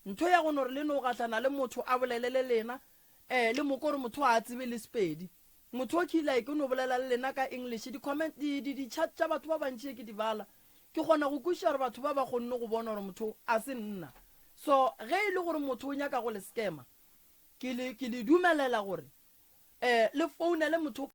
Ntho ya go no re le no gahlana le motho a bolele le lena, eh, le mo kore motho a tsebe le Sepedi. Motho o ke like o no bolela le lena ka English. Di comment, di, di, di chat tša batho ba bantši ke di bala. Ke kgona go kwešiša gore batho ba ba kgonne go bona gore motho a se nna. So ge e le gore motho o nyaka go le scammer, ke le, ke le dumelela gore eh, le founele motho.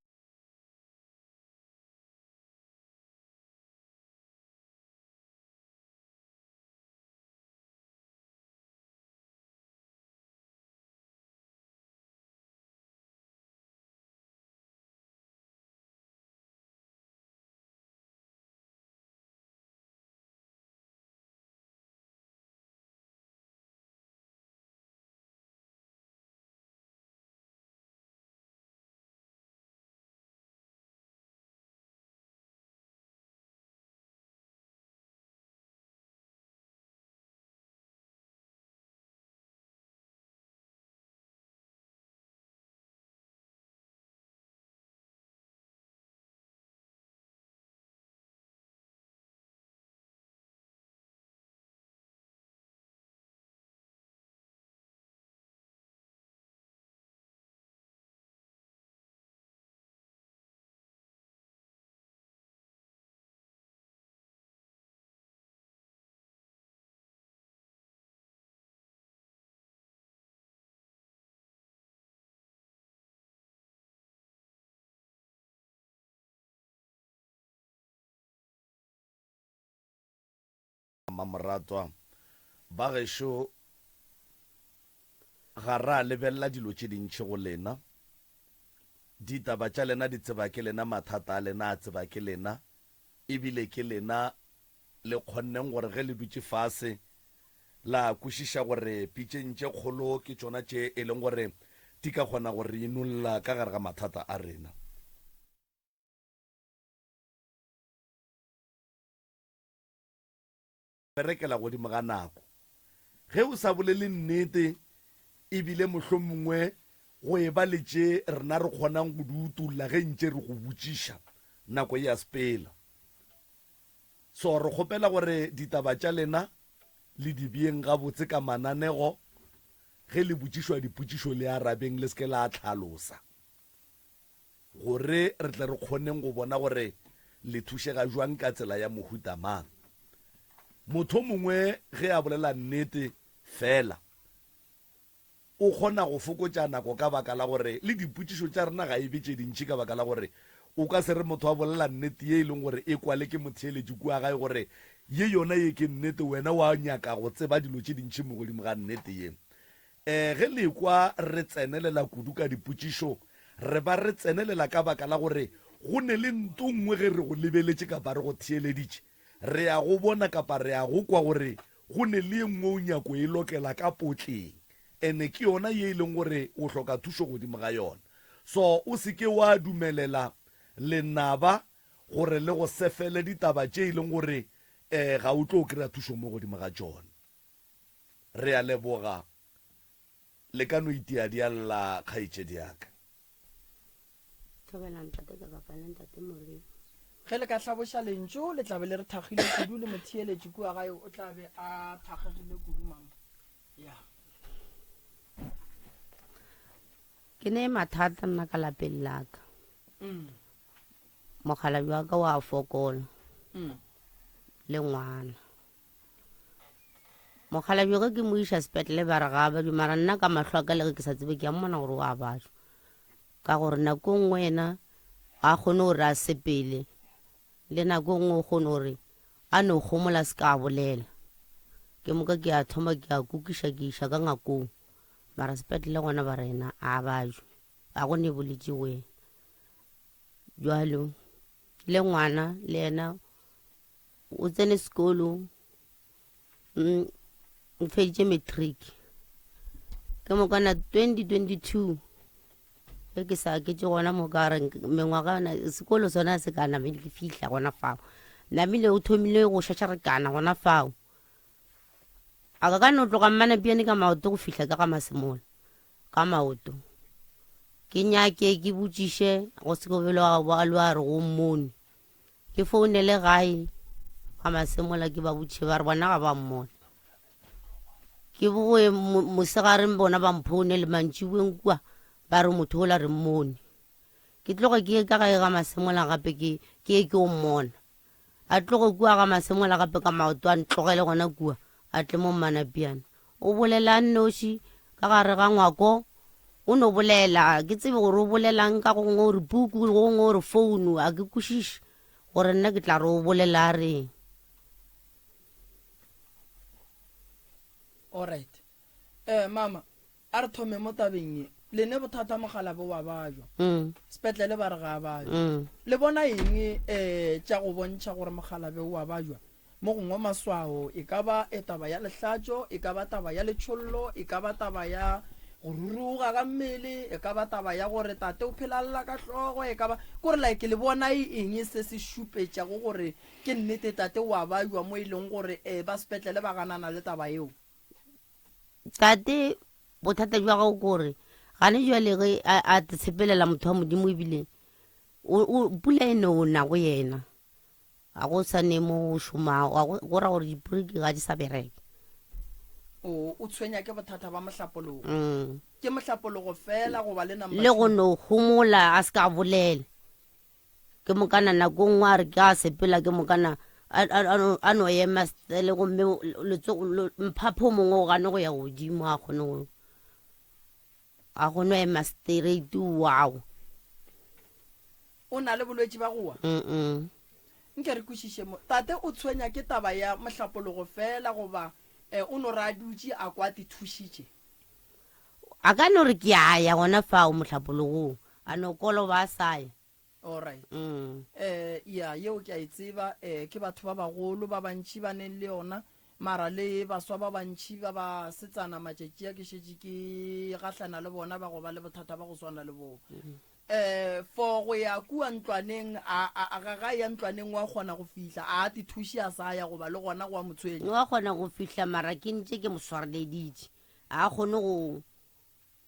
Mmamoratwa, ba gešo ga ra lebelela dilo tše dintši go lena. Ditaba tša lena di tseba ke lena, mathata a lena a tseba ke lena, ebile ke lena le kgonneng gore ge le dutše fase la kwešiša gore pitšeng tše kgolo ke tšona tše e leng gore di ka kgona go re inolla ka gare ga mathata a rena. Berekela godimo ga nako. Ge o sa bolele nnete e bile mohlomongwe go e ba le tše rena re kgonang go di utolla ge ntše re go botšiša, nako e a sepela. So re kgopela gore ditaba tša lena le di beeng gabotse ka mananego, ge le botšišwa dipotšišo le arabeng le se ke la hlalosa. Gore re tle re kgoneng go bona gore le thušega jwang ka tsela ya mohuta mang. Motho mongwe ge a bolela nnete fela, o kgona go fokotša nako ka baka la gore le dipotšišo tša rena ga e be tše dintši ka baka la gore o ka se re motho a bolela nnete ye e leng gore e kwale ke motheeletši kua gae gore ye yona ye ke nnete wena wa nyaka go tseba dilo tše dintši mo godimo ga nnete ye. Ee, ge le ekwa re tsenelela kudu ka dipotšišo, re ba re tsenelela ka baka la gore go ne le nto nngwe ge re go lebeletše kapa re go theeleditše, re a go bona kapa re a go kwa gore go ne le ye nngwe o nyako e lokela ka potleng, ene ke yona ye e leng gore o hloka thušo godimo ga yona. So o se ke wa dumelela lenaba gore le go sefele ditaba tše e leng gore um ga o tlo kry-a thušo mo godimo ga tšona. Re a leboga. Le ka no itia di a lla kgaetšedi ya ka. Thobela ntate ka baka le ntate Moremi. Ge le ka hlaboša lentšu le tla be le re thakgile kudu le motheeletši kua gae o tla be a thakgegile kudu mama. Ya. Ke ne mathata nna ka lapeng la ka. Mm. Mokgalabje wa ka wa fokola. Mm. Le ngwana. Mokgalabje ge ke mo iša sepetlele ba re ga a babje mara nna ka mahlo a ka le ge ke sa tsebe ke a mmona gore o a bajwa ka gore nako e nngwe yena ga a kgone gore a sepele le nako e nngwe o kgone gore a no gomola se ka bolela ke moka ke a thoma ke a kukiša ke iša ka ngakong mara sepetlele gona ba rena a bajwe ga go ne bolwetši go yena jalo le ngwana le yena o tsene sekolo mm, o feditše matric ke mokana 2022 ge ke sa ketše gona mo ka re mengwaga yona sekolo sona se ka namile ke fihla gona fao namile o thomile go šašarekana gona fao a ka ka no tloga mmanapiane ka maoto go fihla ka ga masemola ka maoto ke nyake ke botšiše go se ko belo wa a re go mmone Ke founele gae ga Masemola ke ba botšiše ba re bona ga ba mmona. Ke boe mosegareng bona ba mphone le mantšiboeng kua ba re motho ola re mmone. Ke tloge ke ye ka gae ga Masemola gape ke ke ye ke o mmona. A tloge kua ga Masemola gape ka maoto a ntlogele gona kua a tle mo Mmanapiana. O bolela a nnoši ka gare ga ngwako o no bolela ke tsebe gore o bolelang ka gongwe o re puku gongwe o re founu a ke kwešiše gore nna ke tla re o bolela a reng. Alright. Eh mama, a re thome mo tabeng ye. Le ne bothata mogalabe wa bajwa. Mm. Sepetlele ba re ga a bajwa. Mm. Le bona eng eh tša go bontšha gore mogalabe wa bajwa? Mo gongwe maswao e ka ba e taba ya lehlatšo, e ka ba taba ya letšhollo, e ka ba taba ya go ruruga ga mmele, e ka ba taba ya gore tate o phela lla ka hlogo, e ka ba kore like le bona e eng se se šupetšago gore Ke nnete tate o a bajwa mo e leng gore eh, ba sepetlele ba ganana le taba yeo. Tate bothata jwa gago ke gore gane jwale ge a, a tshepelela motho wa modimo ebile pula e no na go yena ga go sa ne mo o šomago ga go ra gore dipuriki ga di sa bereka. O, o tshwenya ke bothata ba mohlapologo. Mm. Ke mohlapologo fela goba le number Le go no homola a se ka bolela. Ke mokana nako nngwe a re ke a sepela ke mokana a no ema stele gomme mphapho o mongwe o gane go ya godimo a kgone go a kgone go ema straight wow. O na le bolwetši ba go wa? Mm. Nke re kwešiše mo. Tate o tshwenya ke taba ya mohlapologo fela goba eh, o no re a dutše a kwa te thušitše? A ka no re ke a ya gona fao mohlapologong, a no koloba a sa ya. Alright. Mm. Eh, ya, yeo ke a e tseba. Eh, ke batho ba bagolo ba bantši ba neng le yona, mara le baswa ba bantši ba ba setsana matšatši a ke šetše ke gahlana le bona ba go ba le bothata ba go swana le boo. Eh, for go ya kua ntlwaneng, a, a, a ga ga ya ntlwaneng wa kgona go fihla, a a te thuše a sa ya goba le gona go a mo tshwenya. Wa kgona go fihla mara ke ntše ke mo swareleditše. A kgone go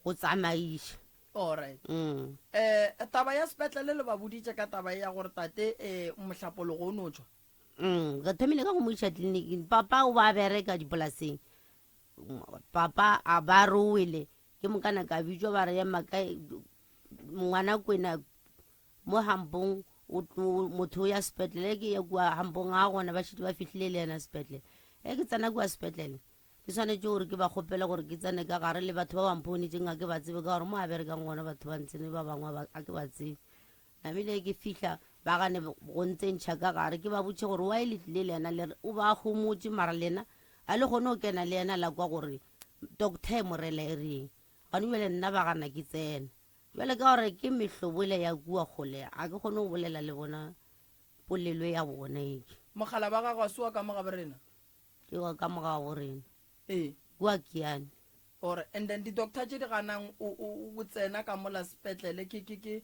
go tsamaiša. Alright. Mm. Eh, taba ya sepetlele le ba boditše ka taba ya gore tate eh mohlapologo o no tšwa. Mm, re thomile ka go mo iša tleliniking. Papa o ba bereka dipolaseng. Papa a ba re o wele. Ke mokana ka bitšwa ba re ema ka ngwana kwena mo hampong motho o ya sepetlele ke ya kua hampong ga gona ba šetše ba fihlile le yena sepetlele. E ke tsena kua sepetlele Ke swanetše gore ke ba kgopele gore ke tsene ka gare le batho ba ba mphounetšeng ga ke ba tsebe ka gore mo a berekang gona batho ba ntsene ba bangwe ga ke ba tsebe. Namile ke fihla ba gane go ntsentšha ka gare ke ba botše gore why le tlile le yena le re o ba homotše mara lena ga le kgone go kena le yena la kwa gore doctor e morela e reng. Gone bjale nna ba gana ke tsena. Bjale ka gore ke mehlobo ele ya kua kgole ga ke kgone go bolela le bona polelo ya bona eke. Mogala ba gago a se wa ka mo gabo rena? Ke wa ka mo ga go rena. Ee. Kua Kiane. Or and then di-doctor tše di ganang o o o tsena ka mola sepetlele ke ke ke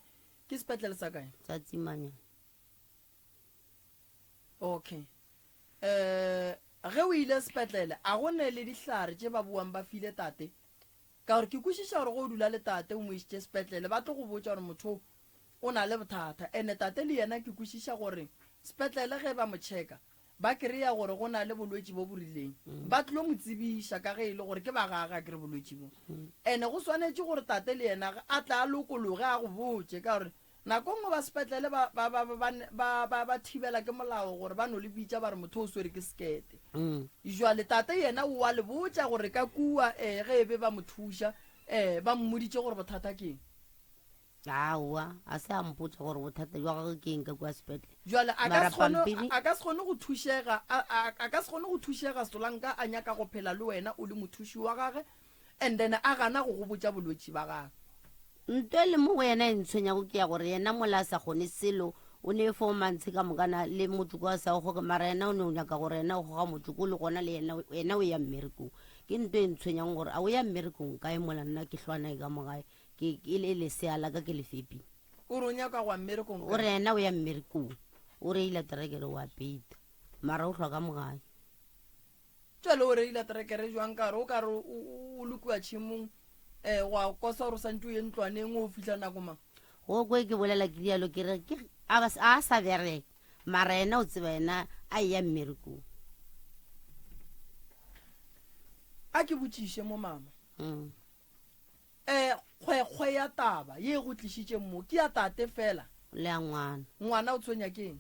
ke sepetlele sa kae? Sa Tsimanyana. Okay. Eh ge o ile sepetlele a go ne le dihlare tše ba buang ba file tate? Ka gore ke kwešiša gore ge o dula le tate o mo išitše sepetlele ba tlo go botša gore motho o o na le bothata ene tate le yena ke kwešiša gore sepetlele ge ba mo checka Ba kry-a gore go na le bolwetši bo bo rileng, ba tlo mo tsebiša ka ge e le gore ke ba gage akere bolwetši bo. Ene go swanetše gore tate le yena a tle a lokologe a go botše ka gore nako nngwe ba sepetlele ba, ba, ba, ba, ba, ba, ba thibela ke molao gore ba no le bitša ba re motho o swere ke sekete. Jwale tate yena o a le botša gore ka kua um ge e be ba mo thuša um ba mmoditše gore bothata ke eng. Aowa, a se a mpotša gore bothata bja gagwe ke eng ka kua sepetlele. Bjale a ka Mara se kgone, pampiri. a ka se kgone go thušega, a, a, a ka se kgone go thušega Solanka a nyaka go phela le wena o le mothuši wa gage and then a gana go go botša bolwetši ba gage. Nto e le mo go yena e ntshwenyago ke ya gore yena mola a sa kgone selo, o ne four months ka mokana le motšoko a sa o goge, mara yena o ne o nyaka gore yena o goga motšoko le gona le yena, yena o ya mmerekong. Ke nto e ntshwenyang gore a o ya mmerekong kae mola nna ke hlwa nae ka mo gae. Ke, ke le lesea la ka ke le fepile. O re o nyaka go ya mmerekong O re yena o ya mmerekong. O reila terekere o a peita. Mara o hlwa ka mogae. Jwale o reila terekere jwang ka gore o ka re o le kua tšhemong um gwa kosa gore o santse o ye ntlwaneng o fihla nako mang? Go kwe ke bolela ke rialo ke re ke a ba a sa bereka mara yena o tseba yena a eya mmerekong. A ke botšiše mo mama. Mm. Eh, kgwekgwe ya taba ye e go tlišitšeng mo ke ya tate fela? Le ya ngwana. Ngwana o tshwenya ke eng?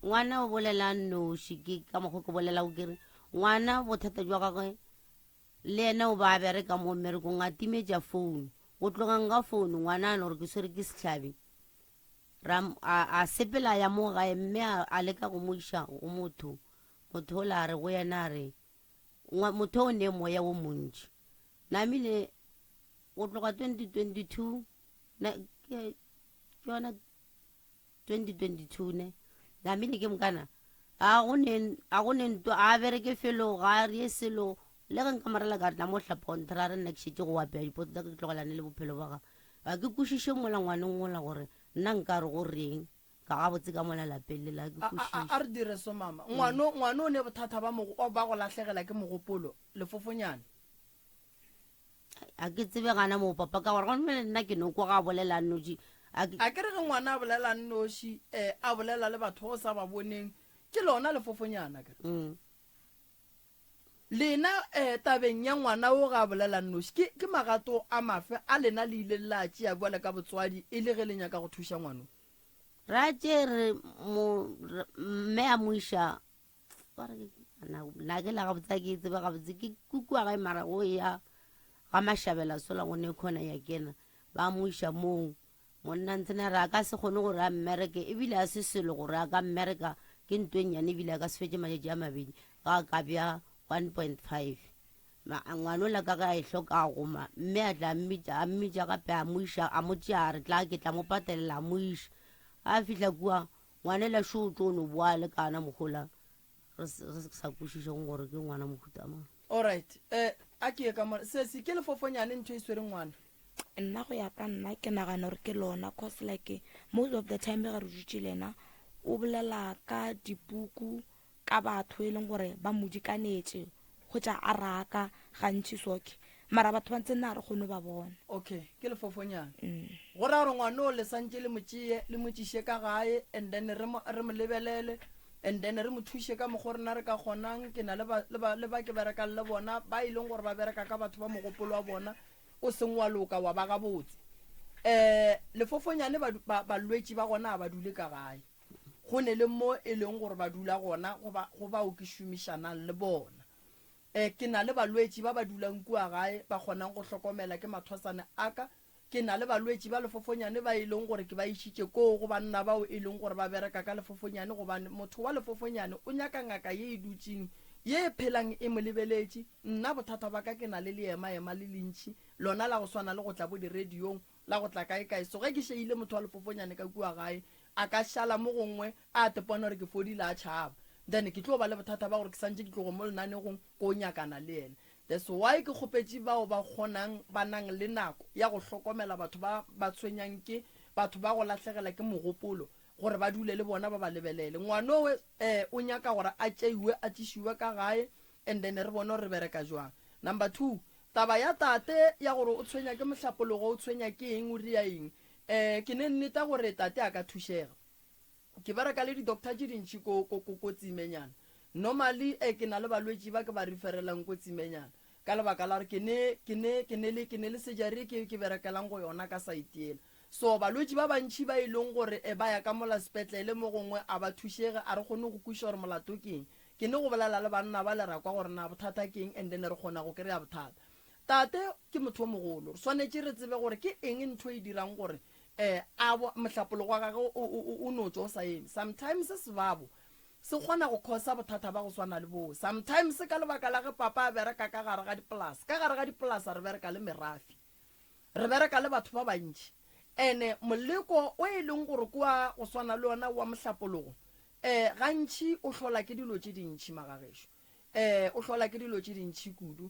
Ngwana o bolela noši, ke ka mokgwa ke bolelago ke re ngwana bothata jwa gagwe le yena o ba a bereka mo mmerekong a timetša founu. Go tlogang ga founu ngwana a no gore ke swere ke sehlabi. Ra a, a sepela ya mo gae mme a, a leka go mo iša go motho. Motho ola a re go yena a re motho o ne moya wo montši. Namile go tloga 2022 na ke yona 2022 ne namile ke mokana a go ne a go ne nto a bereke felo ga a re selo le ge nka morela ka re tla mo hlapa nthra re nna ke šetše go apea dipoto tsa ke tlogelane le bophelo ba ga ga ke kwešiše mola ngwaneng gola gore nna nka re go reng ka gabotse ka mola lapeng le la ke kwešiše a re dire so mama ngwano ngwano o ne bothata ba ba go lahlegela ke mogopolo lefofonyane A ke tsebe gana moo papa ka gore gone le nna ke no kwa ga bolela nnoši. A ke. A ke re ge ngwana a bolela nnoši um a bolela le batho ba o sa ba boneng ke lona lefofonyana akere. Mm. Lena um tabeng ya ngwana wo ga a bolela nnoši ke ke magato a mafe a lena le ileng la a tšea bjale ka botswadi e le ge le nyaka go thuša ngwano? Ra tšere mo mme a mo iša ba re na ke la gabotse ke tsebe gabotse ke kukua gae mara go ya ga mashabela sola go ne khona ya kena ba mo iša moo monna ntsena re a ka se kgone gore a mmereke ebile a se selo gore a ka mmereka ke nto e nnyane ebile a ka se fetse matšatši a mabedi ga a ka bja 1.5 ngwanola ka ge a e hloka a goma mme a tla a mmitša gape a mo iša a mo tšea a re tla ke tla mo patelela a mo iša a fihla kua Ngwanela šo o tlo no boa le kana mohola re sa kwešišeng gore ke ngwana mohuta mang. Alright, eh, a ke ye ka mona. Sesi, ke lefofonyane ntho e swereng ngwana? Nna go ya ka nna ke nagana gore ke lona cause like most of the time ge re dutše le yena o bolela ka dipuku ka batho e leng gore ba mo dikanetše go tša a raka gantši soke mara batho ba ntse nna ga re kgone ba bona. Okay, ke lefofonyane. Mm. Go ra gore ngwana o le santše le mo tšeye le mo tšiše ka gae and then re mo re mo lebelele and then re mo thuše ka mokgwa rena re ka kgonang. Ke na le ba le ba le ba ke berekang le bona ba e leng gore ba bereka ka batho ba mogopolo wa bona o seng wa loka wa ba gabotse. Eh lefofonyane ba balwetši ba gona a ba dule ka gae. Go ne le mo e leng gore ba dula gona go ba, go bao ke šomišanang le bona. E, ke na le balwetši ba ba dulang kua gae ba kgonang go hlokomela ke mathwasane a ka. Ke na le balwetši ba lefofonyane ba e leng gore ke ba išitše koo go banna bao e leng gore ba bereka ka lefofonyane gobane motho wa lefofonyane o nyaka ngaka ye e dutšeng ye e phelang e mo lebeletše. Nna bothata ba ka ke na le leema-ema le lentši, lona la go swana le go tla bo diradiong la go tla kae-kae. So ge ke šeile motho wa lefofonyane ka kua gae, a ka šala mo gongwe a tepona gore ke fodile a tšhaba. Then ke tlo ba le bothata ba gore ke santše ke tlogo mo lenanegong ko nyakana le yena. That's why ke kgopetše bao ba kgonang, ba nang le nako ya go hlokomela batho ba ba tshwenyang ke batho ba go lahlegela ke mogopolo gore ba dule le bona ba ba lebelele. Ngwanowe eh o nyaka gore a tšeiwe a tlišiwe ka gae and then re bone gore re bereka jwang. Number 2, Taba ya tate ya gore o tshwenya ke mohlapologo, o tshwenya ke eng, o ria eng, um ke ne nneta gore tate a ka thušega. Ke bereka le di-doctor tše dintši ko, ko, ko, ko Tsimenyana. Normally, eh, ke na le balwetši ba ke ba referelang ko Tsimenyana, ka lebaka la gore ke ne, ke ne, ke ne le, ke ne le surgery ke, ke berekelang go yona ka site yela. So balwetši ba bantši ba e leng gore eh, ba ya ka mola sepetlele mo gongwe a ba thušege, a re kgone go kwešiša gore molato ke eng. Ke ne go bolela le banna bale ra kwa gore na bothata ke eng and then re kgona go kry-a bothata. Tate ke motho o mogolo, re swanetše re tsebe gore ke eng ntho e dirang gore um a bo mohlapologo wa gagwe o, o, o, o no tšwa o sa eme. Sometimes sebabo se kgona go causa bothata ba go swana le boo. Sometimes ka lebaka la ge papa a bereka ka gare ga dipolasa, ka gare ga dipolasa re bereka le merafe. Re bereka le batho ba bantši. Ene moleko o e leng gore ke wa go swana le ona wa mohlapologo, um gantši o hlola ke dilo tše dintši, magagešo. Um o hlola ke dilo tše dintši kudu,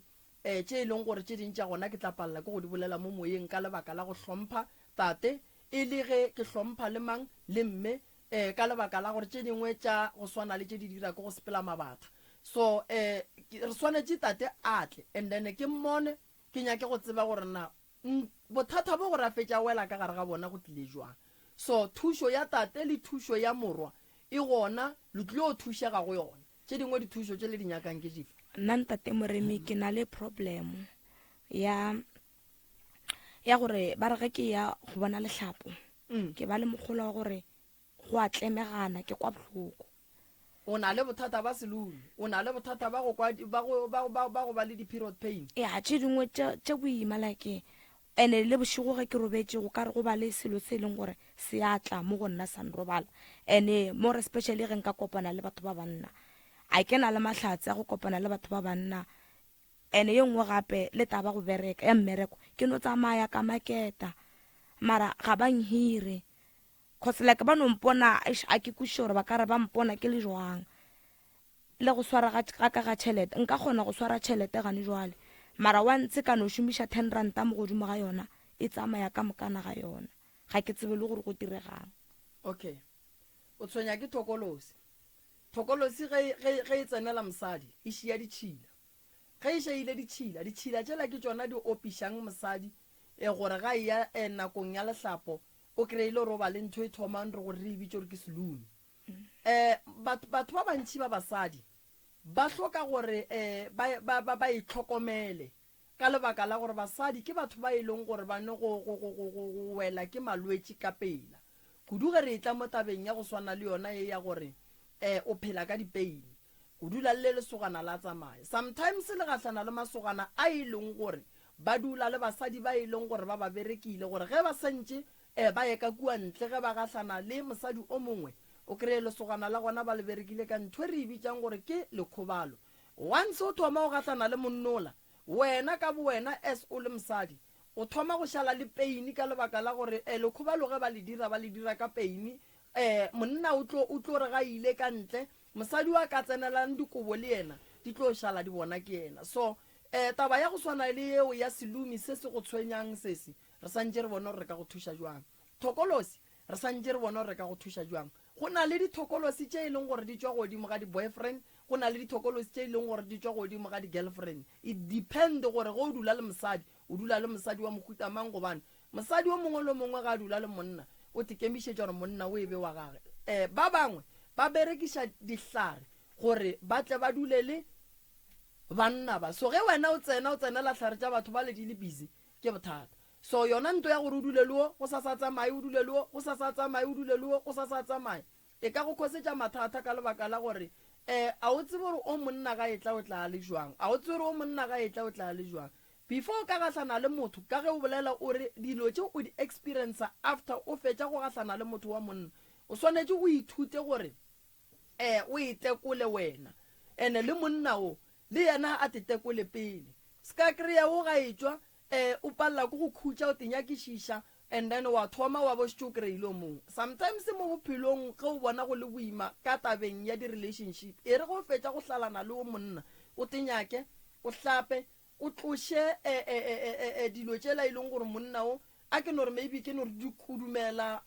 um tše e leng gore tše ding tša gona ke tla palela ke go di bolela mo moyeng ka lebaka la go hlompha tate, e le ge ke hlompha le mang le mme, um ka lebaka la gore tše dingwe tša go swana le tše di dira ke go sepela mabatha. So um re swanetše tate a tle and then ke mmone Ke nyake go tseba gore na bothata bo gore a fetše a wela ka gare ga bona go tlile jwang. So thušo ya tate le thušo ya morwa e gona, le tlilo thušega go yona. Tše dingwe dithušo tše le di nyakang ke dife? Nna ntate Moremi ke na le problem ya ya gore ba re ge ke ya go bona lehlapo mm. ke ba le mogolo wa gore go a tlemegana ke kwa bohloko. O na le bothata ba selulu, o na le bothata ba go kwa ba go ba ba ba go ba le di-period pain. Ya tše dingwe tše tše boima like ene le bošego ge ke robetše go ka re go ba le selo se e leng gore se a tla mo go nna sa nrobala ene more especially ge nka kopana le batho ba banna a ke na le mahlatse a go kopana le batho ba banna ene ye nngwe gape le taba go bereka ya mmereko ke no tsamaya ka maketa mara ga ba nhire cause like ba no mpona eish a ke kwešiše gore ba ka re ba mpona ke le jwang le go swara ga ga ka ga tšhelete nka kgona go swara tšhelete gane jwale mara once ka no šomiša ten ranta mo godimo ga yona e tsamaya ka mokana ga yona ga ke tsebe le gore go diregang. Okay o tshwenya ke thokolosi thokolosi ge ge ge e tsenela mosadi e šia ditšhila Ge e šeile ditšhila, ditšhila tšela ke tšona di opišang mosadi e gore ga eya e nakong ya lehlapo o kry-ile gore o ba le ntho e thomang re gore re e bitše gore ke selumi. Um batho, batho ba bantši ba basadi ba hloka gore um ba, ba, ba, ba itlhokomele ka lebaka la gore basadi ke batho ba e leng gore ba ne go, go, go, go, go, go wela ke malwetši ka pela. Kudu ge re etla mo tabeng ya go swana le yona ye ya gore um o phela ka dipeini. O dula le lesogana la tsamaya. Sometimes le gahlana le masogana a e leng gore ba dula le basadi ba e leng gore ba ba berekile gore ge ba santše eh, ba ye ka kua ntle ge ba gahlana le mosadi o mongwe o kreye lesogana la gona ba le berekile ka ntho e re e bitšang gore ke lekgobalo. Once o thoma o gahlana le monnola, wena ka bowena as o le mosadi o thoma go šala le pain ka lebaka la gore eh, lekgobalo ge ba le dira ba le dira ka pain eh, monna o tlo o tlo re ga ile ka ntle Mosadi wa ka tsenelang dikobo le yena di tlo šala di bona ke yena. So, eh, taba ya go swana le yeo ya selumi se se go tshwenyang sesi, re santše re bone gore re ka go thuša jwang. Thokolosi, re santše re bone gore re ka go thuša jwang. Go na le dithokolosi tše e leng gore di tšwa godimo ga di-boyfriend, go na le dithokolosi tše e leng gore di tšwa godimo ga di-girlfriend. It depend gore ge o dula le mosadi, o dula le mosadi wa mohuta mang gobane Mosadi o mongwe le o mongwe ge a dula le monna, o tekemišetša gore monna o e be wa gage. E, ba bangwe ba berekiša dihlare gore ba tle ba dule le banna ba. So ge wena o tsena, o tsenela hlare tša batho bale di le busy, ke bothata. So yona nto ya gore o dule le wo, gosasa a tsamaye, o dule le wo, gosasa a tsamaye, o dule le wo, gosasa a tsamaye, E ka go khosetša mathata ka lebaka la gore eh, a o tsebe gore o monna ga etla o tla le jwang, a o tsebe gore o monna ga etla o tla le jwang. Before o ka gahlana le motho, ka ge o bolela o re dilo tše o di experiencer after o fetša go gahlana le motho wa monna, o swanetše o ithute gore eh o e tekole wena ene le monna o le yena a te tekole pele. Ska kry-a o ga etšwa eh o palela ke go khutša o te nyakišiša And then wa thoma wa bo šetše o kry-ile o mongwe. Sometimes mo bophelong ge o bona go le boima ka tabeng ya di-relationship, e re ge o fetša go hlalana le o monna, o te nyake, o hlape, o tloše dilo tšela e leng gore monna o, a ke no re maybe ke no re di kudumela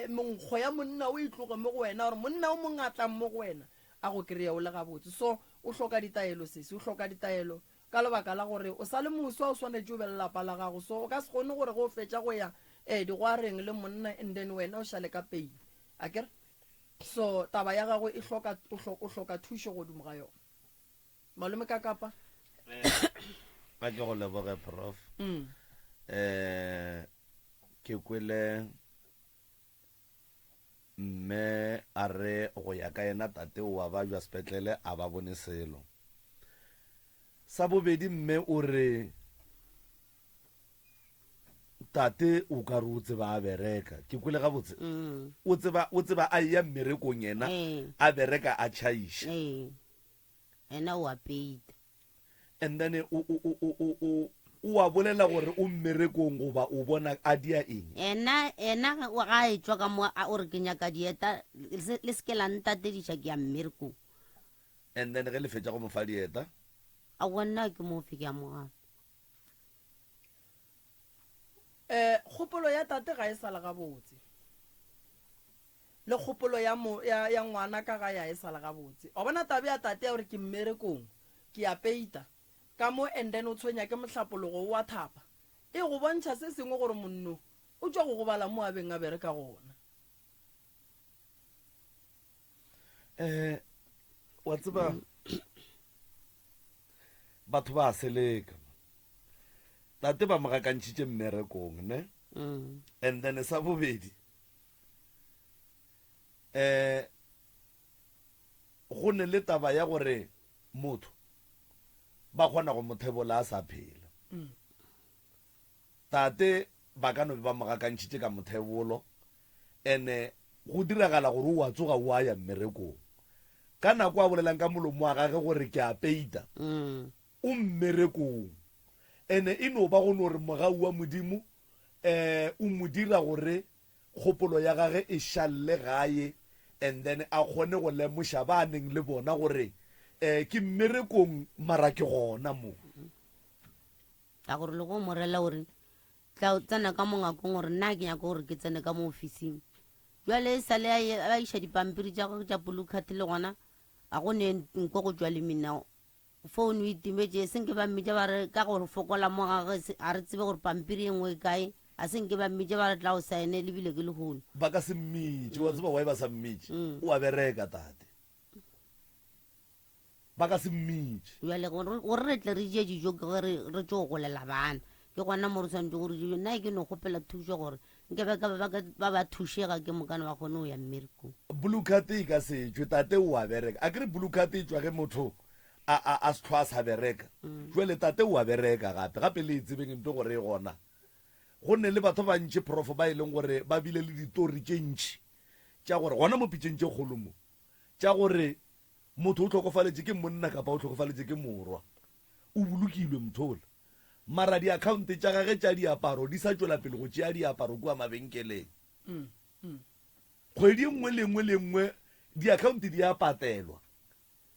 menkgo ya monna o e tloge mo go wena, gore monna o mongwe a tlang mo go wena a go kry-e o le gabotse. So o hloka ditaelo sesi, o hloka ditaelo. Ka lebaka la gore o sa le moswa o swanetše o be le lapa la gago so o ka se kgone gore ge o fetša go ya eh digwareng le monna and then wena o šale ka pain akere so taba ya gago e hloka o hloka thušo godimo ga yona malome ka kapa. A ke go leboge prof. Mm. Eh ke kwele Mme a re go ya ka yena tate o a bajwa sepetlele a ba bone selo. Sa bobedi mme o re tate o ka re o tseba a bereka. Ke kwele gabotse? Mm. O tseba o tseba a eya mmerekong yena ee. a bereka a tšhaiša. Ee. Yena o a peita. And then o, o, o, o, o, o, o a bolela gore o mmerekong goba o bona a dia eng? Ena, ena ge o- ga a etšwa ka mo a- o re ke nyaka dieta, le se le se ke la ntatediša ke ya mmerekong. And then ge le fetša go mo fa dieta? Aowa nna ke mo fe ke a mo gana. Eh, kgopolo ya tate ga e sa le gabotse. Le kgopolo ya, mo, ya, ya ngwana ka gae ga e sa le gabotse. Wa bona taba ya tate ya gore ke mmerekong, ke a peita, ka mo and then o tshwenya ke mohlapologo o a thapa, e go bontšha se sengwe gore monno o tšwa go gobala mo a beng a bereka gona. Eh, wa tseba, Batho ba a seleka. Tate ba mo gakantšhitše mmerekong, ne? Mm. And then sa bobedi, eh, go ne le taba ya gore motho ba kgona go mo thebola a sa phela. Mm. Tate ba ka no be ba mo gakantšhitše ka mothebolo, ene go diragala gore o a tsoga o a ya mmerekong. Ka nako a bolelang ka molomo wa gage gore ke a peita, o mmerekong. Ene e no ba go no re mogau wa Modimo um o mo dira gore kgopolo ya gage e šalle gae and then a kgone go lemoša ba a neng le bona gore um ke mmerekong mara ke gona mo. Ka gore le go mo rela gore tla o tsena ka mo ngakong gore nna ke nyaka gore ke tsene ka mo ofising. Jwale e sale a ye- a iša dipampiri tša gagwe tša blue card le gona a go ne nko go tšwa le mina. Phone e timetše, se nke ba mmitša ba re ka go fokola mo gagwe se- a re tsebe gore pampiri e nngwe e kae. A se nke ba mmitša ba re tla o saene le bile ke lehono. Ba ka se mmitše, wa tseba why ba sa mmitše? O a bereka tate. Ba ka se mmitše. Bjale gore gore re tle re je dijo ke ge re re tšo golela bana. Ke gona mo re swanetše gore dijo nna ke no kgopela thušo gore nke ba ka ba ka ba ba thušega ke mokane ba kgone go ya mmerekong. Blue card e ka se tšwe, tate o a bereka. Akere blue card e tšwa ge motho a a a se hlwa a sa bereka. Jwale tate o a bereka gape. Gape le e tsebeng mpe gore e gona. Go ne le batho ba bantši prof ba e leng gore ba bile le ditori tše ntši tša gore gona mo pitšeng tše kgolo mo tša gore Motho o hlokofaletše ke monna kapa o hlokofaletše ke morwa, o bolokilwe mothola. Mara diakhaonte tša gage tša diaparo di sa tšwela pele go tšea diaparo kua mabenkeleng. Kgwedi e nngwe le nngwe le nngwe diakhaonte di a patelwa,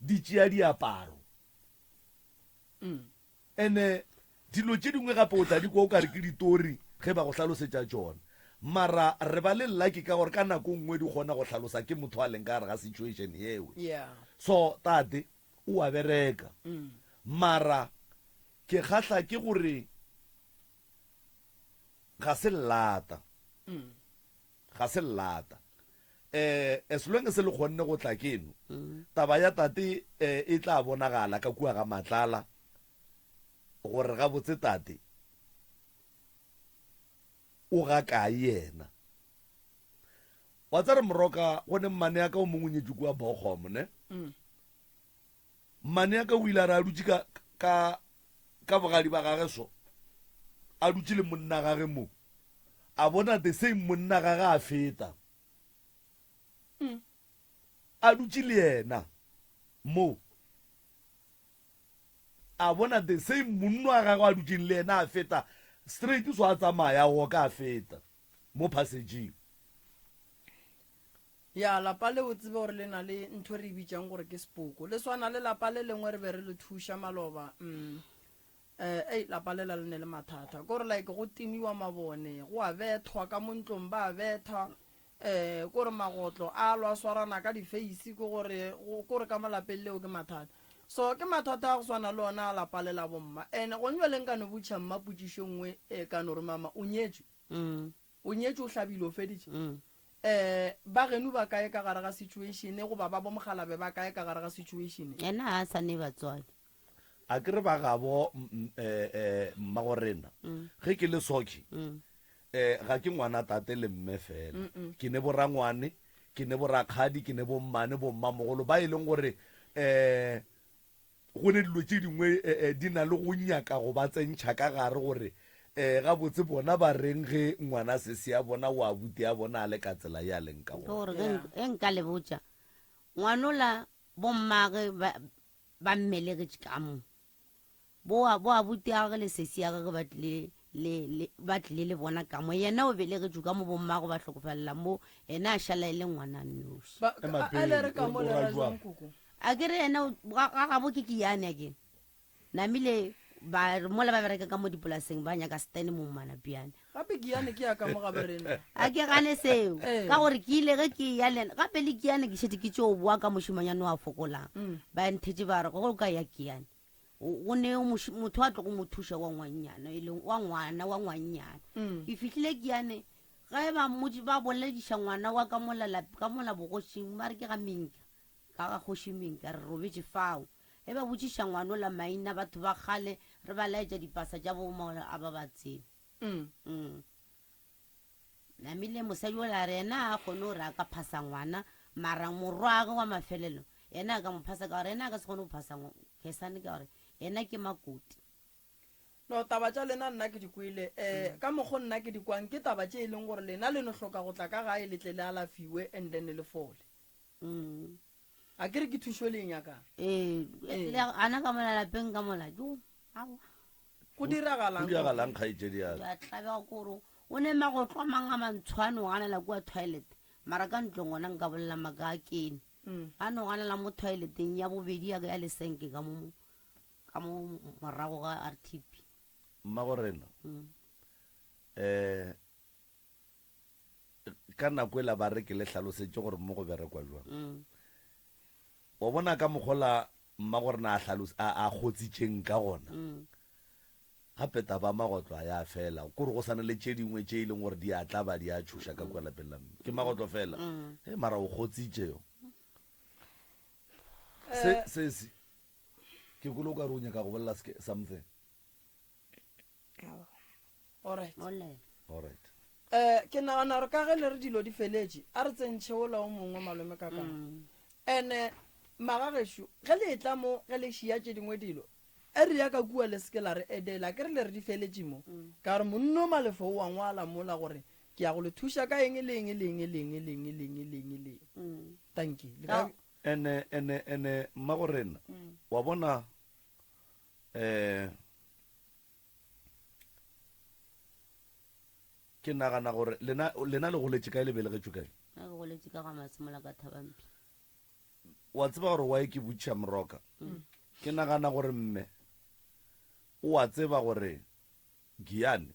di tšea diaparo. Ene dilo tše dingwe gape o tla di kwa o ka re ke ditori ge ba go hlalosetša tšona. Mara re ba le lucky ka gore ka nako nngwe di kgona go hlalosa ke motho a leng ka gare ga situation yewe. Yeah. So tate o a bereka. Mara ke kgahla ke gore ga se llata. Ga se llata. Eh, as long as le kgonne go tla keno, taba ya tate eh, e tla bonagala ka kua ga Matlala gore gabotse tate o ga kae yena. Wa tsare Moroka, go ne mmane ya ka o mongwe o nyetšwe kua Bochum, ne? Mmane ya ka o ile a re a dutše ka, ka, ka bogadi ba gage so, a dutše le monna gage mo, a bona the same monna gage a feta, a dutše le yena mo, a bona the same monno a gagwe a dutšeng le yena a feta straight so a tsamaya a oka a feta mo passageng. Ya, lapa le o tsebe gore le na le ntho e re e bitšang gore ke sepoko. Le swana le lapa le lengwe re be re le thuša maloba. Mm. Eh, ei, lapa lela le ne le mathata. Ke gore like go timiwa mabone, go a bethwa ka mo ntlong ba a betha. Eh, ke gore magotlo a lwa swarana ka di-face, ke gore, ke gore ka mo lapeng leo ke mathata. So ke mathata a go swana le ona a lapa le la bomma. And gone jwale nka no botšiša mma potšišo e nngwe, eh, ka no re mama, o nyetšwe? Mm. O nyetše, o hlabile, o feditše. Um ba geno ba kae ka gare ga situation goba ba bomokgalabe ba kae ka gare ga situation? Yena ga a sa ne batswadi. A ke re ba gabo mmagorena, ge ke le soki, um ga ke ngwana tate le mme fela. Ke ne borangwane, ke ne borakgadi, ke ne bommane, bommamogolo ba e leng gore um Go ne dilo tše dingwe di na le go nyaka go ba tsentšha ka gare gore gabotse bona ba reng ge ngwana sesi ya bona o abuti ya bona a le ka tsela ye a leng ka Ke gona. gore ge ge nka le botša ngwanola bommage ba ba mmelegetše ka mo bo bo abuti ya gagwe le sesi ya gagwe ba tlile le le ba tlile le bona ka mo yena o belegetšwe ka mo bommago ba hlokofalela mo yena a šala e le ngwana a nnoši. Ba, Ema a, a le pele, re ka o mo o le ra ra jwang? jwang koko? A ke re yena o- ga ga gabo ke kiane a ke namile ba re mola ba bereka ka mo dipolaseng ba nyaka stene mo manapiane Gape kiane ke ya ka mo gabe rena. a ke gane seo Ee. ka gore ke ile ge ke ya le ena gape le kiane ke šetše ke tšeo boa ka mošemanyane wa fokolang ba nthetše ba re go ka ya kiane go ne motho a tlo go mo thuša wa ngwannyana e leng wa ngwana wa ngwannyana Mm. ke fihlile kiane ge ba mmotse ba bolediša ngwana wa ka mola lap- ka mola bogošing ba re ke ga minka ka ga kgoši minka re robetše fao. Ge ba botšiša ngwanola maina batho ba kgale re ba laetša dipasa tša bo mola a ba ba tsebe. Mm. Namile mosadi ola a re yena a kgone gore a ka phasa ngwana mara morwage wa mafelelo yena a ka mo phasa ka gore yena a ka se kgone go phasa Kesane ka gore yena ke makoti. No taba tša lena nna ke di kwele um ka mokgo nna ke di kwang ke taba tše e leng gore lena le no hloka go tla ka gae le tle le alafiwe and then le fole. Mm. A ke re ke thušo le e nyakang. Ee, le ana ka mola lapeng ka mola jo aowa. Go diragalang? Go diragalang kgaetšedi ya ka? Ke a tlabega ke gore o ne magotlo a mang a mantsho a no ganela kua toilet mara ka ntlong gona nka bolela maaka a kene. A no ganela mo toileteng ya bobedi ya ka ya lesenke ka mo ka mo morago ga RTP. Mmagorena, um ka nako ela ba re ke le hlalosetše gore mo go berekwa jwang. Wa bona ka mokgola mmagorena a hlalose a a kgotsitšeng ka gona. Gape taba ya magotlo a ya fela, kore go sa na le tše dingwe tše e leng gore di a tla ba di a tšhoša ka kua lapeng la mme. Ke magotlo fela. He mara o kgotsitše yo. Se sesi. Ke kwele o ka re o nyaka go bolela something. Alright. Bolela. Alright. Eh, ke nagana gore ka ge le re dilo di feletše, a re tsentšhe ola o mongwe malome ka kang. Ene magagešo, ge le etla mo ge le šia tše dingwe dilo, e re ya ka kua le seke la re edela, ke re le re di feletše mo. Ka gore monno Malefo o a ngwala mola gore ke ya go le thuša ka eng le eng le eng le eng le eng le eng le eng le eng. Tanki. Le ka Ene, ene, ene, mmagorena, wa bona, eh, ke nagana gore lena, lena le goletše kae, le belegetšwe kae? Nna ke goletše ka ga Masemola ka Thabampi. Wa tseba gore why ke botšiša Moroka? Ke nagana gore mme o a tseba gore Giyani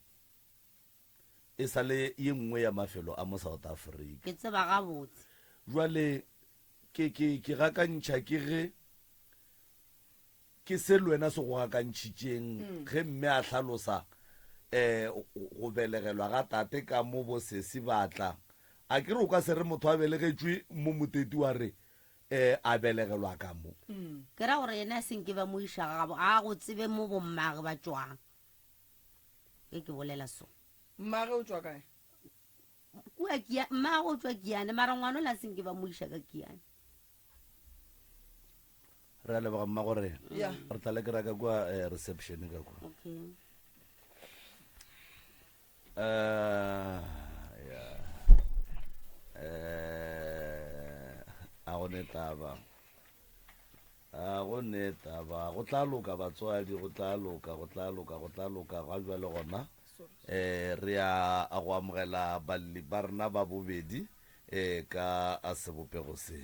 e sa le ye nngwe ya mafelo a mo South Africa. Ke tseba gabotse. Jwale ke, ke, ke gakantšha ke ge ke se le wena se go gakantšhitšeng ge mme a hlalosa um go belegelwa ga tate ka mo bo sesi ba tla. A ke re o ka se re motho a belegetšwe mo Moteti wa re um a belegelwa ka mo. Ke ra gore yena a se nke ba mo iša gabo, a go tsebe mo bommage ba tšwang. Ge ke bolela so. Mmage o tšwa kae? Kua Kia, mmage o tšwa Kiane, mara ngwana o la senke ba mo iša ka Kiane. Re a leboga mma gore Yeah. re tla le kry-a ka kua eh, reception ka kua. Okay. Eh, yeah. Eh, a go ne taba. A go ne taba. Go tla loka batswadi, go tla loka, go tla loka, go tla loka. Ga jwale gona eh re ya a go amogela balli ba rena ba bobedi eh ka a sebopego se.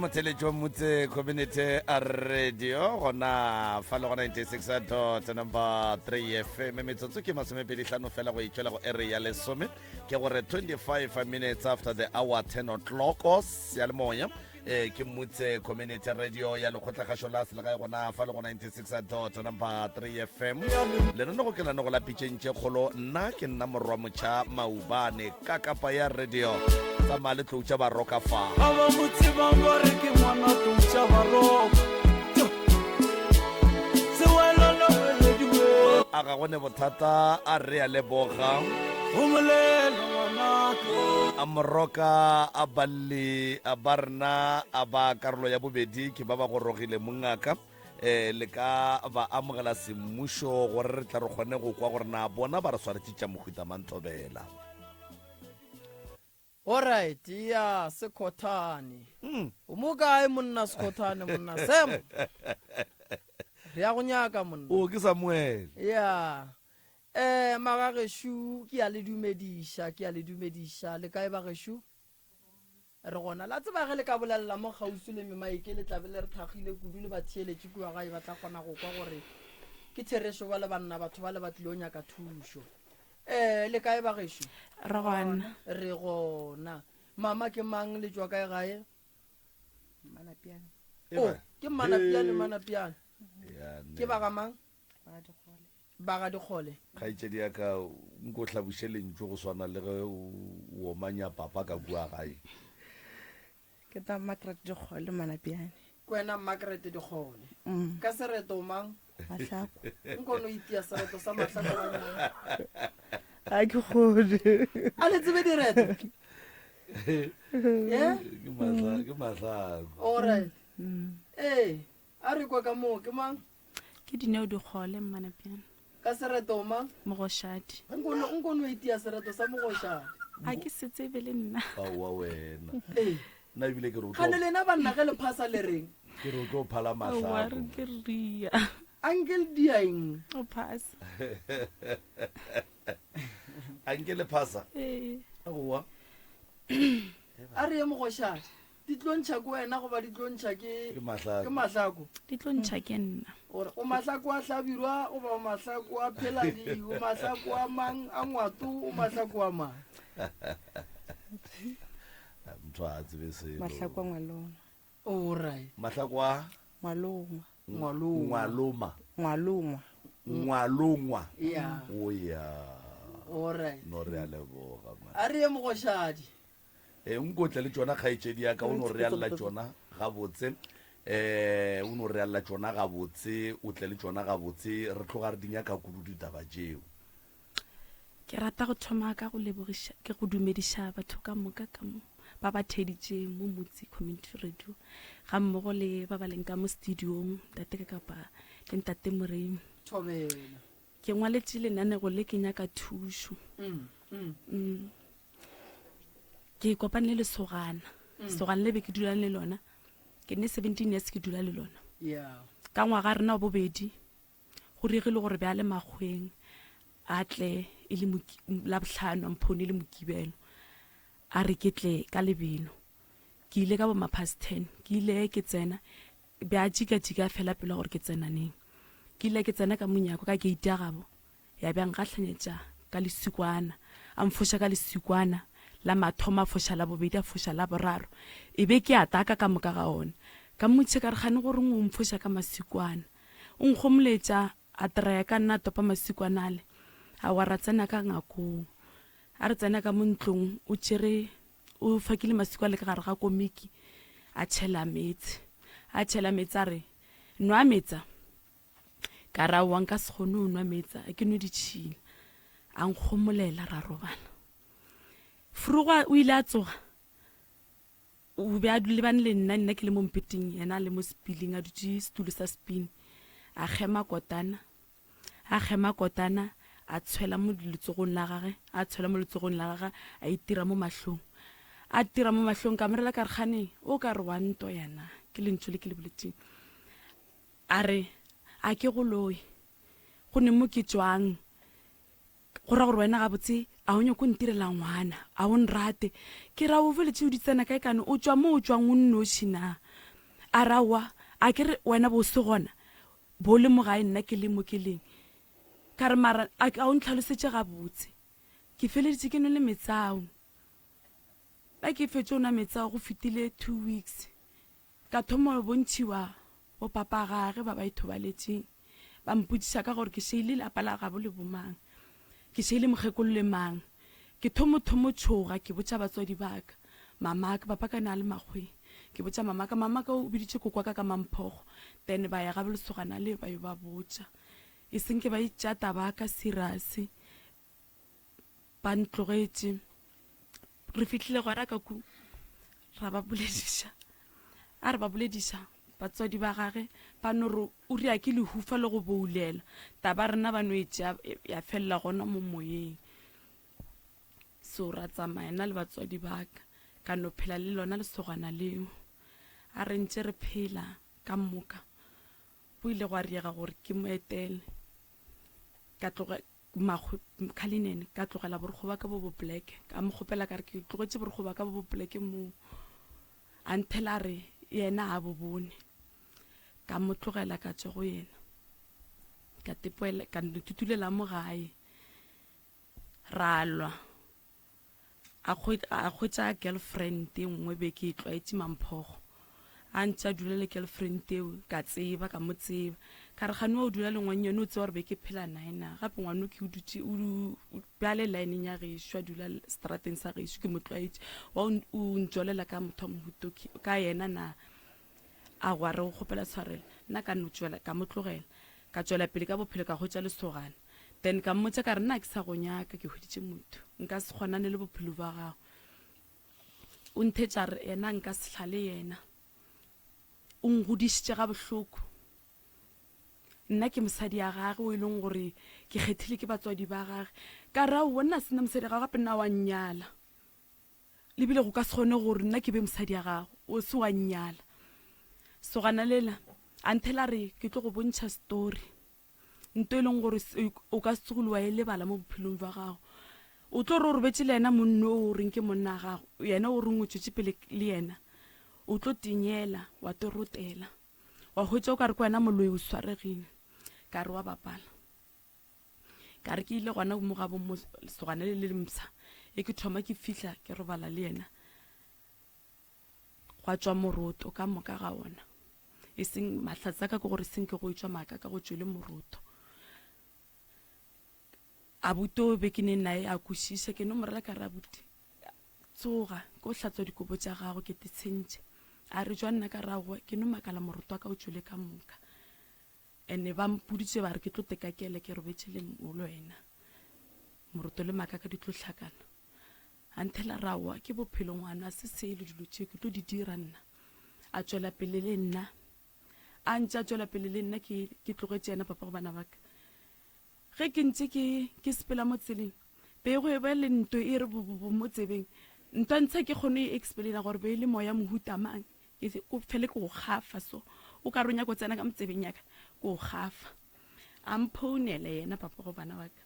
motheletši wa Motse Community Radio gona fa le go 96 dot number 3 FM metsotso ke masomepedi hlano fela go itšwela go ere ya lesome ke gore 25 minutes after the hour 10 o'clock seyalemoya eh ke Motse Community Radio ya lekgotlakgašo la selegae gona fa le go 96 dot number 3 FM lenanego ke lenanego la pitšeng tše kgolo nna ke nna morwa motšha maubane ka kapa ya radio tsamaya le tlou tša baroka fa Ba ba mo tsebang ba re ke ngwana tlou tša baroka. Sewelo le welediwe. A ga go ne bothata a re a leboga. Go molela ngwanaka. A moroka a balli a ba rena a ba karolo ya bobedi ke ba ba gorogile mongaka eh le ka ba amogela semmušo gore re tla re kgone go kwa gore na bona ba re swaretše tša mohuta mang thobela. Alright, ya Sekhothane. O mo kae monna Sekhothane monna Sam? Re ya go nyaka monna. O ke Samuel. Ya. Eh magagešu ke ya le dumediša, ke ya le dumediša. Le kae bagešu? Re gona. La tseba ge le ka bolelela mo kgauswi le memaeke le tla be le re thakgile kudu le batheeletši kua gae ba tla kgona go kwa gore ke therešo ba le banna batho ba le ba tlilo nyaka thušo. Eh le kae bagešo? Re gona. Re gona. Mama ke mang le tšwa kae gae? Mmanapiane. Oh, ke Mmanapiane, Mmanapiane. Ke ba ga mang? Ba ga Dikgole. Ba ga Dikgole. Kgaetšedi ya ka, nko hlaboše lentšu go swana le ge o omanya papa ka kua gae. Ke tla Margaret Dikgole, Manapiane. Ke wena Margaret Dikgole. Mm. Ka sereto o mang? Mahlako. Nko no itia sereto sa Mahlako ba nna. Ga ke kgone. A le tsebe direto? Yeah? Ke mahla, ke mahlako. All right. Mm. Ee, a re kwa ka moo ke mang? Ke Dineo Dikgole, Mmanapiane. Ka sereto o mang? Mogoshadi. Nko no, nko no itia sereto sa Mogoshadi. A ke se tsebe le nna. Aowa wena. Ee. Nna ebile ke re o tlo. Kgane lena banna ge le phasa le reng? Ke re o tlo phala Aowa, mahlako. re ke ria. A nke le dia eng? O phasa. A nke le phasa? Ee. Aowa. A re ye Mogoshadi. Di tlo ntšha ke wena goba di tlo ntšha ke Ke Mahlako. Ke Mahlako. Di tlo ntšha ke nna. Gore o Mahlako a Hlabirwa goba o Mahlako a Pheladi, o Mahlako a mang a Ngwato, o Mahlako a mang. Motho a tsebe selo. Mahlako a Ngwaloma. Alright. Mahlako a Ngwalongwa. Ngwalongwa. Ngwaloma. Ngwalongwa. Ngwalongwa. Yeah. O ya. Alright. No re a leboga man. A re ye Mogoshadi. E, nkotle le tšona kgaetšedi ya ka, o no re alla tšona gabotse. Eh, o no re alla tšona gabotse, o tle le tšona gabotse, re tloga re di nyaka kudu ditaba tšeo. Ke rata go thoma ka go lebogiša, ke go dumediša batho ka moka ka mo ba ba theeditšeng mo Motse Community Radio ga mmogo le ba ba leng ka mo studiong, ntate ka kapa le ntate Moremi. Thobela. Ke ngwaletše lenanego le ke nyaka thušo. Mm, mm. Mm. Ke kopane le lesogana. Mm. Lesogana le be ke dula le lona. Ke ne 17 years ke dula le lona. Yeah. Ka ngwaga rena wa bobedi go diregile gore bjale makgweng a tle e le Labohlano a mphone e le Mokibelo a re ke tle ka lebelo. Ke ile ka bo ma past 10 ke ile ke tsena be a jika-jika fela pelo gore ke tsena neng. Ke ile ke tsena ka monyako ka gate ya gabo ya be a nkahlanyetša ka lesikwana a mfoša ka lesikwana la mathomo a foša la bobedi a foša la boraro e be ke ataka ka moka ga ona. Ka mmotšiša ka re kgane go reng o mfoša ka masikwana. O nkgomoletša a traya ka nna a topa masikwana ale a wa ra tsena ka ngakong. A re tsena ka mo ntlong o tšere o fakile masiko ale ka gare ga komiki a tšhela meetse a tšhela meetse a re nwa meetsa ka ra wa nka se kgone go nwa meetsa a ke nwe ditšhila a nkgomolela ra robala fruga o ile a tsoga o be a lebane le nna nna ke le mo mpeteng yena a le mo sepiling a dutše setulo sa sepini a kgema kotana A kgema kotana, a tshwela mo letsogong la gage, a tshwela mo letsogong la gage, a itira mo mahlong. A tira mo mahlong, ka morela ka re, Kgane, o ka re wa ntoya na? Ke lentšu le ke le boletšeng. A re, A ke go loye. Go ne mo ke tšwang. Go ra gore wena gabotse a o nyako ntirela ngwana, a o nrate. Ke ra o boletše o di tsena kae kane o tšwa mo o tšwang o nnoši na? A re, Aowa, a ke re wena bo se gona, bo le mo gae nna ke le mo ke leng. Ka re, Mara a a o ntlhalosetše gabotse. Ke feleditše ke nwele meetse ao. Ba ke fetše go nwa meetse ao go fetile two weeks. Ka thoma go bontšhiwa bo papa gage ba ba ithobaletšeng. Ba mpotšiša ka gore ke šeile lapa la gabo le bomang, ke šeile mokgekolo le mang. Ke thomo thomo tšhoga ke botša batswadi ba ka, mamaka, papa ka ne a le makgweng. Ke botša mamaka, mamaka o biditše kokwaka ka mamphogo, then ba ya ga lesogana le ba yo ba botša. E seng ke ba e tšea taba ka serious. Ba ntlogetše. Re fihlile gona ka ku ra ba bolediša. A re ba bolediša batswadi ba gage ba no re o ria ke lehufa le go boulela. Taba rena ba no e tšea ya felela gona mo moyeng. So ra tsamaya nna le batswadi ba ka ka no phela le lona lesogana leo. A re ntše re phela ka moka go ile gwa riega gore ke mo etele. Ka tloga Cullinan, ka tlogela borokgo ba ka bo bo black, ka mo kgopela ka re ke tlogetše borokgo ba ka bo bo black moo. A nthela a re yena a bo bone. Ka mo tlogela ka tšwa go yena. Ka tepoela, ka no tutulela mo gae. Ra lwa. A hwetša girlfriend e nngwe be ke e tlwaetše Mamphogo. A ntše a dula le girlfriend eo, ka tseba, ka mo tseba. Ka re kgane wa o dula le ngwannyane o tseba gore be ke phela nae na? Gape ngwano ke o dutše, o be a le lineng ya gešo, a dula strateng sa gešo, ke mo tlwaetše. Wa o ntšolela ka motho wa mohuta ka yena na? A gwa re o kgopela tshwarelo. Nna ka no tšwela, ka mo tlogela. Ka tšwela pele ka bophelo ka hwetša lesogana. Then ka mmotša ka re nna ke sa go nyaka ke hweditše motho. Nka se kgonane le bophelo bja gago. O nthetša re yena nka se hlale yena. O ngodišitše ga bohloko. Nna ke mosadi ya gage o e leng gore ke kgethile ke batswadi ba gage. Ka re aowa nna se nna mosadi ya gago gape nna wa nnyala. Le bile go ka se kgone gore nna ke be mosadi ya gago, o se wa nnyala. Sogana lela a nthela re ke tlo go bontšha story. Nto e leng gore o ka se tsogile wa e lebala mo bophelong bja gago. O tlo re o robetše le yena monno o reng ke monna wa gago, yena o reng o tšwetše pele le yena, o tlo tinyela wa torotela, wa hwetša o ka re ke wena moloi o swaregile. Ka re wa bapala. Ka re ke ile gona mo gabo mo lesogana le le le mpsha, e ke thoma ke fihla ke robala le yena. Gwa tšwa moroto ka moka ga ona. E seng mahlatse a ka ke gore seng ke go etšwa maaka ka go tšwele moroto. Abuti o be ke ne naye a kwešiša, ke no mo rela ka re abuti tsoga ke o hlatswa dikobo tša gago ke te tshentše. A re jwa nna ka re aowa ke no makala moroto wa ka o tšwele ka moka. Ene ba mpoditše ba re ke tlo tekakele ke robetše le le wena. Moroto le maaka ka di tlo hlakana. A nthela ra wa ke bophelo ngwana se selo dilo tše ke tlo di dira nna. A tšwela pele le nna. A ntše a tšwela pele le nna ke ke tlogetše yena papa go bana ba ka. Ge ke ntše ke ke sepela mo tseleng be go eba le nto e re bo mo tsebeng. Ntwa ntsha ke kgone e explaina gore be e le moya mohuta mang. Ke o fele ke go gafa so o ka re o nyaka go tsena ka mo tsebeng ya ka ke go gafa. A mphounela yena papa go bana ba ka.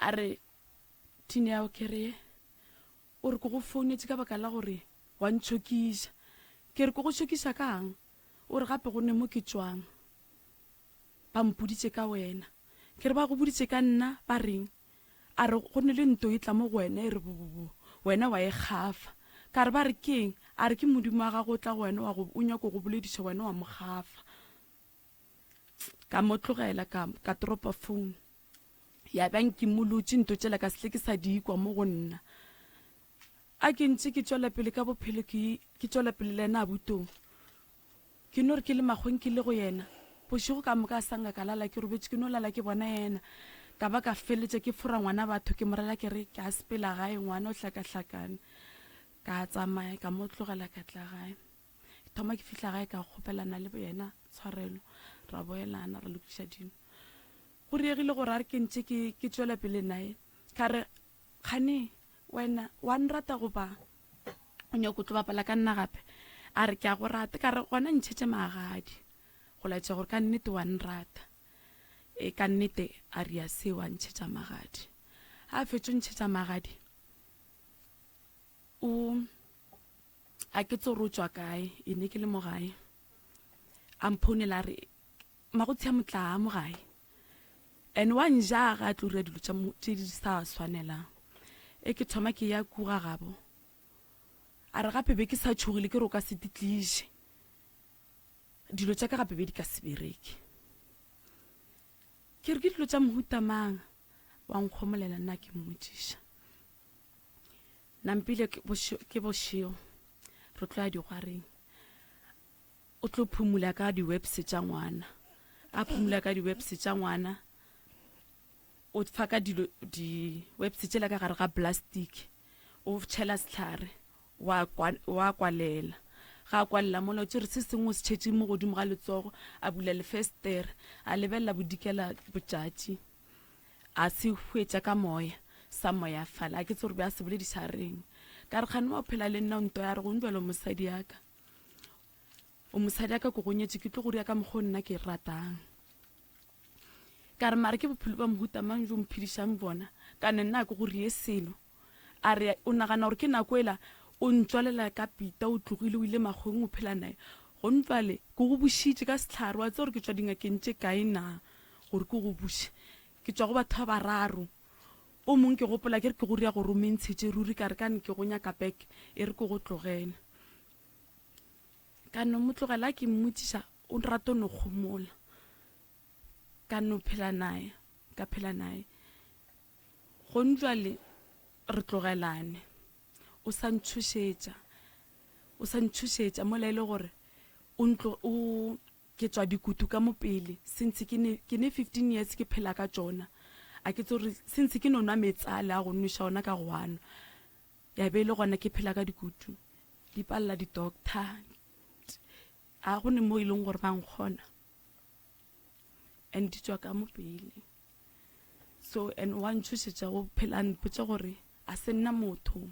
A re Tineo ke re, O re ke go founetše ka baka la gore wa ntšhokiša. Ke re ke go šokiša ka'ng? O re gape go ne mo ke tšwang ba mpoditše ka wena. Ke re ba go boditše ka nna ba reng? A re go ne le nto e tla mo go wena e re bobobo, wena wa e gafa. Ka re ba re ke'ng? A re ke Modimo wa gago o tla go wena wa go o nyako go bolediša wena wa mo gafa. Ka mo tlogela ka ka dropa phone. Ya ba nkimolotše nto tšela ka se tle ke sa di kwa mo go nna. A ke ntše ke tšwela pele ka bophelo ke ke tšwela pele le yena abutong. Ke no re ke le makgweng ke le go yena. Bošego ka moka a sa nka ka lala ke robetše ke no lala ke bona yena. Ka ba ka feleletša ke fora ngwana batho ke mo rela ke re ke a sepela gae ngwana o hlakahlakane. Ka tsamaya ka mo tlogela ka tla gae. Ke thoma ke fihla gae ka kgopelana le yena tshwarelo ra boelana ra lokiša dilo. Go diegile gore a re ke ntše ke, ke tšwela pele naye. Ka re, Kgane, wena wa nrata goba o nyaka o tlo bapala ka nna gape? A re, Ke a go rata. Ka re, Gona ntšhetše magadi go laetša gore ka nnete wa nrata. E, ka nnete a ria seo, a ntšhetša magadi. A fetšo ntšhetša magadi, o. A ke tse gore o tšwa kae, e ne ke le mo gae. A mphounela a re, Magotsi a motlaa mo gae. And wa nja ga a tlo dira dilo tša tše di sa swanelang. E ke thoma ke ya ku ga gabo. A re gape be ke sa tšhogile ke re o ka se di tliše. Dilo tša ka gape be di ka se bereke. Ke re ke dilo tša mohuta mang? Wa nkgomolela nna ke mmotšiša. Nampile ke bošego re tlo ya digwareng. O tlo phumula ka di-webs tša ngwana. A phumula ka di-webs tša ngwana. O fa ka dilo di-webs tšela ka gare ga plastic. O tšhela sehlare wa wa kwalela. Ga a kwalela mola o tšere se sengwe o se tšhetše mo godimo ga letsogo a bula lefestere a lebelela bodikela botšatši. A se hwetša ka moya, sa moyafala. A ke tsebe gore be a se bolediša a reng. Ka re kgane wa phela le nna o ntoya a re go njwalo mosadi ya ka. O mosadi ya ka ko go nyetše ke tlo go dira ka mokgwa o nna ke ratang. Ka re mare ke bophelo ba mohuta mang jo mphedišang bona ka ne nna ke go rie selo. A re o nagana gore ke nako ela o ntswalela ka pita o tlogile o ile makgweng o phela naye. Gonjwale ke go bušitše ka sehlare wa tseba gore ke tšwa dingakeng tše kae na gore ke go buše. Ke tšwa go batho ba bararo. O mong ke gopola ke re ke go ria gore o mentshetše ruri ka re ka ne ke go nyaka back e re ke go tlogele. Ka no mo tlogela ke mmotšiša o rata o no kgomola. Ka no phela naye ka phela naye. Gonjwale re tlogelane. O sa ntšhošetša. O sa ntšhošetša mola e le gore o ntlo o Ke tšwa dikutu ka mo pele since ke ne ke ne 15 years ke phela ka tšona. A ke tsore since ke no nwa meetse ale a go nweša ona ka go a nwa. Ya be e le gona ke phela ka dikutu. Di palela di doctor. A go ne mo e leng gore ba nkgona. And di tšwa ka mo pele. So and wa ntšhošetša go phela mpotša gore a se nna motho.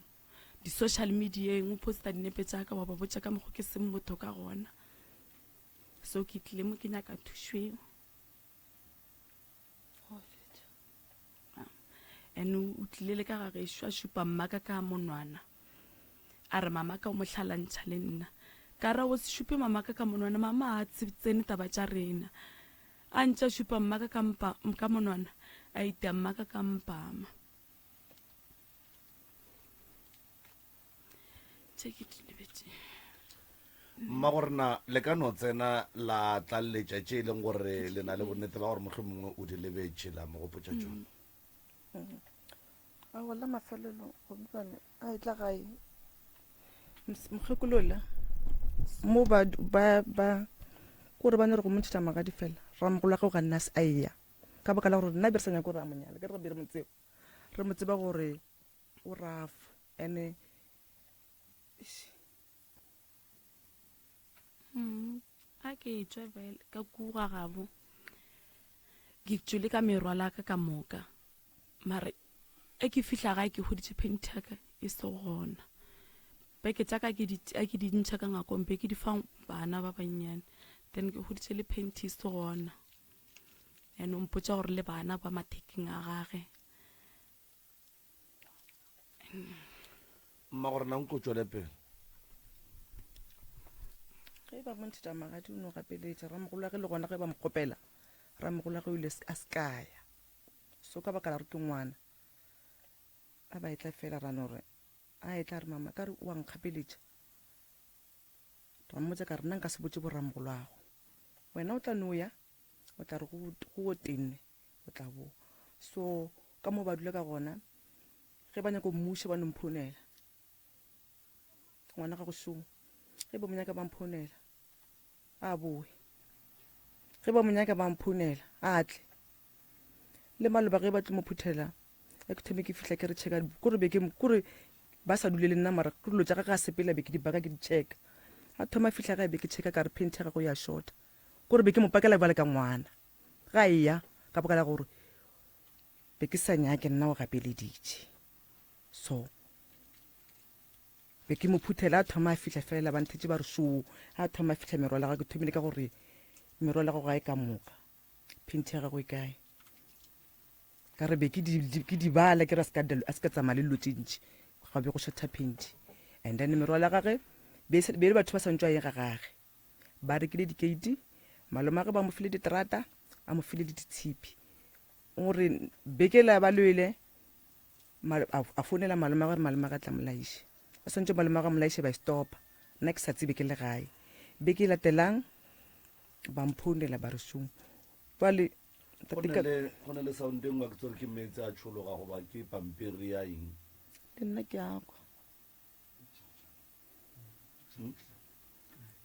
Di social media-eng o posta dinepe tša ka wa ba botša ka mokgo ke seng motho ka gona. So ke tlile mo ke nyaka thušo eo. And o tlile le ka ga gešo a šupa mmaka ka monwana. A re mama ka o mo hlalantšha le nna. Ka ra o se šupe mama ka ka monwana mama a tsene taba tša rena. A ntše a šupa mmaka ka mpa ka monwana a itia mmaka ka mpama. Tše ke di lebetše. Mma go rena le ka no tsena la tlaleletša tše e leng gore le na le bonnete ba gore mohlho mongwe o di lebetše la mo gopotša tšona. Aowa la mafelelo gomme a etla gae mokgekolola mo ba ba ba kore ba ne re go mo ntšhetša magadi fela ramogolo wa gagwe ga nna a eya ka baka la gore nna be re sa nyake gore a mo nyale ke re be re mo tseba re mo tseba gore o rough ene Mm, a ke tšwe bjale ka kuga gabo ke tšwele ka merwala ka ka moka mare e ke fihla gae ke hweditše phenti ya ka e se gona beke tša ka ke di a ke di ntšha ka ngakong be ke di fa bana ba bannyane then ke hweditše le phenti e se gona and o mpotša gore le bana ba mathekeng a gage Mma gore na nko tšwele pele. Ge ba mo ntšhetša magadi o no gapeletša ramogolo wa ge le gona ge ba mo kgopela ramogolo wa ge o ile a se kaya so ka baka la gore ke ngwana a ba etla fela ra no re a etla re mama ka re wa nkgapeletša ra mmotša ka re nna nka se botše boramogolo ago wena o tla no ya o tla re go go tenne o tla boa so ka mo ba dula ka gona ge ba nyaka mmušo ba no mphounela ngwana ga go šoo ge ba mo nyaka ba mphounela a boe ge ba mo nyaka ba mphounela a tle le maloba ge ba tlo mo phuthela e ke thome ke fihla ke re checka kore be ke kore ba sa dule le nna mara ke dilo tša gage a sepela be ke di baka ke di checka a thoma fihla gae be ke checka ka re pente ya gago ya shorta kore be ke mo pakela bjale ka ngwana Ga eya, ka baka la gore be ke sa nyake nna o gapeleditše. So be ke mo phuthela a thoma a fihla fela ba nthetše ba re šoo a thoma a fihla merwalo ya gagwe ke thomile ka gore merwalo ya gago ga e ka moka phinthi ya gago e kae ka re be ke di ke di bala ke re a se ka a se ka tsamaya le dilo tše ntši ga be go šotha phinthi and then merwalo ya gage. Be e le batho ba sa ntšwa ye ga gage. Ba rekile dikeiti, malomagwe ba mo file diterata, a mo file le ditshipi. O re beke la ba lwele, a founela malomagwe gore malomagwe a tla mo laiše. Ba swantše malomagwe a mo laiše ba e stopa. Nna ke sa tsebe ke le gae. Beke e latelang ba mphounela ba re šong. Jwale Go na le, go na le sound e nngwe ke tsore ke meetse a tšhologa goba ke pampiri ya eng. Le nna ke a kwa.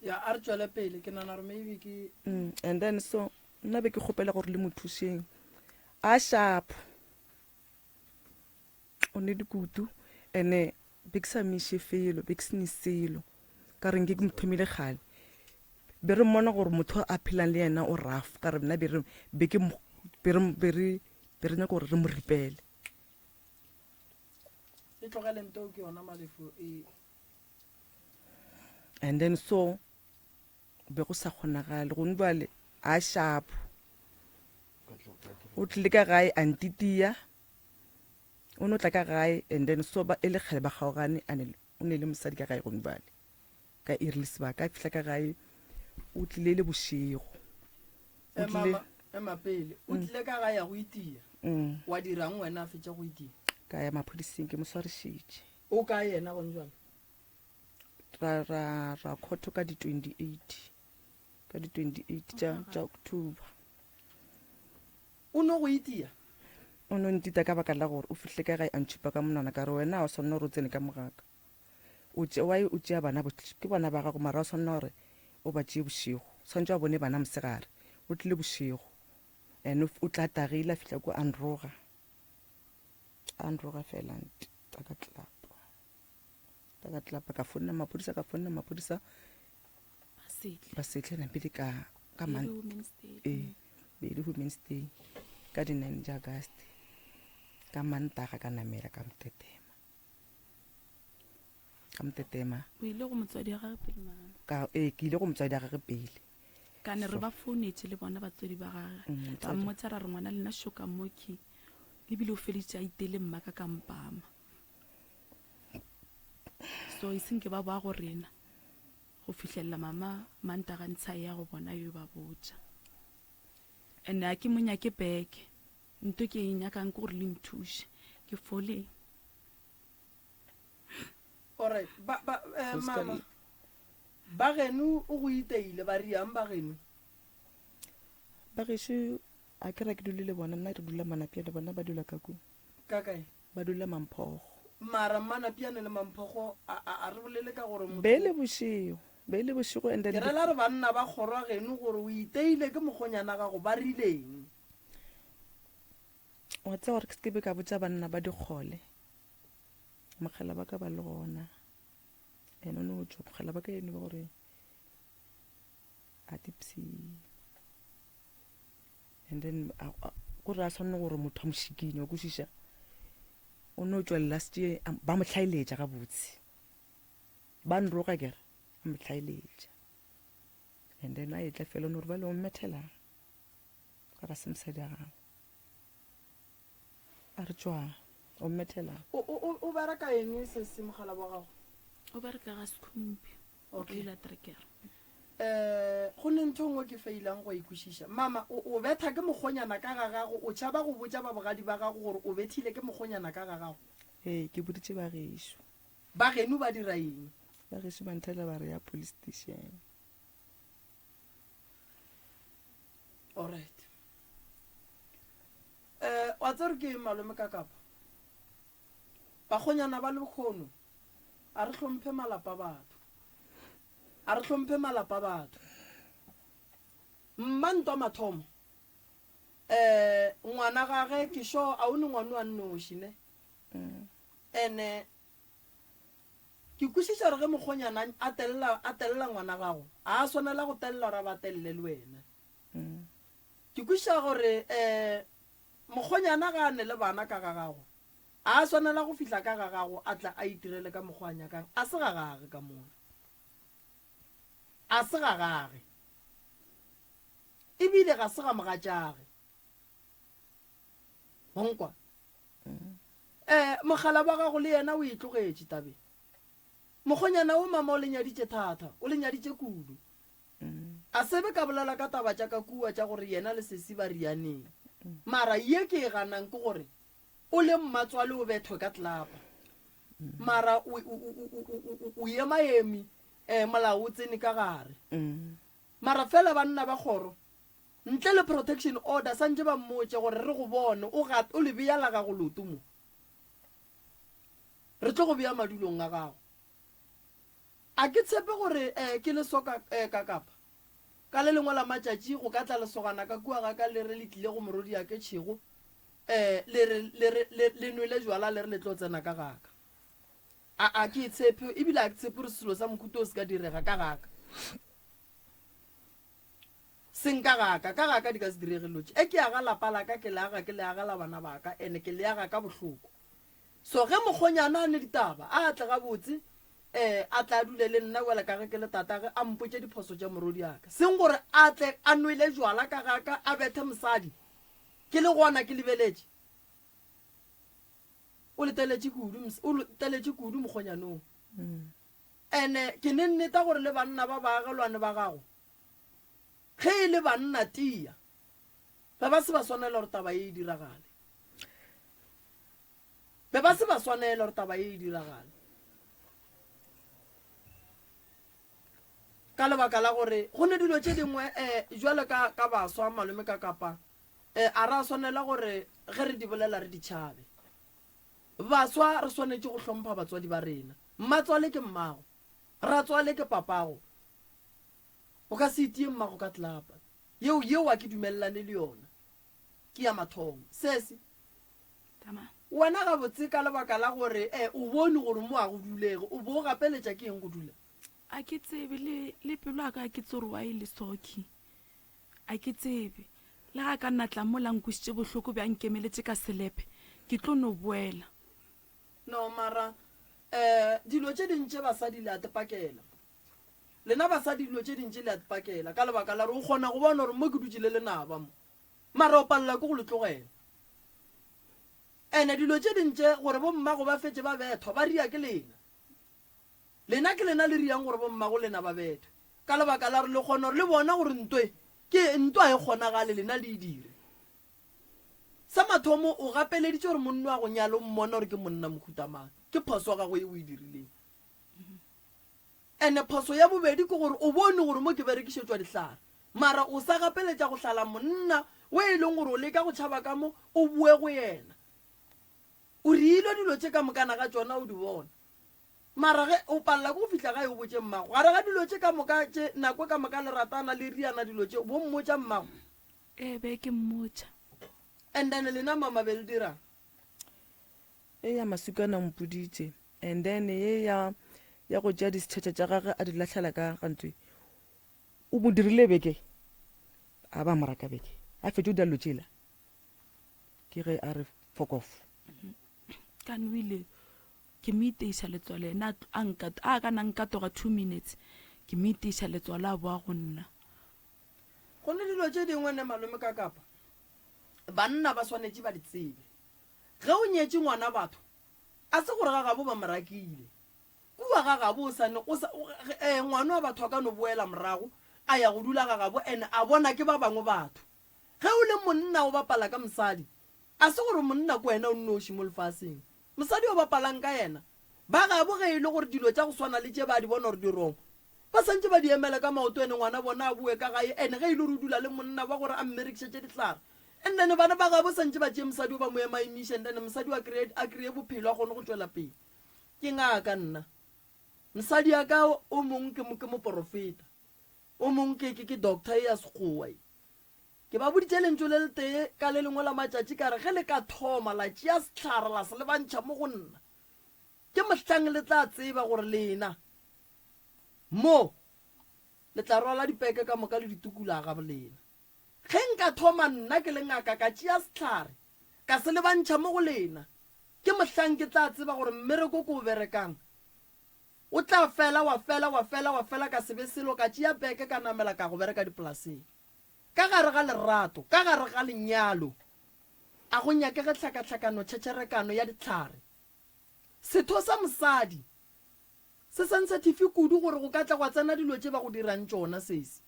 Ya a re tšwele pele ke nana gore maybe ke mm, and then so nna be ke kgopela gore le mo thušeng a sharp o ne dikutu ene be ke sa miše felo be ke se ne selo ka reng ke ke mo thomile kgale be re mmona gore motho a phelang le yena o rough ka re nna be re be ke be re be re be re nyaka gore re mo ripele e tlogele nto ke yona malefo e and then so be go sa kgonagale gone jale a shapo o tlile ka gae a ntitia o no tla ka gae and then so ba e le kgale ba kgaogane a ne o ne le mosadi ka gae gone jale ka iri le sebaka a fihla ka gae o tlile le bošego o tlile ema pele o mm. tlile ka gae ya go itia mm. wa dirang wena a fetša go itia ka ya maphodiseng ke mo swarišitše o kae yena gone jwale ra ra ra khotho ka di 28 ka di 28 tša tša October o no go itia o no ntita ka baka la gore o fihle ka gae a ntšhupa ka monwana ka re wena o swanela gore o tsene ka mogaka o tše why o tšea bana ke bana ba gago mara o swanela gore o ba tšee bošego tshwanetse wa bone bana mosegare o tlile bošego and o tla tagile a fihla ko a nroga a nroga fela ka tlapa ka tlapa ka fonna maphodisa ka fonna maphodisa ba setle napele ka ka man ee be le women's day ka di-nine ja august ka mantaga ka namela ka motetema ka motetema o ile go motswadi wa gage pele mama ka ee ke ile go motswadi wa gage pele ka ne re ba founetse le bona batswadi ba gage mm, ba mmotsa ra re ngwana lena šoka moki lebile o feditše a itele mma ka kampama so e seng ke ba boa go rena go fihlelela mama mantaga ntsha ya go bona yo ba botša and a ke mo nyake beke nto ke e nyakang ke gore le nthuše ke fole Alright, ba ba eh, mama ba geno o go iteile ba riang ba geno ba gešo a ke ra ke dule le bona nna re dula manapiane bona ba dula ka kua ka kae Ba dula Mamphogo. Mara Mmanapiane le Mamphogo a, a, a re bolele ka gore motho. Be le bošego, be le bošego and then. Ke rela re banna ba kgorwa geno gore o iteile ke mokgonyana gago ba rileng? Wa tseba gore ke se ke be ka botša banna ba dikgole, mogala ba ka ba le gona. Ene o no tšwa, mogala ba ka eno ba gore a tipsy. And then ko re a tshwanne gore motho a mo šikinye wa kwešiša o no tšwelela se ba mo hlaeletša gabotse ba nroga kere a mo hlaeletša and then a etla fela o no re ba le o mmethelang ka ga se mosadi ya gago a re tšwa o mmethelang o bereka eng se se mogala wa gago o bereka ga sekhumpi Okay. Um go ne ntho nngwe ke failang go e kwešiša. Mama, o, o betha ke mokgonyana ka ga gago, o tšhaba go botša ba bogadi ba gago gore o bethile ke mokgonyana ka ga gago? Ee, ke boditše ba gešo. Ba geno ba dira eng? Ba gešo ba nthela ba re ya police station. Alright. Um wa tseba gore ke eng malome ka kapa? Bakgonyana ba lekgono A re hlomphe malapa batho. A re hlomphe malapa batho. Mma ntwa mathomo. Eh ngwana gage ke sure a o ne ngwano a nnoši ne. Mm. Ene ke kwešiša gore ge mokgonyana a telela a telela ngwana gago a a swanela go telela gore a ba telele le wena. Mm. Ke kwešiša gore eh mokgonyana ga a ne le bana ka ga gago A swanela go fihla ka ga gago a tla a itirele ka mokgwa a nyakang, a se ga gage ka mola. A se ga gage. Ebile ga se ga mogatšage. Wa nkwa? Eh, mogala wa gago le yena o e tlogetše tabeng. Mokgonyana wo mama o le nyaditše thata, o le nyaditše kudu. A se be ka bolela ka taba tša ka kua tša gore yena le sesi ba rianeng. Mara ye ke e ganang ke gore o le mmatswale o bethwe ka tlelapa. Mara o, o, o, o, o, o, o emaemi eh, molao o tsene ka gare. Mara fela banna ba kgoro ntle le protection order santše ba mmotše gore re go bone o gat, o le bea la gago leoto mo. Re tlo go bea madulong a gago. A ke tshepe gore eh, ke leso ka, eh, ka kapa. Ka le lengwe la matšatši go ka tla lesogana ka kua ga ka le re le tlile go morwediake tšhego, eh, le re, le re, le, le nwele jwala le re le tlo tsena ka ga ka. A, a ke e tshepe, ebile a ke tshepe gore selo sa mohuta o se ka direga ka ga ka. Seng ka ga ka, ka ga ka di ka se direge dilo tše. E ke aga lapa la ka, ke le aga, ke le agela bana ba ka, ene ke le aga ka bohloko. So ge mokgonyana a ne ditaba, a tle gabotse, eh, a tle a dule le nna bjale ka ge ke le tatage, a mpotše diphoso tša morwediaka. Seng gore a tle a nwele jwala ka ga ka, a bethe mosadi, ke le gona ke lebeletše. O leteletše kudu, o leteletše kudu mokgonyanong. Ene ke ne nneta gore le banna ba baagelwane ba gago, ge e le banna tia, Be ba se ba swanela gore taba ye e diragale. Be ba se ba swanela gore taba ye e diragale. Ka lebaka la gore go ne dilo tše dingwe um jwale ka ka baswa malome ka kapa um a ra swanela gore ge re di bolela re di tšhabe. Baswa re swanetše go hlompha batswadi ba rena. Mmatswale ke mmago, ratswale ke papago. O ka se itie mmago ka tlelapa. Yeo, yeo a ke dumelelane le yona. Ke ya mathomo. Sesi, Tama. wena gabotse ka lebaka la gore e, o bone gore mo a go dulege, o bo o gapeletša ke eng go dula? A ke tsebe, le, le pelo ya ka a ke tsebe gore why le soki. A ke tsebe. Le ga ka nna tla mola nkwešitše bohloko bja nkemeletše ka selepe, ke tlo no boela. No, mara, eh, dilo tše ding tše basadi le a te pakela. Lena basadi dilo tše dintši le a di pakela ka lebaka la gore o kgona go bona gore mo ke dutše le lenaba mo, mara o palela ke go le tlogela. Ene dilo tše ding tše gore bommago ba fetše ba bethwa ba ria ke lena. Lena ke lena le riang gore bommago lena ba bethwe ka lebaka la gore le kgona gore le bona gore ntwe ke ntwa e kgonagale lena le e dire. Sa mathomo o gapeleditše gore monno a go nyale o mmona gore ke monna mohuta mang. Ke phoso ya gago ye o e dirileng. Ene phoso ya bobedi ke gore o bone gore mo ke berekišetšwa dihlare mara o sa gapeletša go hlala monna we e leng gore o leka go tšhaba ka mo o boe go yena. O riilwe dilo tše ka mokana ga tšona o di bona mara ge o palela ke go fihla gae o botše mmago gare ga dilo tše ka moka tše nako ka moka le ratana le riana dilo tše bo mmotša mmago. Ee be ke mmotša. And then lena mama be le dirang? Eya Masukana o mpoditše. And then ye ya ya go tšea disetšhetša tša gagwe a di lahlela ka gantwe o mo dirile beke a ba mo raka beke a fetše o dira dilo tšela ke ge a re fuck off. Ka nwile ke mo iteiša letswalo yena a nka a ka na nkatoga 2 minutes ke mo iteiša letswalo a boa go nna. Go ne dilo tše dingwe ne malome ka kapa banna ba swanetše ba di tsebe. Ge o nyetše ngwana batho A se gore ga gabo ba mo rakile. Kua ga gabo o sa ne, o sa, eh, ngwana wa batho a ka no boela morago a ya go dula ga gabo and a bona ke ba bangwe batho. Ge o le monna o bapala ka mosadi, a se gore monna ke wena o nnoši mo lefaseng. Mosadi o bapalang ka yena, ba gabo ge e le gore dilo tša go swana le tše ba di bona gore di wrong, ba santše ba di emela ka maoto ene ngwana bona a boe ka gae and ge e le gore o dula le monna wa gore a mmerekišetše dihlare, And then bana ba gabo santše ba tšee mosadi o ba mo emaemiše and then mosadi o a kry-e a kry-e bophelo a kgone go tšwela pele. Ke ngaka nna. Mosadi ya ka o mong ke ke moporofeta. O mong ke ke ke doctor e ya sekgowa e. Ke ba boditše lentšu le letee ka le lengwe la matšatši ka re ge le ka thoma la tšea sehlare la se lebantšha mo go nna ke mohlang le tla tseba gore lena mo le tla rwala dipeke ka moka le ditukula ga bolena. Ge nka thoma nna ke le ngaka ka tšea sehlare ka se lebantšha mo go lena, ke mohlang ke tla tseba gore mmereko ke o berekang o tla fela, wa fela, wa fela, wa fela, ka se be selo, ka tšea peke ka namela ka go bereka dipolaseng. Ka gare ga lerato, ka gare ga lenyalo, a go nyakege tlhakatlhakano, tšhetšherekano ya dihlare. Setho sa mosadi. Se sensitive kudu gore go ka tla gwa tsena dilo tše ba go dirang tšona, sesi.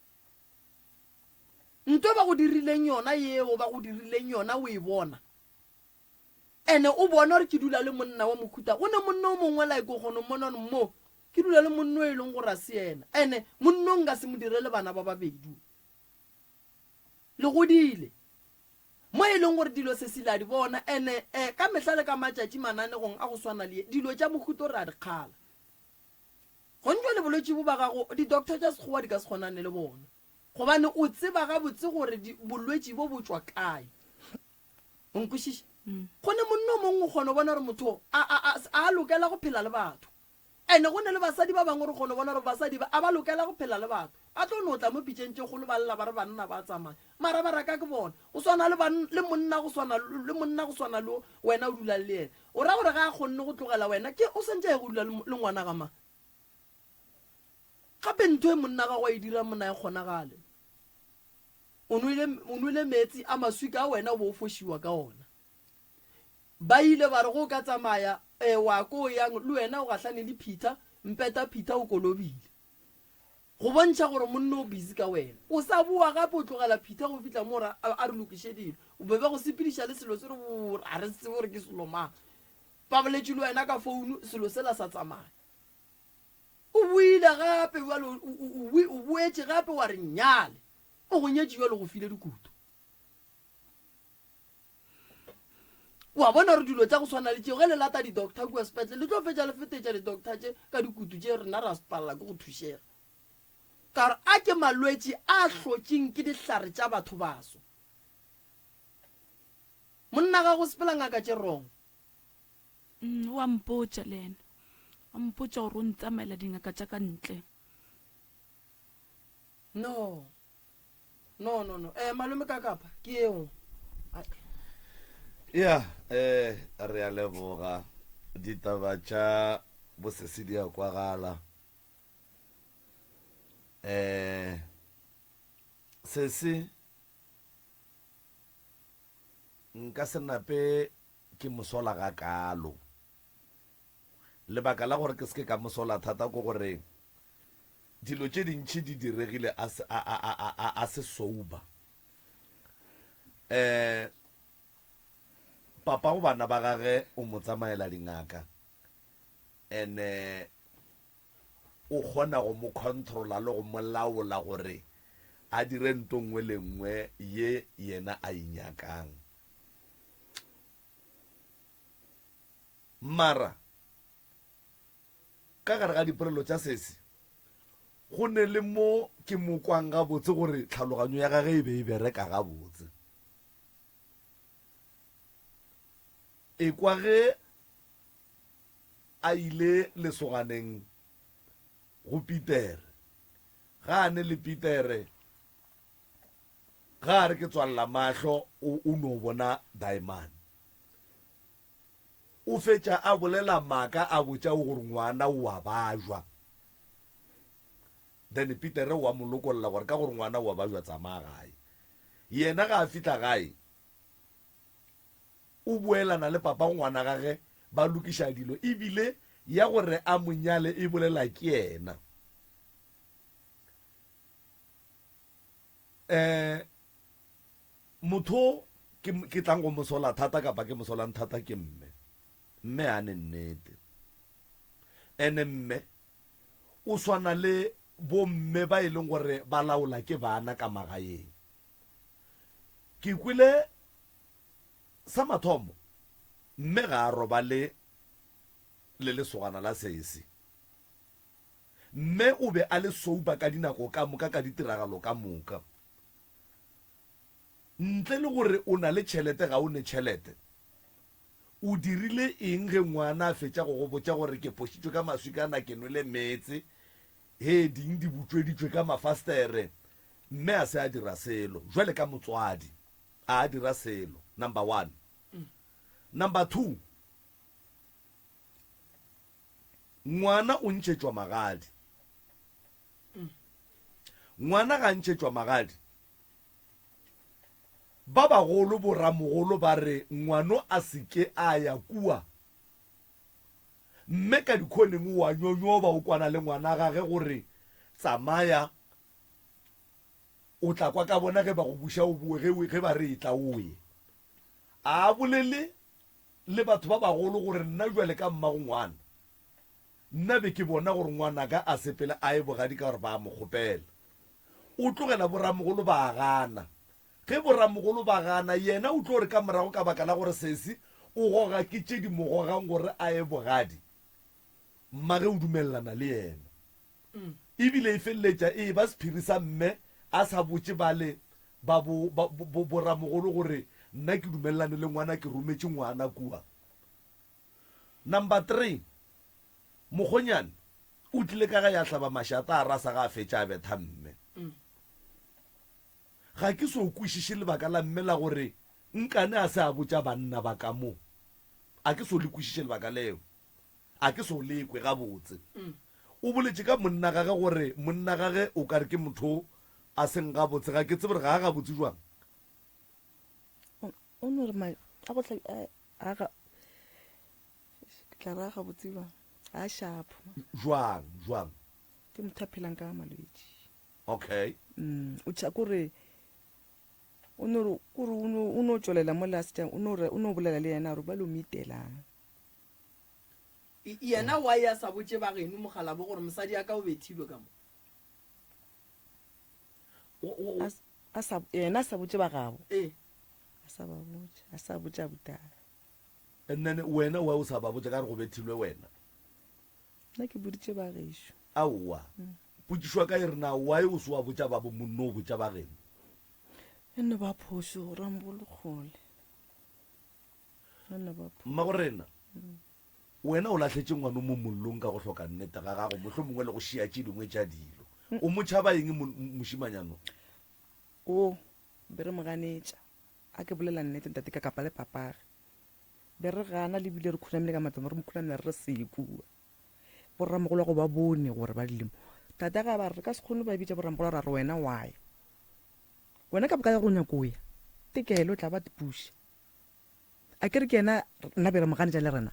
Nto ba go dirileng yona yeo ba go dirileng yona o e bona. Ene o bona gore ke dula le monna wa mohuta. Go ne monna o mongwe like o kgona go mmona gore mo ke dula le monna o e leng gore a se yena. Ene monna o nka se mo direle bana ba babedi. Le godile mo e leng gore dilo sesi la di bona. Ene eh, ka mehla le ka matšatši mananegong a go swana le ye, dilo tša mohuta o re a di kgala. Gone jwale bolwetši bo ba gago, di-doctor tša Sekgowa di ka se kgonane le bona. Gobane o tseba gabotse gore di, bolwetši bo bo tšwa kae. O nkwešiša? Go ne monna o mongwe o kgona go bona gore motho o a, a, a, a a lokela go phela le batho. Ene go ne le basadi ba bangwe re kgona go bona gore basadi ba a ba lokela go phela le batho. Ba tlo no tla mo pitšeng tše kgolo ba lla ba re banna ba tsamaya. Mara ba raka ke bona. Go swana le ban, le monna go swana, le monna go swana le wena o dulang le yena. O ra gore ga a kgonne go tlogela wena, ke o santše a ye go dula le, le ngwana ga mang? Gape ntho e monna gago a e dirang monna e kgonagale. O nwele, o nwele meetse a maswika a wena o bo o fošiwa ka ona. Ba ile ba re go ka tsamaya e, wa ko o yang le wena o gahlane le Peter, mpeta Peter o kolobile. Go bontšha gore monna o busy ka wena. O sa boa gape o tlogela Peter go fihla mo gore a, a re lokiše dilo. O be ba go sepediša le selo se re bo, a re tsebe gore ke selo mang. Ba boletše le wena ka founu, selo sela sa tsamaya. O boile gape bjale, o, o, o, o boetše gape wa re nnyale. O go nyetše bjale o go file dikutu. Wa bona gore dilo tša go swana le tšeo ge le lata di-doctor kua sepetlele le tlo fetša le fetetša di-doctor tše ka dikutu tše rena ra palela ke go thušega. Ka gore a ke malwetši a hlotšeng ke dihlare tša batho baso. Monna ga go sepela ngaka tše wrong. Mm, o a mpotša le yena. A mpotša gore o ntsamaela dingaka tša ka ntle. No. No, no, no. Eh, malome ka kapa, ke eo. Ya, eh, re a leboga. Ditaba tša bosese di a kwagala. Eh, sese nka se nape ke mo sola gakaalo. Lebaka la gore ke se ke ka mo sola thata ke gore dilo tše dintši di diregile a se, a, a, a, a, a se sober. Eh, papa go bana ba gage o mo tsamaela dingaka ene o kgona go mo controla le go mo laola gore a dire nto nngwe le nngwe ye yena a e nyakang. Mara ka gare ga dipolelo tša sesi go ne le mo ke mo kwang gabotse gore tlhaloganyo ya gage e be e bereka gabotse. Ekwa ge a ile lesoganeng go Petere. Ga a ne le Petere, ga a re ke tswalela mahlo o, o no bona daemane. O fetša a bolela maaka a botša gore ngwana o a bajwa. Then Petere o a mo lokolla gore ka gore ngwana o a bajwa tsamaya gae. Yena ga a fihla gae o boelana le papa ngwana gage ba lokiša dilo ebile ya gore a mo nyale e bolela ke yena. Eh Motho ke, ke tlang go mo sola thata kapa ke mo solang thata ke mme. Mme a ne nnete. Ene mme o swana le bomme ba e leng gore ba laola ke bana ka magaeng. Ke kwele sa mathomo mme ga a robale le lesogana la sesi. Mme o be a le sober ka dinako ka moka ka ditiragalo ka moka. Ntle le gore o na le tšhelete ga o ne tšhelete. O dirile eng ge ngwana a fetša go go botša gore ke phošitšwe ka maswikana, ke nwele meetse, he ding di butšweditšwe ka mafastere, mme a se a dira selo. Jwale ka motswadi, a a dira selo, number one. Number two, ngwana o ntšhetšwa magadi. Ngwana ga a ntšhetšwa magadi, ba bagolo boramogolo ba re ngwano a se ke a ya kua. Mme ka dikhoneng o a nyonyoba o kwana le ngwana gage gore tsamaya o tla kwa ka bona ge ba go buša o boe ge, ge ba re etla o ye. A bolele le batho ba bagolo gore nna bjale ka mmago ngwana, nna be ke bona gore ngwanaka a sepele a ye bogadi ka gore ba a mo kgopela. O tlogela boramogolo ba gana. Ge boramogolo ba gana, yena o tlo re ka morago ka baka la gore sesi o goga ke tše di mo gogang gore a ye bogadi, mmage o dumelelana le yena. E bile e feleletša e eba sephiri sa mme a sa botše bale ba bo, ba, bo, boramogolo gore nna ke dumelelane le ngwana ke rometše ngwana kua. Number 3, Mokgonyane o tlile ka gae a hlaba mašata a rasa ga a fetša a betha mme. Ga ke so kwešiše lebaka la mme la gore nkane a se a botša banna ba ka mo. A ke so le kwešiše lebaka leo. A ke so le kwe gabotse. O boletše ka monna gage gore monna gage o ka re ke motho a seng gabotse. Ga ke tsebe gore ga a gabotse jwang. O no re ma a go tla a ga ke tla ra gabotse jwang. A sharp. Jwang, jwang? Ke motho a phelang ka malwetši. Okay. Mm, o tšha kore o no re kore o no o no tšwelela mo last time o no re o no bolela le yena gore ba lo mitelang. Yena why a sa botše ba geno mogalabo gore mosadi ya ka o bethilwe ka mo? A sa yena a sa botše ba gabo. Ee. A sa ba botše, a sa botša butala. And then wena why o sa ba botša ka re go bethilwe wena? Nna ke boditše ba gešo. Aowa. Potšišo ya ka e re na why o se wa botša babo monno o botša ba geno? E no ba phošo Ramogolo kgole. E no ba phošo. Mmagorena, wena o lahletše ngwano mo mollong ka go hloka nnete ga gago, mohlomongwe le go šia tše dingwe tša dilo. O mo tšhaba eng mošimanyano? O be re mo ganetša. A ke bolela nnete ntate ka kapa le papage. Be re gana le bile re khunamile ka matsamo re mo khunamela re re se kua. Borramogolo go ba bone gore ba dilemo. Tata ga ba re re ka se kgone ba bitša borramogolo ra re wena wa ya. Wena ka boka ya go nyako ya. Tekelo tla ba puša. A ke re ke yena nna be re mo ganetša le rena.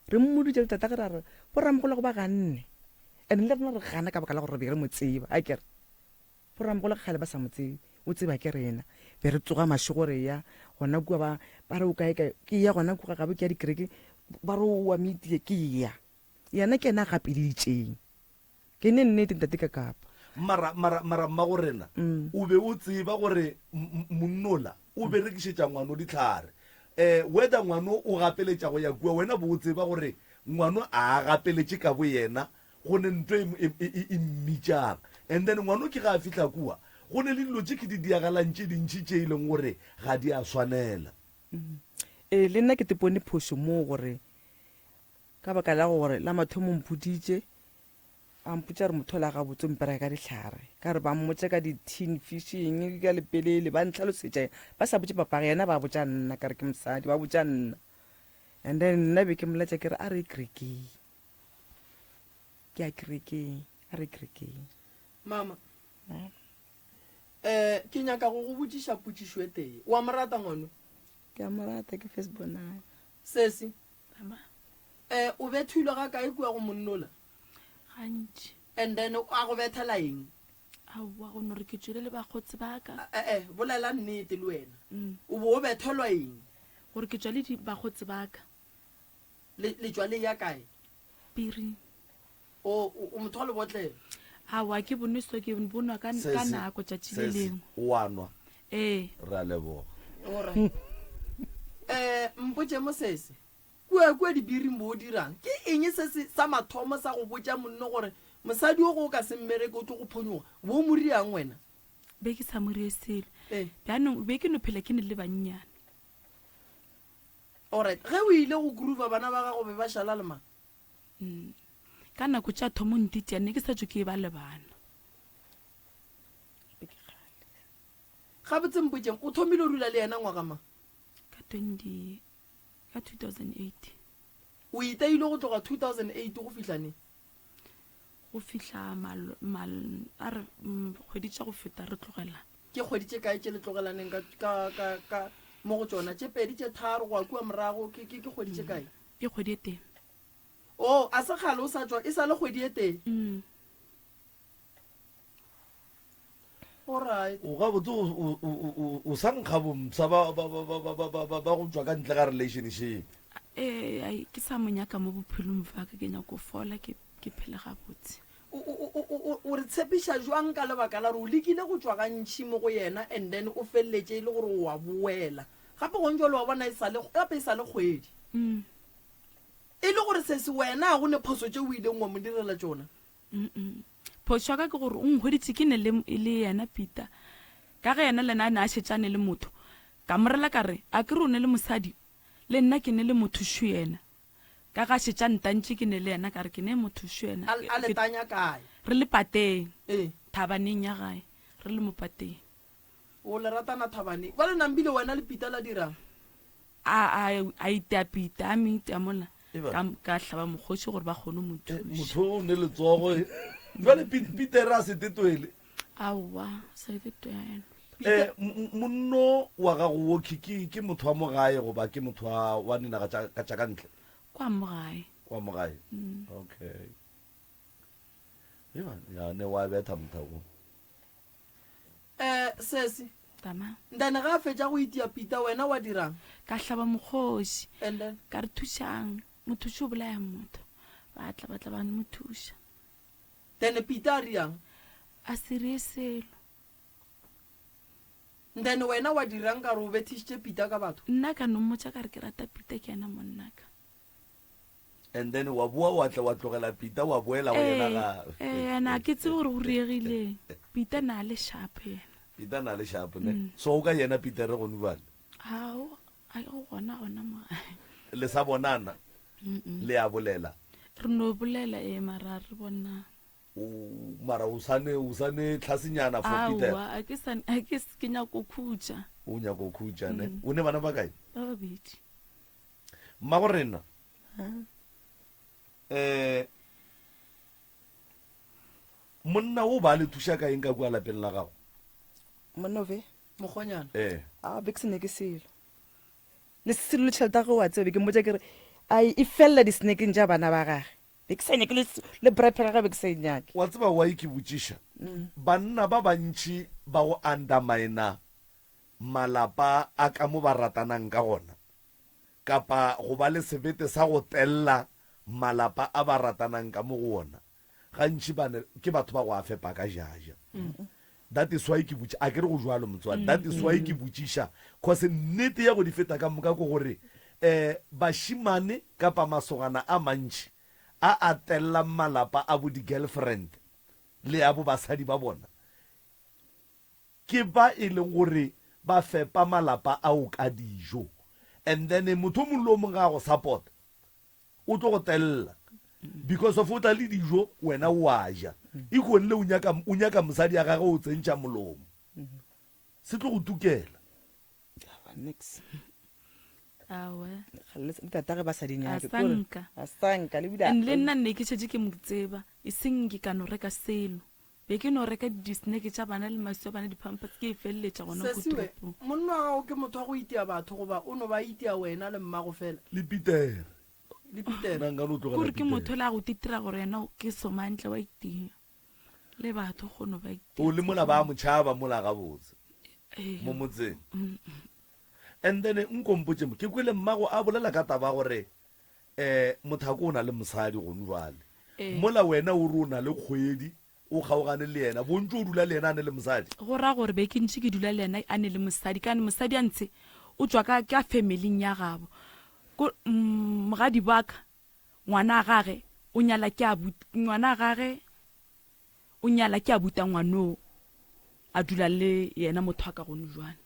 Re mmoditše le tata ge ra re borramogolo go ba ganne. And le rena re gana ka baka la gore re be re mo tseba. A ke re Boramogolo kgale ba sa mo tsebe, o tseba ke rena. Be re tsoga mašego re ya gona kua ba ba re o kae kae, ke ya gona kua gabo ke ya dikereke, ba re o wa meetie ke ya. Yena ke yena a gapeleditšeng. Ke ne nnete ntate ka kapa. Mara, mara, mara mmagorena, o be o tseba gore monnola o berekišetša ngwano dihlare. Eh, whether ngwano o gapeletša go ya kua, wena bo o tseba gore ngwano a a gapeletše ka boyena Go ne nto e, e, e, e, e mmitšang. And then ngwano ke ga a fihla kua, go ne le dilo tše ke di diagalang tše dintši tše e leng gore ga di a swanela. Ee, le nna ke tepone phošo moo gore ka baka la gore la mathomo o mpoditše, a mpotša gore motho ola gabotse o mpereka ka dihlare. Ka re ba mmotša ka di-tin fish eng ka lepelele, ba ntlhalosetša, ba sa botše papage yena ba botša nna, ka re ke mosadi, ba botša nna. And then nna be ke mmoletša ke re a re ye kerekeng. Ke ya kerekeng, a re kerekeng. Mama, eh, ke nyaka go go botšiša potšišo e tee. Wa mo rata ngwano? Ke a mo rata, ke first born ya ka. Sesi, Mama. Eh, o bethilwe ga kae kua go monnola? Gantši. And then a go bethela eng? Aowa, go no re ke tšwele le bakgotsi ba ka. Eh, eh, bolela nnete le wena. O bo o bethelwa eng? Gore ke tšwa le bakgotsi ba ka. Le, le tšwa le ya kae? Piring. O, o, o motho wa lebotlelo? Aowa, ke bonwe so, ke bonwa ka, ka Sesi, nako tšatši le sesi, lengwe. o a nwa? Ee. Re a leboga. Alright. Eh, mpotše mo sesi, kua, kua dipiring bo o dirang? Ke eng se se, sa mathomo sa go botša monno gore mosadi o go o ka se mmereke o tlo go phonyoga? Bo o mo riang wena? Be ke sa mo rie selo. Ee. Bjanong, be ke no phela ke ne le bannyane. Alright, ge o ile go groova bana ba gago be ba šala le mang? Mm. Ka nako tša thomo ntitia ne ke sa tšwe ke e ba le bana. Gabotse mpotšeng, o thomile o dula le yena ngwaga mang? Ka 20 ka 2008. O itaile go tloga 2008 go fihla neng? Go fihla mal, mal, a re mm, kgwedi tša go feta re tlogelana. Ke kgwedi tše kae tše le tlogelaneng ka, ka, ka, ka mo go tšona? Tše pedi, tše tharo, go ya kua morago, ke, ke, ke kgwedi tše kae? Ke kgwedi e tee. Oh, a se kgale o sa tšwa, e sa le kgwedi e tee. Mm. Alright. O gabotse o, o, o, o, o sa nkga bompsha ba, ba, ba, ba, ba, ba, ba, ba, ba go tšwa ka ntle ga relationship. Ee, ai, ke sa mo nyaka mo bophelong bja ka, ke nyako fola ke, ke phele gabotse. O, o, o, o, o, o re tshepiša jwang ka lebaka la gore o lekile go tšwa gantši mo go yena and then o feleletše e le gore o a boela gape gong jwale wa bona e sa le, gape e sa le kgwedi. Mm. E le gore sesi wena ga go ne phoso tše o ileng wa mo direla tšona? Mm-mm. Phošo ya ka ke gore o nkhweditše ke ne le, le yena Peter. Ka ge yena le yena a ne a šetše a ne le motho, ka mo rela ka re, A ke re o ne le mosadi, le nna ke ne le motho šo yena. Ka ge a šetše a ntantše ke ne le yena, ka re ke ne motho šo yena. A, a le tanya kae? Re le pateng, Ee. thabaneng ya gae, re le mo pateng. O le ratana thabaneng. Bjale Nambile wena le Peter la dirang? A, a, a itea Peter, a mo itea mola, Eba. ka, ka hlaba mokgoši gore ba kgone go mo Eh, thuša. motho o ne letsogo e. Jwale Pe- Peter a se tetwele. Aowa, sa tetwele. Eh, m- m- monno wa gago wo ke ke ke motho wa mo gae goba ke motho wa wa dinaga tša ka tša ka ntle? Kwa mo gae. Kwa mo gae. Okay. Eba, ya ne wa betha motho. Eh, sesi. Tama. Then ga a fetša go itia Peter, wena wa dirang? Ka hlaba mokgoši. And then? Ka re thušang, motho šo o bolaya motho. Ba tla, ba tla ba mo thuša. Then Peter a riang? A se reye selo. Then wena wa dirang ka re o bethišitše Peter ka batho? Nna ka no mmotša ka re ke rata Peter ke yena monnaka. And then wa boa wa tla wa tlogela Peter wa boela go yena gape. Ee, and a ke tsebe gore go riegileng. Peter na le sharp yena. Peter na le sharp ne. So o ka yena Peter re gone bjale? Ao, a ke go gona gona mo gae. Le sa bonana? Le a bolela? Re no bolela ee mara re bonana. O mara o sa ne o sa ne tlhasenyana for Peter? Aowa, a ke sa a ke ke nyako khutša. O nyako khutša ne. O ne bana ba kae? Ba babedi. Mmago rena um monna o ba le thuša ka eng ka kua lapeng la gago? Monna ofe? Mokgonyana. Ee. A be ke se nyake selo. Le selo le tšhelete ya gagwe wa tseba be ke mmotša ke re a e felela di-snackeng tša bana ba gage. Be ke sa nyake le le bribe ya gagwe be ke sa e nyake. Wa tseba why ke botšiša? Banna ba bantši ba go underminer malapa a ka mo ba ratanang ka gona, kapa go ba le sebete sa go tella malapa a ba ratanang ka mo go ona, gantši ba ne, ke batho ba go a fepa ka jaja. That is why ke botši, a ke re go jwalo motswadi, that is why ke botšiša, cause nnete ya go di feta ka moka ke gore um bašemane kapa masogana a mantši a a tellang malapa a bo di-girlfriend le a bo basadi ba bona, Ke ba e leng gore ba fepa malapa ao ka dijo and then motho o mongwe le o mongwe ga a go support o tlo go tella because of o tla le dijo wena o a ja equally o nyaka o nyaka mosadi ya gagwe o tsentšha molomo se tlo go tukela. Nix. Awe. Le tatagwe ba sa di nyake. A sa nka. A sa nka le bile. And le nna nne ke šetše ke mo tseba e seng ke ka no reka selo. Be ke no reka di-snack tša bana le maswi a bana, di-pampers, ke e feleletša gona ko Sesiwe, toropong. monna wa gago ke motho wa go itia batho goba o no ba itia wena le mmago fela? Le Peter. Le Peter. Nna nka no tlogela Kore ke Peter. motho le a go titira gore yena ke somantle wa itia. Le batho o kgono ba itia. O le mola ba mo tšhaba mola gabotse Ee. mo motseng. And then nko mpotše mo, ke kwele mmago a bolela ka taba ya gore um mothako o na le mosadi gonu jwale. Ee. Mola wena o re o na le kgwedi o kgaogane le yena, bontši o dula le yena a ne le mosadi. Go ra gore be ke ntše ke dula le yena a ne le mosadi, ka gane mosadi a ntshe o tšwa ka ka familing ya gabo. Ko mogadi wa ka ngwana a gage o nyala ke abuti, ngwana a gage o nyala ke abuta ngwanoo a dula le yena motho wa ka gonu jwale.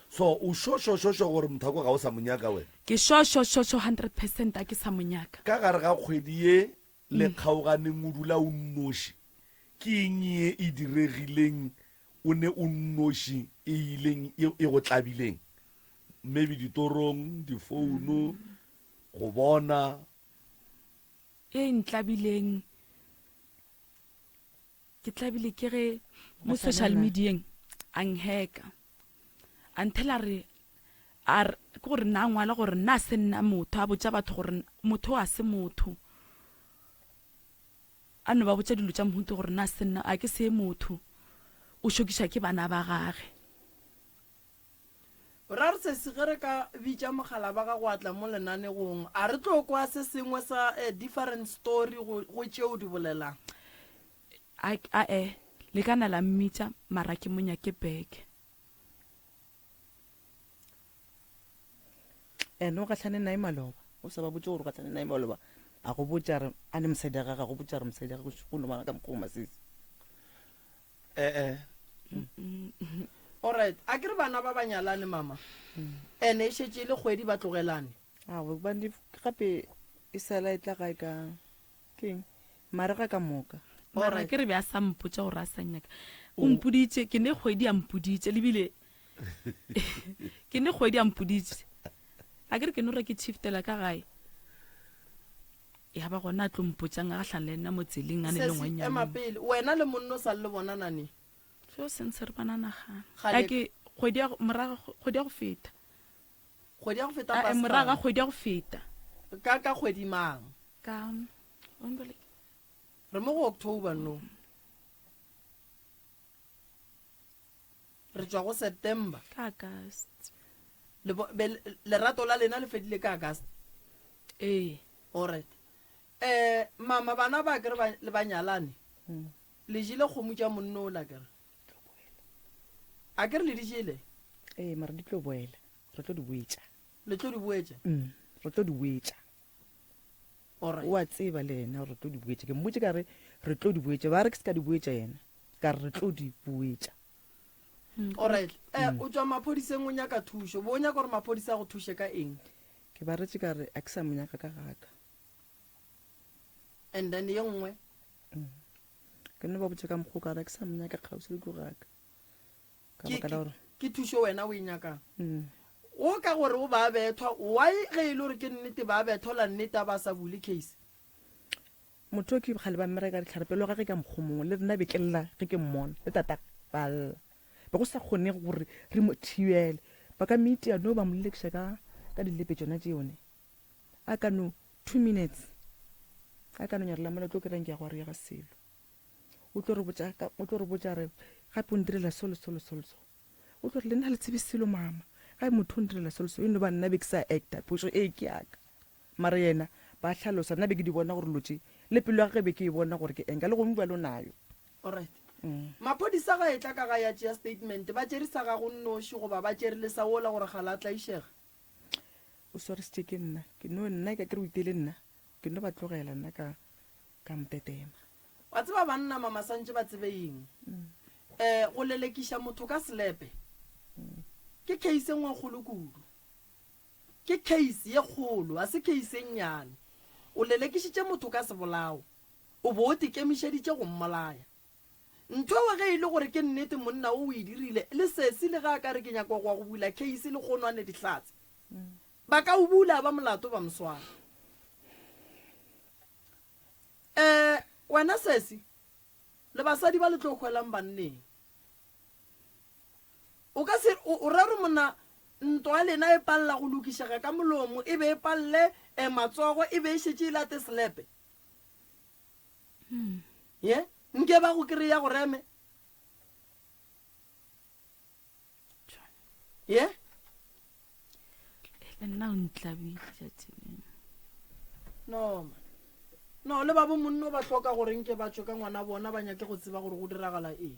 So o sho sho sho sho gore Mothako ga o sa mo nyaka wena? Ke sho sho sho sho 100% a ke sa mo nyaka. Ka gare ga kgwedi ye le kgaoganeng o dula o nnoši, ke eng ye e diregileng o ne o nnoši e ileng e, e go tlabileng? Maybe ditorong, difouno, go bona. E ntlabileng. Ke tlabile ke ge mo social medieng a nheka. A nthela re. A re, ke gore nna a ngwala gore nna a se nna motho, a botša batho gore motho o a se motho. A no ba botša dilo tša mohuta gore nna a se nna, a ke se motho. O šokiša ke bana ba gage. Ra re sesi ge re ka bitša mogala ba gago a tla mo lenanegong, a re tlo kwa se sengwe sa a different story go, go tšeo di bolelang? A, a-e, le ka na la mmitša, mara ke mo nyake back. Ene o gahlane nae maloba, o sa ba botše gore o gahlane nae maloba, a go botša re a ne mosadi wa gage, a go botša re mosadi wa gage go no bana ka mokgwa o masisi. Ee. Alright, a ke re bana ba ba nyalane mama, ene e šetše e le kgwedi ba tlogelane. Aowa, gobane gape e sala e tla gae ka Keng? Marega ka moka. Mara ke re be a sa mpotša gore a sa nnyaka. O mpoditše, ke ne kgwedi a mpoditše, lebile ke ne kgwedi a mpoditše. A ke re ke no re ke shiftela ka gae. Ya ba gona a tlo mpotšang a gahlana le nna mo tseleng a ne le Sesi, ema ngwanyana. pele. Wena le monno sa le bonana neng? Seo se ntse re bonana gana. Kgale- A ke kgwedi ya go- morago kgwedi ya go feta. Kgwedi ya go feta A, eh, Pascal. morago ga kgwedi ya go feta. Ka ka kgwedi mang? Ka o mpole- Re mo go October no. Re tšwa go September. Ka August. Le bo- be- lerato la lena le fedile ka August. Ee. Alright. Eh mama bana ba ke re ba le ba nyalane. Le jele kgomo tša monno o la ke re. A ke re le di jele? Ee, mara di tlo boela. Re tlo di boetša. Le tlo di boetša? Mm, re tlo di boetša. Alright. O a tseba le yena gore re tlo di boetša. Ke mmotše ka re re tlo di boetša. Ba re ke se ka di boetša yena. Ka re re tlo di boetša. Alright. Eh, o tšwa maphodiseng o nyaka thušo. Bo o nyaka gore maphodisa a go thuše ka eng? Ke ba retše ka re a ke sa mo nyaka ka gaka. And then ye nngwe? Mm. Ke no ba botša ka mokgwa o ka re a ke sa mo nyaka kgauswi le ko gaka. Ka Ke, baka la ke, gore ke thušo wena o e nyakang. Mm. O ka gore o ba bethwa, why ge e le gore ke nnete ba bethola nnete a ba sa bule case? Motho o ke kgale ba mmereka dihlare pelo gage ka mokgwa mongwe le rena be ke lla ge ke mmona le tata ba lla be go sa kgonege gore re mo thibele ba ka metia no ba mo lelekiša ka ka dilepe tšona tšeo ne a ka no two minutes a ka no nyarela mola tlo kry-ang ke ya go arega selo o tlo re botša ka o tlo re botša re gape o ntirela so le so le so le so o tlo re le nna le tsebe selo mama gape motho o ntirela so le so e no ba nna be ke sa acta phošo e ke yaka mara yena ba hlalosa nna be ke di bona gore lotše le pelo ya gage be ke e bona gore ke enka le gomme bjalo nayo Alright. Maphodisa ga etla ka ga ya tšea statement ba tšere sa gago nnoši goba ba tšere le sa wola gore ga la tlaišega? O swarisitše ke nna ke no nna ka ke re o itele nna ke no ba tlogela nna ka ka motetema. Wa tseba banna mama santše ba tsebe eng? Eh go lelekiša motho ka selepe ke case e nngwe kgolo kudu. Ke case ye kgolo, a se case e nnyane. O lelekišitše motho ka sebolao, o bo o tekemišeditše go mmolaya. Ntho eo ge e le gore ke nnete monna o o e dirile, le sesi le ge a ka re ke nyaka go ya go bula case le kgonwane dihlatse, ba ka o bula ba molato ba mo swara. Eh wena sesi, le basadi ba le tlo hwelang banneng. O ka se, o, o ra gore monna ntwa ya lena e palela go lokišega ka molomo, e be e palele eh, matsogo, e be e šetše e late selepe? Ye, nke ba go kry-a go reme. Ye? Le nna o ntlabile tšatši lengwe. No, man. No, le ba bo monno ba hloka gore nke ba tšwe ka ngwana bona ba nyake go tseba gore go diragala eng.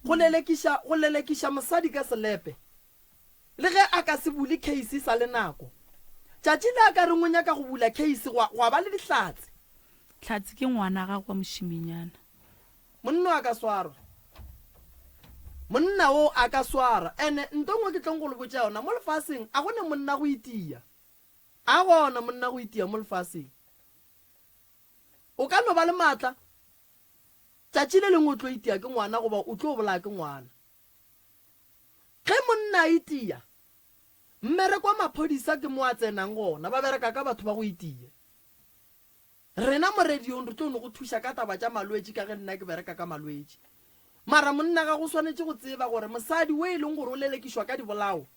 Go lelekiša, go lelekiša mosadi ka selepe. Le ge a ka se bule case e sa le nako. Tšatši le a ka reng o nyaka go bula case gwa, gwa ba le dihlatse. Hlatse ke ngwana gagwe wa mošemenyana. Monna o a ka swarwa. Monna o a ka swarwa. Ene nto nngwe ke tlong go le botša yona, mo lefaseng a go ne monna go itia. A gona monna go itia mo lefaseng. O ka no ba le maatla, tšatši le lengwe o tlo itia ke ngwana goba o tlo bolaya ke ngwana. Ge monna a itia, mmereko wa maphodisa ke mo a tsenang gona, ba bereka ka batho ba go itia. Rena mo radiong re tlo no go thuša ka taba tša malwetši ka ge nna ke bereka ka malwetši. Mara monna ga go swanetše go tseba gore mosadi o e leng gore o lelekišwa ka dibolao.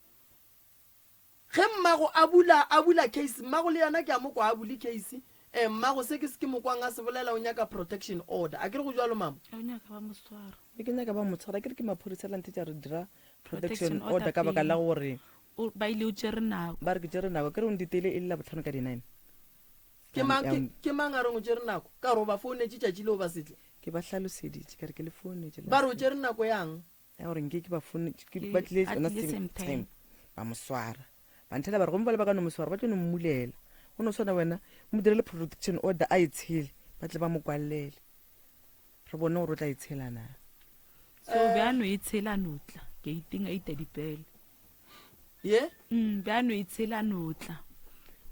Ge mmago a bula, a bula case, mmago le yena ke a mo kwa a bule case, eh, mmago se ke se ke mo kwang a se bolela o nyaka protection order. A ke re go bjalo mama? O nyaka ba mo swara. Be ke nyaka ba mo tshwara, ke re ke maphodisa la nthetša re dira Protection protection order order ka baka la pele. gore O, ba ile o tšere nako. ba re ke tšere nako, ke re o ntiteile e le Labohlano ka di nine. Ke Ya, mang, ya, ke, ke mang a reng o tšere nako? Ka gore o ba founetše tšatši leo ba se tle. Ke ba hlaloseditše, ka re ke le founetše Ba re o last week. tšere nako yang? Ya gore nke ke ba founetše, ke, Ke, ba tlile a yona tlile same same time. time, ba mo swara. Ba nthela ba re gomme bale ba ka no mo swara, ba tlo no mmulela. Go no swana wena, mo direle protection order a e tshele, ba tle ba mo kwallele. Re bone gore o tla e tshela na. So be a no e tshela a no tla gate-ing a ita dipele. Ye? Mm, be a no e tshela a no tla.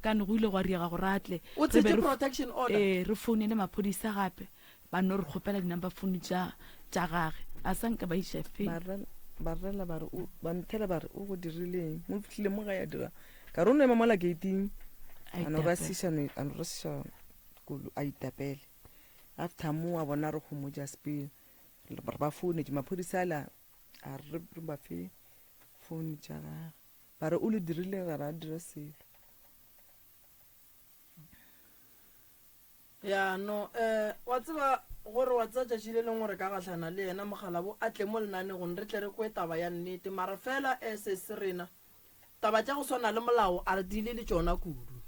Ka no go ile gwa riega gore a tle. O Re be tshetše re protection order? Ee, re founele maphodisa gape, ba no re kgopela di-number phone tša tša gage. A sa nka ba iša fe. Ba rela, ba rela ba re o, ba nthela ba re o go dirileng? O fihlile mo gae a dira. Ka re o no ema mola gate-ing, A a no itapela. rasiša, a no rasiša kolo, a itapele. After mo a bona re homotše a sepela. Re ba founetše maphodisa ala a re re ba fe phone tša gage. Ba re o le dirile ga ra dira selo. Ya no eh wa tseba gore wa tseba tšatši le lengwe re ka gahlana le yena mokgalabo a tle mo lenanegong re tle re kwe taba ya nnete mara fela eh sesi rena taba tša go swana le molao a re dile le tšona kudu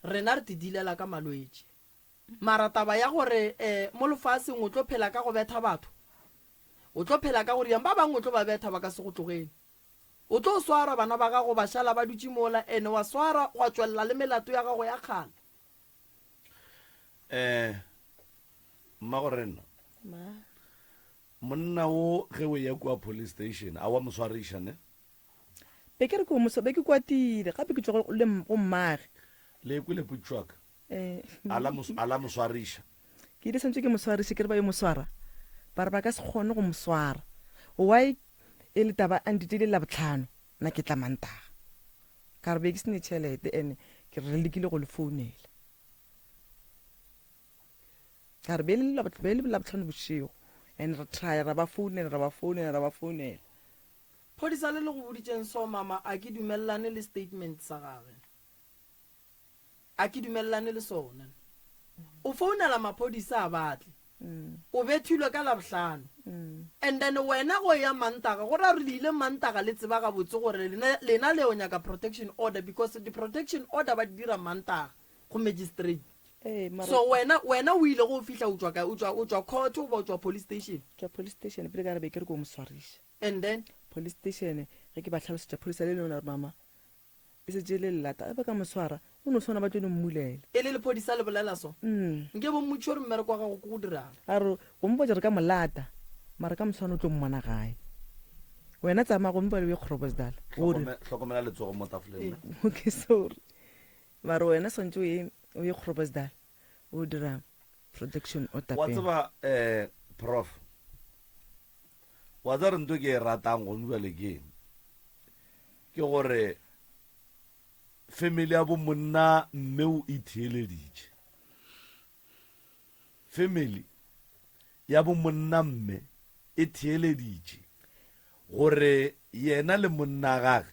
rena re ti dilela ka malwetši Mara taba ya gore mo lefaseng o tlo phela ka go betha batho, o tlo phela ka go riang, ba bangwe o tlo ba betha ba ka se go tlogele. O tlo swara bana ba gago ba šala ba dutše mola ene wa swara wa tšwelela le melato ya gago ya kgale. Eh, mmagorena, Ma. monna wo ge o eya kua police station a wa mo swariša ne? Be ke re ke o mo be ke kwatile gape ke tšwa go le go mmage. Le kwele potšišo ya ka? Eh. A la mo, a la mo swariša. Ke ile santše ke mo swariše ke re ba yo mo swara, ba re ba ka se kgone go mo swara. Why e le taba a ntiteile Labohlano, nna ke tla Mantaga. Ka re be ke se ne tšhelete ene ke re re lekile go le founela. Ka re be le be le Labohlano bošego and re try ra ba founela ra ba founela ra ba founela. Phodisa le le go boditšeng so mama a ke dumelelane le statement sa gage. A ke dumelelane le sona. O founela maphodisa a ba tle. O bethilwe ka Labohlano. And then wena go eya Mantaga, go ra gore le ile Mantaga le tseba gabotse gore lena, lena le yo nyaka protection order because di protection order ba di dira Mantaga go magistrate. Ee, mara So wena, wena o ile go fihla o tšwa kae? O tšwa, o tšwa court goba o tšwa police station? tšwa police station pele ka re be ke re ko mo swariša. And then? Police station ge ke ba hlalosetša phodisa le lengwe la re mama E šetše e le lelata. Ge ba ka mo swara, go no swana ba tlo no mmulela. E le lephodisa le bolela so? Nke bo mmotšiše gore mmereko wa gago ke go dirang. A re, Go mpotša re ka mo lata, mara ka moswane o tlo mmona gae. Wena tsamaya gomme bjale o ye Groblersdal. O re. Hlokomela letsogo mo tafoleng ne. Okay, sorry. Mara wena swantše o ye, o ye Groblersdal, o dira protection order Wa pele. tseba, eh, Prof, wa tseba re nto ke e ratang gone bjale ke eng? Ke gore family ya bo monna mme o itheeleditše. Family ya bo monna mme e theeleditše gore yena le monna gage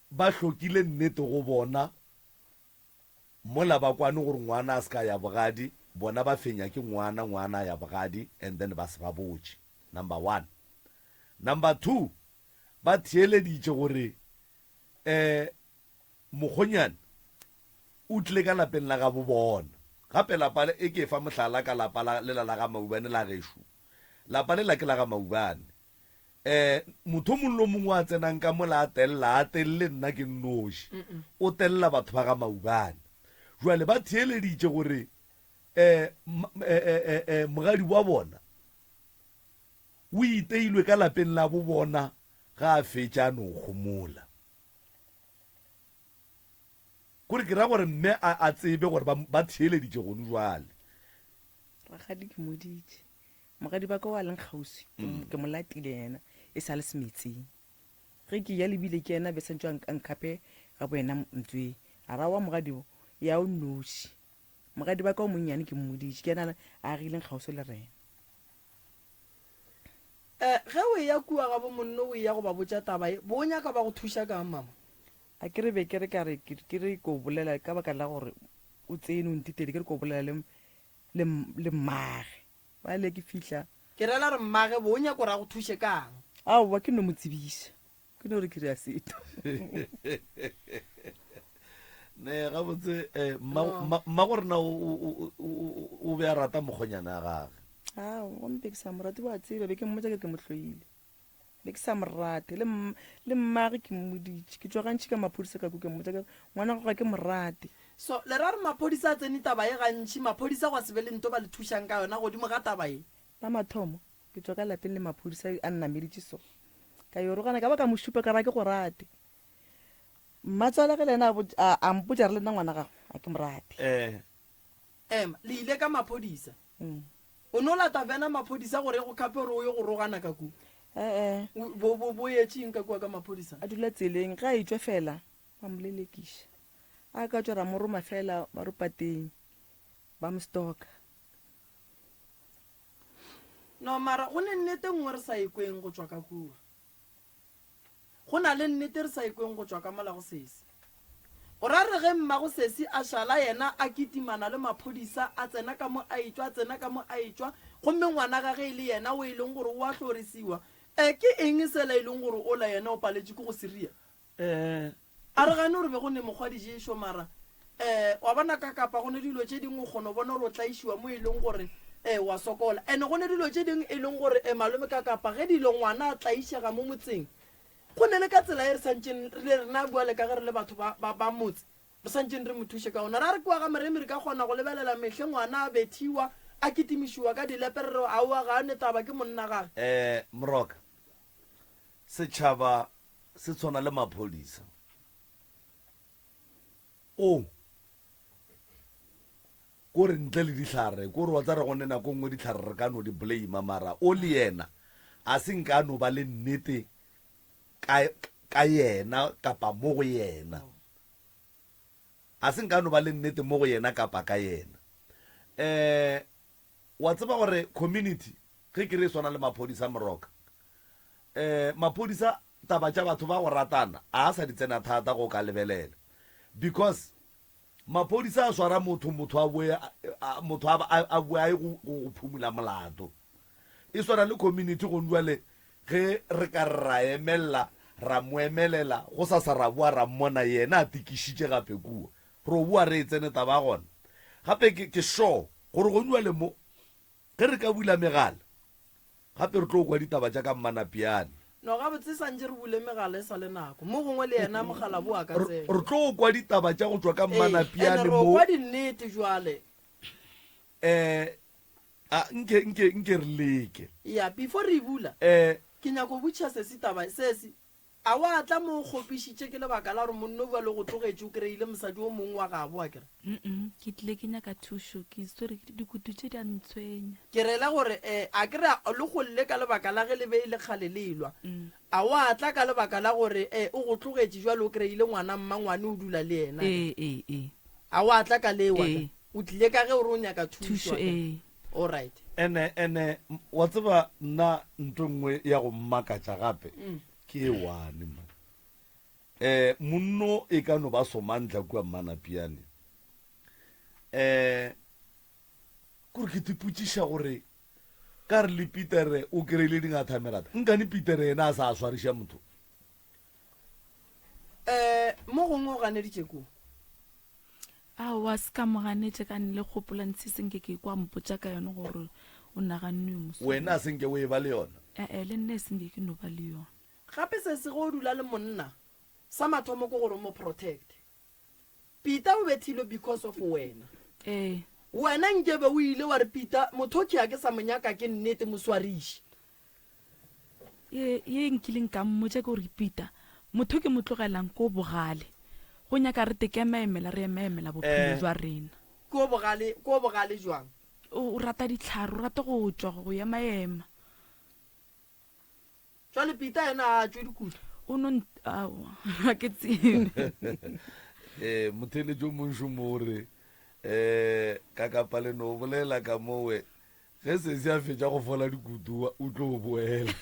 ba hlokile nnete go bona mola ba kwane gore ngwana a se ka ya bogadi, bona ba fenya ke ngwana, ngwana a ya bogadi and then ba se ba botše, number one. Number two, ba theeleditše gore um mokgonyane o tlile ka lapeng la gabo bona. Gape lapa le, e ke fa mohlala ka lapa la, lela la ga Maubane la gešo. Lapa lela ke la ga Maubane. Um motho o mongwe le o mongwe a tsenang ka mola a tella, a telle nna ke nnoši. O tella batho ba ga Maubane. Jwale ba theeleditše gore um mogadi wa bona o iteilwe ka lapeng la bo bona ga a fetša a no homola. Kore ke ra gore mme a, a tsebe gore ba, ba theeleditše gone jwale. Rakgadi ke moditše. Mogadi ba ka o a leng kgauswi, ke, mm. ke mo latile yena, e sa le semetseng. Ge ke ya lebile ke yena be santšwe a nkhape ga bo yena ntsweng. A ra wa mogadi o, ya o noši. Mogadi ba ka o monnyane ke mmoditše, ke yena a agileng kgauswi le rena. Eh, ge o eya kua ga bo monno o eya go ba botša taba ye, bo o nyaka ba go thuša kang mama? A ke re be ke re ka re ke ke re ko bolela ka baka la gore o tsene o ntitele ke re ko bolela le le le mmage. Bjale ke fihla. Ke rela re mmage bo o nyaka gore a go thuše kang? Aowa ke no mo tsebiša. Ke no re ke rea setho. Ne gabotse eh, mma mma go rena o o o be a rata mokgonyana ya gage. Ao, gomme be ke sa mo rate wa tseba be ke mmotša ke re ke mo hloile. Be ke sa mo rate le le mmage ke mmoditše. Ke tšwa gantši ka maphodisa ka ko ke mmotša ke re ngwana gago ga ke mo rate. So le ra re maphodisa a tsene taba ye gantši, maphodisa gwa se be le nto ba le thušang ka yona godimo ga taba ye. La mathomo ke tšwa ka lapeng le maphodisa a nnameditše so. Ka yo rogana ka ba ka mo šupa ka re ga ke go rate. Mmatswalage le yena a a mpotša re le nna ngwana gago ga ke mo rate. Eh. Ema, le ile ka maphodisa? O no lata vena maphodisa gore e go khape gore o ye go rogana ka kua? E-e. Bo, bo, bo etše eng ka kua ka maphodisa? A dula tseleng, ge a etšwa fela, ba mo lelekiša. A ka tšwa ra mo roma fela ba re pateng, ba mo stalker. No, mara go ne nnete nngwe re sa e kweng go tšwa ka kua. Go na le nnete re sa e kweng go tšwa ka mola go sesi. O ra re ge mmago sesi a šala yena a kitimana le maphodisa, a tsena ka mo a etšwa, a tsena ka mo a etšwa, gomme ngwana ga ge e le yena o e leng gore o a hlorisiwa, e, ke eng sela e leng gore ola yena o paletše ke go se ria? Eh. A re gane gore be go ne mokgwa diješo, mara, eh, wa bona ka kapa go ne dilo tše dingwe o kgona go bona gore o tlaišiwa mo e leng gore, eh, wa sokola. And go ne dilo tše dingwe e leng gore, eh, malome ka kapa ge dilo ngwana a tlaišega mo motseng, go ne le ka tsela e re santšeng re le rena bjale ka ge re le batho ba, ba, ba motse, re santšeng re mo thuše ka gona. Ra re kua ga Moremi re ka kgona go lebelela mehle ngwana a bethiwa, a kitimišiwa ka dilepe re re aowa ga a ne taba ke monna gage. Eh, Moroka, setšhaba se tshwana le maphodisa. O ko re ntle le dihlare, ko re wa tsa re gone nako nngwe dihlare re ka no di blame mara o le yena a se nka no ba le nnete ka, ka yena kapa mo go yena. A se nka no ba le nnete mo go yena kapa ka yena. Eh, Wa tseba gore community ge ke re e swana le maphodisa Moroka. Eh maphodisa taba tša batho ba go ratana a sa di tsena thata go ka lebelela because maphodisa a swara motho motho a boe motho a a boe a ye go go phumula molato. E swana le community gong jwale ge re ka re ra emella ra mo emelela go sasa ra boa ra mmona yena a tikišitše gape kua. Ro boa re e tsene taba ya gona. Gape ke, ke sure gore gong jwale mo, ge re ka bula megala, gape re tlo kwa ditaba tša ka Mmanapiane. No, gabotse santše re bule megala e sa le nako. Mo gongwe le yena mogala bo a ka Re, tsena. re tlo kwa ditaba tša go tšwa ka Ee, ene Mmanapiane ro mo. kwa dinnete jwale. Eh, a nke, nke, nke re leke. Ya, before re e bula, Eh. ke nyako botšiša sesi taba, sesi, A wa tla mo o kgopišitše ke lebaka la gore monna o bjalo o go tlogetše o kreile mosadi o mongwe wa gabo akere? Mm-mm, ke tlile ke nyaka thušo, ke swere ke dikutu tše di a ntshwenya. Ke rela gore eh, akere a le golle ka lebaka la ge le be e le kgale le elwa. A wa tla ka lebaka la gore eh, o go tlogetše bjale o kreile ngwana mmangwane o dula le yena akere? Ee, ee, ee. A wa tla ka leo akere? Ee. O tlile ka ge o re o nyaka thušo Thušo, akere? ee. Alright. Ene, ene, wa tseba nna ntho e nngwe ya go mmakatša gape ke e one man. Eh, monno e ka no ba somantla kua Mmanapiane. Eh, kore ke tipotšiša gore ka re le Petere o kry-ile dingathamerata, nkane Petere yena a sa a swariša motho? Eh, mo gongwe o ganeditše kua. Aowa, se ka mo ganetša ka ne le kgopola ntshe se nke ke kwa mpotša ka yone gore o naganne yo moswana. Wena a se nke o e ba le yona? E-e, le nna e se nke ke no ba le yona. Gape se se ge o dula le monna, sa mathomo ke gore o mo protect. Peter o bethilwe because of wena. Ee. Wena nkebe o ile wa re Peter, motho ke a ke sa mo nyaka ke nnete, mo swariše. Ye, ye nkileng ka mmotša ke gore Peter, motho ke mo tlogelang ko bogale. Go nyaka re te kemaemela re emaemela bophelo Eh. jwa rena. Ko bogale, ko bogale jwang? O, o rata dihlare, o rata go tšwa, go emaema. Jwale Peter yena a a tšwe dikutu. O no nt, aowa, ga ke tsebe. Eh, motheeletši o mongwe šomo o re, eh, ka kapa le no bolela ka mowe. Ge sesi a fetša go fola dikutu o tlo boela.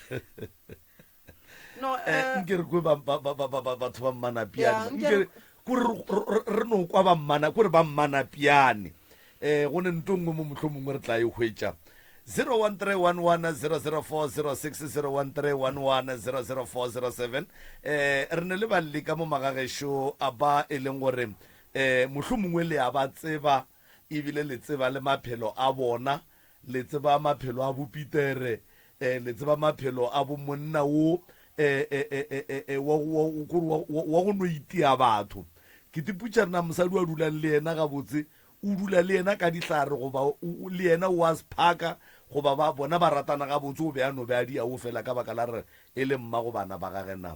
No, Eh, eh, nke re kwe ba- ba- ba- ba- ba- batho ba mmanapiane Ya, nke Nke re- re- kore re- re- re no kwa ba mmana kore ba mmanapiane um go ne nto nngwe mo motlho mongwe re tla e hwetša 0131100406 0131100407 eh re ne le balli ka mo magagešo a ba e leng gore eh mohlomongwe le a ba tseba ebile le tseba le maphelo a bona Le tseba maphelo a bo Petere, eh, le tseba maphelo a bo monna wo, eh, eh, eh, eh, eh, eh, wa, wa, wa, wa, wa, wa go no itia batho. Ke tiputša na mosadi wa dulang le yena gabotse, o dula le yena ka dihlare goba o, o, le yena o a sephaka goba ba bona ba ratana gabotse o be a no be a dia wo fela ka baka la re e le mmago bana ba gage na.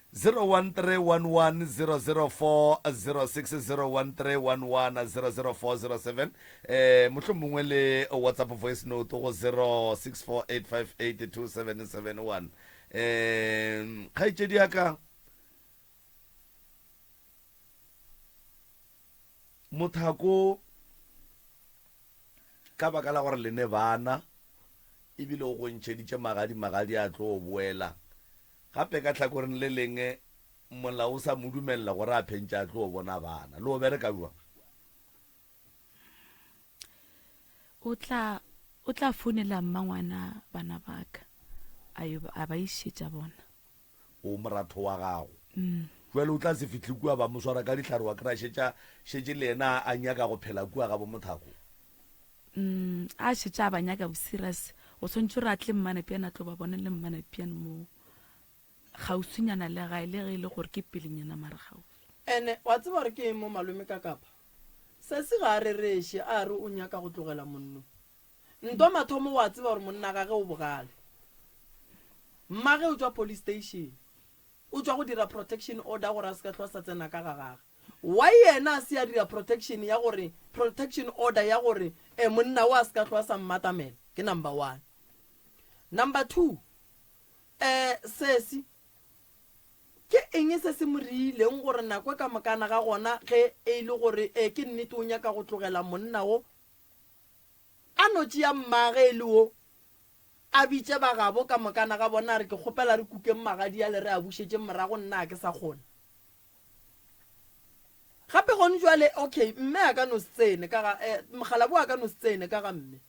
0131100406 0131100407 eh mohlomongwe le whatsapp voice note go 0648582771 eh kgaetšedi ya ka mothako ka baka la gore le ne bana ebile o go ntšheditše magadi magadi a tlo boela Gape ka hlakoreng le lengwe molao o sa mo dumelela gore a phentše a tlo bona bana. Le o bereka bjang? O tla o tla founela mmangwana bana ba ka a yo a ba išetša bona. O moratho wa gago. Jwale o tla se fihle kua ba mo swara ka dihlare wa kry-a šetša šetše le yena a nyaka go phela kua ga bo Mothako. Mm, a šetše a ba nyaka boserious o swantše gore a tle mmanapiane a tlo ba bona le mmanapiane moo kgauswinyana le gae le ge e le gore ke pelenyana mare kgauswi. Ene wa tseba gore ke eng mo malome ka kapa? Sesi ga a rereše a re o nyaka go tlogela monno. Ntwa mathomo wa tseba gore monna gage o bogale. Mmage o tšwa police station. O tšwa go dira protection order gore a se ka hlwa sa tsena ka ga gage. Why yena a se a dira protection ya gore protection order ya gore eh monna o a se ka hlwa sa mmatamela? Ke number one. Number 2 eh sesi ke eng se se mo riileng gore nako ka mokana ga gona ge e le gore eh ke nnete o nyaka go tlogela monna wo a no tšea mmage e le wo A bitše ba gabo ka mokana ga bona, a re, Ke kgopela re kukeng magadi ale re a bušetšeng morago, nna a ke sa kgona. Gape gone jwale, okay, mme a ka no se tsene ka ga, eh, mokgalabo a ka no se tsene ka ga mme.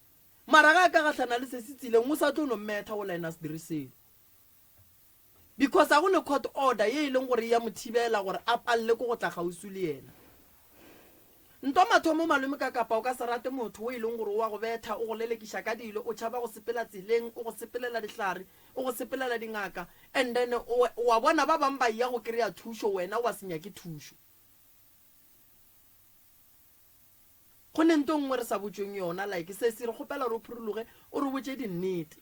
Mara ga a ka gahlana le se se tsileng, o sa tlo no mmetha wola ena a se dire selo. Because a go ne court order ye e leng gore e ya mo thibela gore a palele ke go tla kgauswi le yena. Ntwa mathomo malome ka kapa o ka se rate motho o e leng gore o wa go betha, o go lelekiša ka dilo, o tšhaba go sepela tseleng, o go sepelela dihlare, o go sepelela dingaka and then o wa bona ba bang ba eya go kry-a thušo wena wa se nyake thušo. Go ne nto nngwe re sa botšweng yona like sesi re kgopela gore o phurologe o re botše dinnete.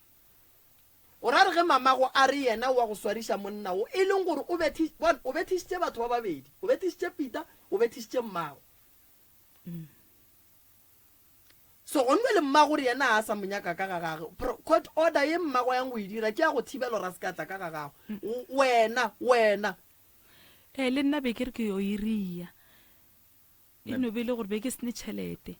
O ra re ge mamago a re yena o a go swariša monna wo, e leng gore o bethi, bona, o bethišitše batho ba babedi, o bethišitše Peter, o bethišitše mmago. So gone bjale mmago re yena ga a sa mo nyaka ka ga gage. Pro, court order ye mmago a yang go e dira ke ya go thibela gore a se ka tla ka ga gago. Wena, wena. Ee, le nna be ke re ke yo iria. E no be e le gore be ke se ne tšhelete.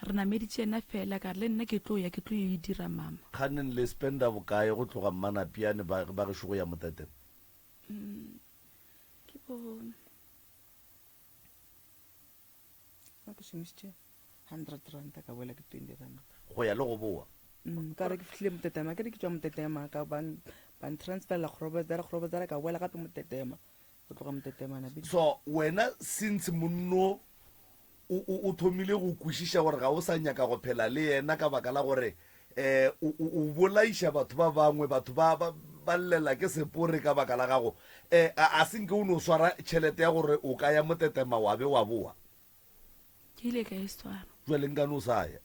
Re nameditše yena fela, ka re le nna ke tlo ya ke tlo yo e dira mama. Kganeng le spenda bokae go tloga Mmanapiane ba ba gešo go ya Motetema? Ke bo. Nna ke šomišitše hundred ranta ka boela ke twenty ranta. Go ya le go boa? Ka re ke fihlile Motetema, ke re ke tšwa Motetema ka ba ba ntransferela Kgorobetsara, Kgorobetsara ka boela gape Motetema. Go tloga Motetemana be. So wena since monno o, o, o thomile go kwešiša gore ga o sa nyaka go phela le yena ka baka la gore um o, o, o bolaiša batho ba bangwe, batho ba, ba, ba llela ke sepore ka baka la gago, um a, a se nke o no swara tšhelete ya gore o ka ya Motetema wa be wa boa? Ke ile ka e swara. Jwale nkane o sa ya?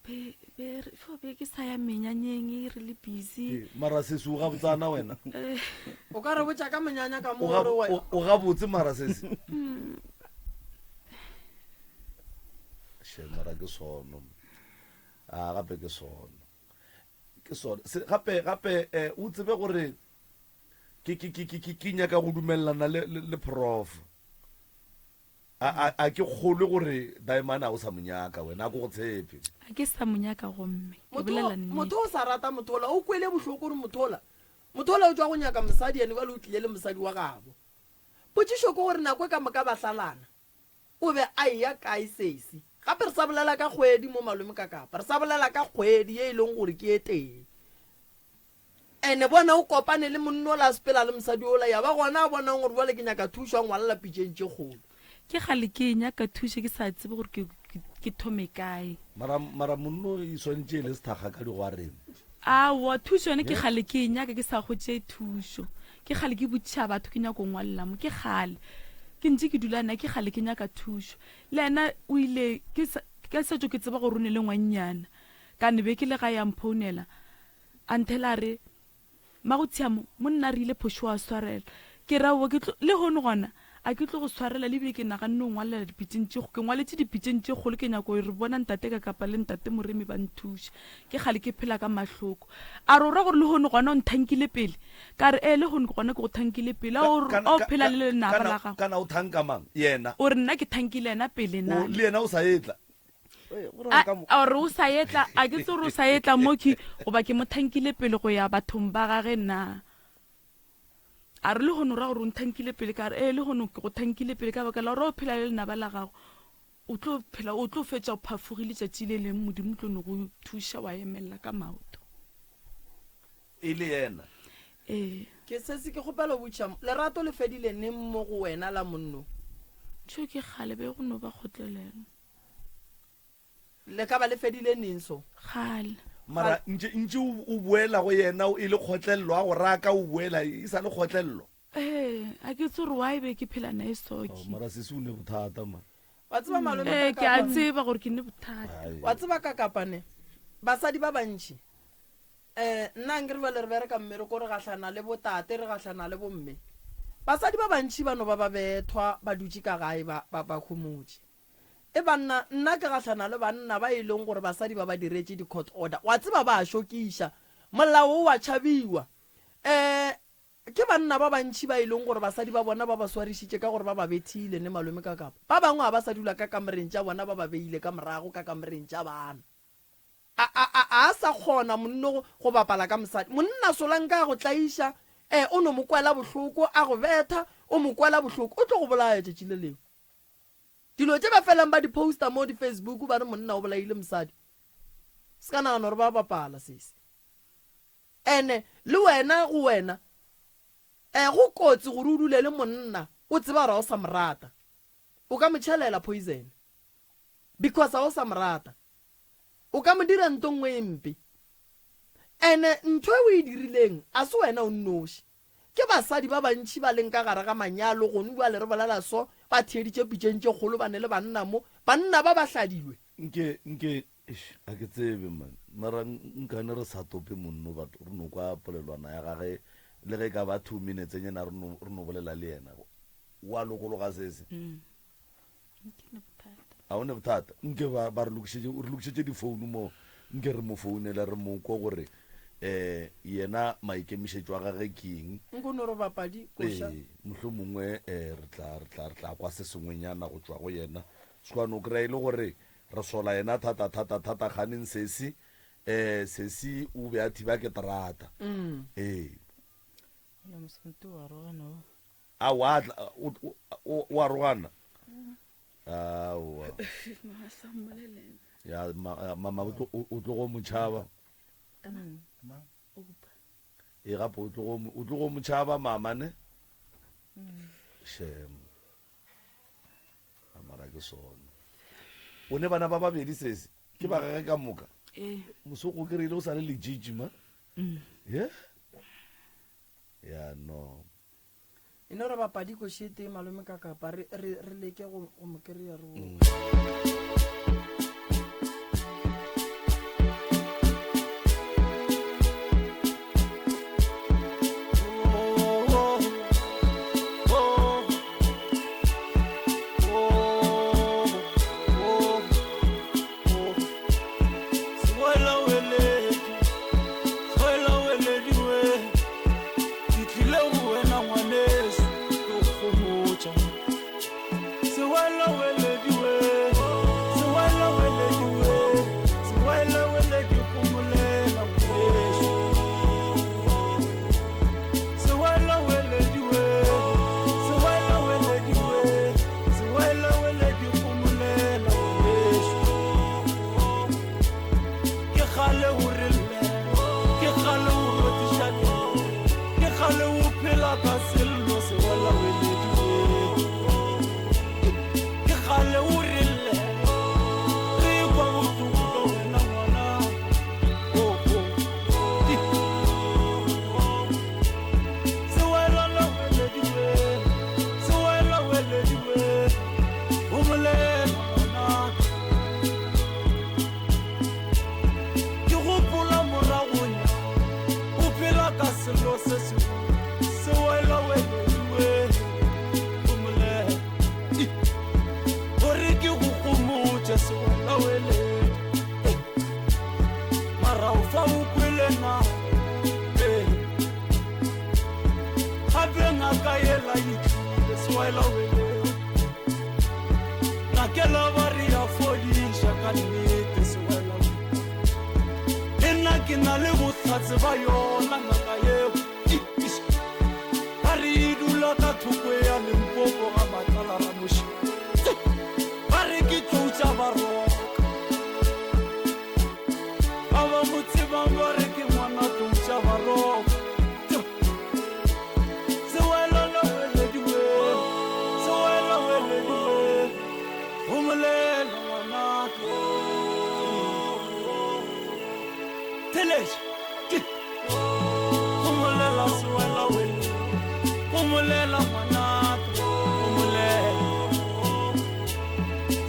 Be, be, re, fo, be ke sa ya menyanyeng e re le busy. Ee, mara sesi o gabotsana wena. Eh. O ka re botša ka monyanya ka mo O ga- gore we- o- o gabotse mara sesi. She mara ke sono. A gape ke sono. Ke sono. Se, gape gape eh, o tsebe gore ke ke ke ke ke- ke nyaka go dumelelana le le, le prof. A, a, a ke kgolwe gore Diamond a o sa mo nyaka wena, a ko go tshepe. A ke sa mo nyaka gomme. Ke Motho bolela nnete. motho o sa rata motho ola, o kwele bohloko gore motho ola, motho ola o tšwa go nyaka mosadi ene bjale o tlile le mosadi wa gabo. Potšišo ke gore nako e ka moka ba hlalana, o be a eya kae sesi? Gape re sa bolela ka kgwedi mo malome ka kapa, re sa bolela ka kgwedi ye e leng gore ke e tee. Ene bona o kopane le monna ola a sepela le mosadi ola, ya ba gona a bonang gore bjale ke nyaka thušo, a ngwalela pitšeng tše kgolo. Ke kgale ke e nyaka thušo ke sa tsebe gore ke, ke, ke thome kae. Mara, mara monno e swanetše e le sethakga ka digwareng. Aowa, thušo yone ke kgale ke e nyaka ke sa hwetše thušo. Ke kgale ke botšiša batho ke nyako ngwalela mo, ke kgale ke ntše ke dula nna, ke kgale ke nyaka thušo. Le yena o ile, ke sa, ke setšo ke tseba gore o ne le ngwannyana. Ka ne be ke le gae a mphounela, A nthela a re, Mmago Tshiamo, monna a rile phošo wa swarela. Ke re, Aowa, ke tlo, lehono gona, a ke tlo go swarela, le bile ke naganne go ngwalela dipitšeng tše, ke ngwaletše dipitšeng tše kgolo, ke nyako re bona ntate ka kapa le ntate Moremi ba nthuša. Ke kgale ke phela ka mahloko. A re, O ra gore lehono gona o nthankile pele? Ka re, Ee, lehono ke gona ke go thankile pele. A o, Kana, a o ka, phela ka, le lenaba kana, la gago? kana o thanka mang? Yena. O re nna ke thankile yena pele O, na? le yena o sa etla. Ore o sa etla, a ke tse gore o sa etla mo ke goba ke mo thankile pele go ya bathong ba gage na. A re lehono ra gore o nthankile pele, ka re ee lehono ke go thankile pele ka baka la gore o phela le lenaba la gago, o tlo phela, o tlo fetša o phafogile tšatši le leng, Modimo o tlo no go thuša wa emelela ka maoto. E le yena. Ee. Ke sese ke kgopela go botšiša, lerato le fedile neng mo go wena la monno? Tšo ke kgale be go no ba kgotlelelo. Le ka ba le fedile neng so? Kgale. Mara ntše ntše o o boela go yena e le kgotlelelo a go raka o boela e sa le kgotlelelo. Ee, a ke tse gore why be ke phela nae so Oh, ke. mara sesi o ne bothata man. Wa tseba malome Ee, ka ke a kapa. tseba gore ke ne bothata. Ai. Wa tseba ka kapa ne? Basadi ba bantši eh nna nkere bjale re bereka mmereko re gahlana le botate re gahlana le bomme. Basadi ba bantši ba no ba ba bethwa ba dutše ka gae ba ba ba homotše. E banna, nna ke gahlana le banna ba e leng gore basadi ba ba diretše di-court order. Wa tseba ba a šokiša. Molao o a tšhabiwa. Um ke banna ba bantši ba e leng gore basadi ba bona ba ba swarišitše ka gore ba ba bethile ne malome ka kapa. Ba bangwe ga ba sa dula ka kamoreng tša bona ba ba beile ka morago ka kamoreng tša bana. A, a, a, a sa kgona monno go, go bapala ka mosadi. Monna solanka a go tlaiša, eh, o no mo kwela bohloko, a go betha, o mo kwela bohloko, o tlo go bolaya tšatši le lengwe. Dilo tše ba felang ba di poster mo di Facebook ba re monna o bolaile mosadi. Se ka nagana gore ba bapala sesi. Ene le wena go wena eh go kotsi gore o dule le monna o tseba gore ga o sa mo rata. O ka mo tšhelela poison because ga o sa mo rata. O ka mo dira nto nngwe e mpe. Ene ntho e o e dirileng a se wena o nnoši. Ke basadi ba bantši ba leng ka gare ga manyalo gonu bjale re bolela so, ba theeditše pitšeng tše kgolo ba ne le banna mo, banna ba ba hladilwe. Nke, nke, eish, ga ke tsebe man, mara nkane re sa tope monno batho, re no kwa polelwana ya gage le ge e ka ba two minutes nyana re no, re no bolela le yena. Wa lokologa sesi? Ga o ne bothata. Nke ba, ba re lokišetše, o re lokišetše difounu mo, nke re mo founele re mo kwe gore um yena maikemišetšo a gage ke eng. Nko no re bapadi koša. Ee, mohlomongwe um re tla, re tla, re tla kwa se sengwenyana go tšwa go yena. Sekwane o kry-a e le gore re sola yena thata, thata, thata kganeng sesi, um sesi o be a thiba ke terata. Ee. Aowa, a tla, o, o, o arogana. Aowa. Ya, ma, mama o tlo, o tlogo mo tšhaba. E gape o tlogo, o tlogo mo tšhaba mama ne? Shem. Mara ke sona. O ne bana ba babedi sesi. Ke ba gage ka moka. Ee. Mosoko kry-ile o sa le lejiji ma. Yeah? Ya no. E no re bapadi koši e tee malome ka kapa re, re, re leke go, go mo kry-a re o. Ke tlile go wena ngwaneso, ke go gomotša. weledi gomolela ngwaneso. Sewela weledi we, sewela weledi we, sewela weledi gomolela ngwaneso. Ke kgale o re lle, ke kgale o rotiša dirope, ke kgale o phela ka sello sewela weledi we. Ke kgale o re lle, re kwa bohloko ka wena ngwana. Oh, oh. Sewela la weledi we, sewela weledi we, homolela ngwanaka. Ke gopola moragonya, o phela ka selo se segolo, sewela weledi we, homolela. Gore ke go gomotše sewela weledi, mara o fa o kwele na? Ee. Gape ngaka yela e tlile sewela weledi, ngakela ba re ya fodiša ka nnete sewela weledi. Le nna ke na le bohlatse ba yona ngaka yeo. Ba re e dula ka thoko ya Limpopo ga Matlala Ramoši. Ba re ke tlou tša Baroka. Ba ba mo tsebang ba re ke ngwana tlou tša Baroka. Sewela la weledi we, sewela weledi we, homolela ngwanaka. Theletša. Homolela sewela weledi, homolela ngwanaka, homolela.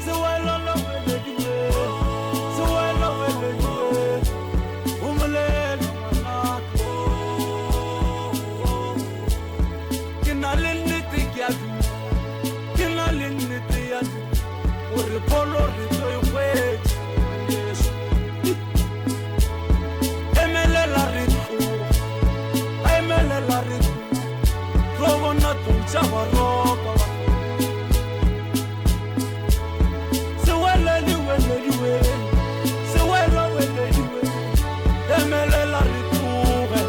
Sewela la weledi we, sewela weledi we, homolela ngwanaka. Ke na le nnete ke a dumela, ke na le nnete ya dumela, gore pholo re tlo e hwetša ngwaneso. Emelela re tloge, emelela re tloge, tlo bona tlou tša Baroka ba. Seweledi weledi we, sewela weledi we, emelela re tloge.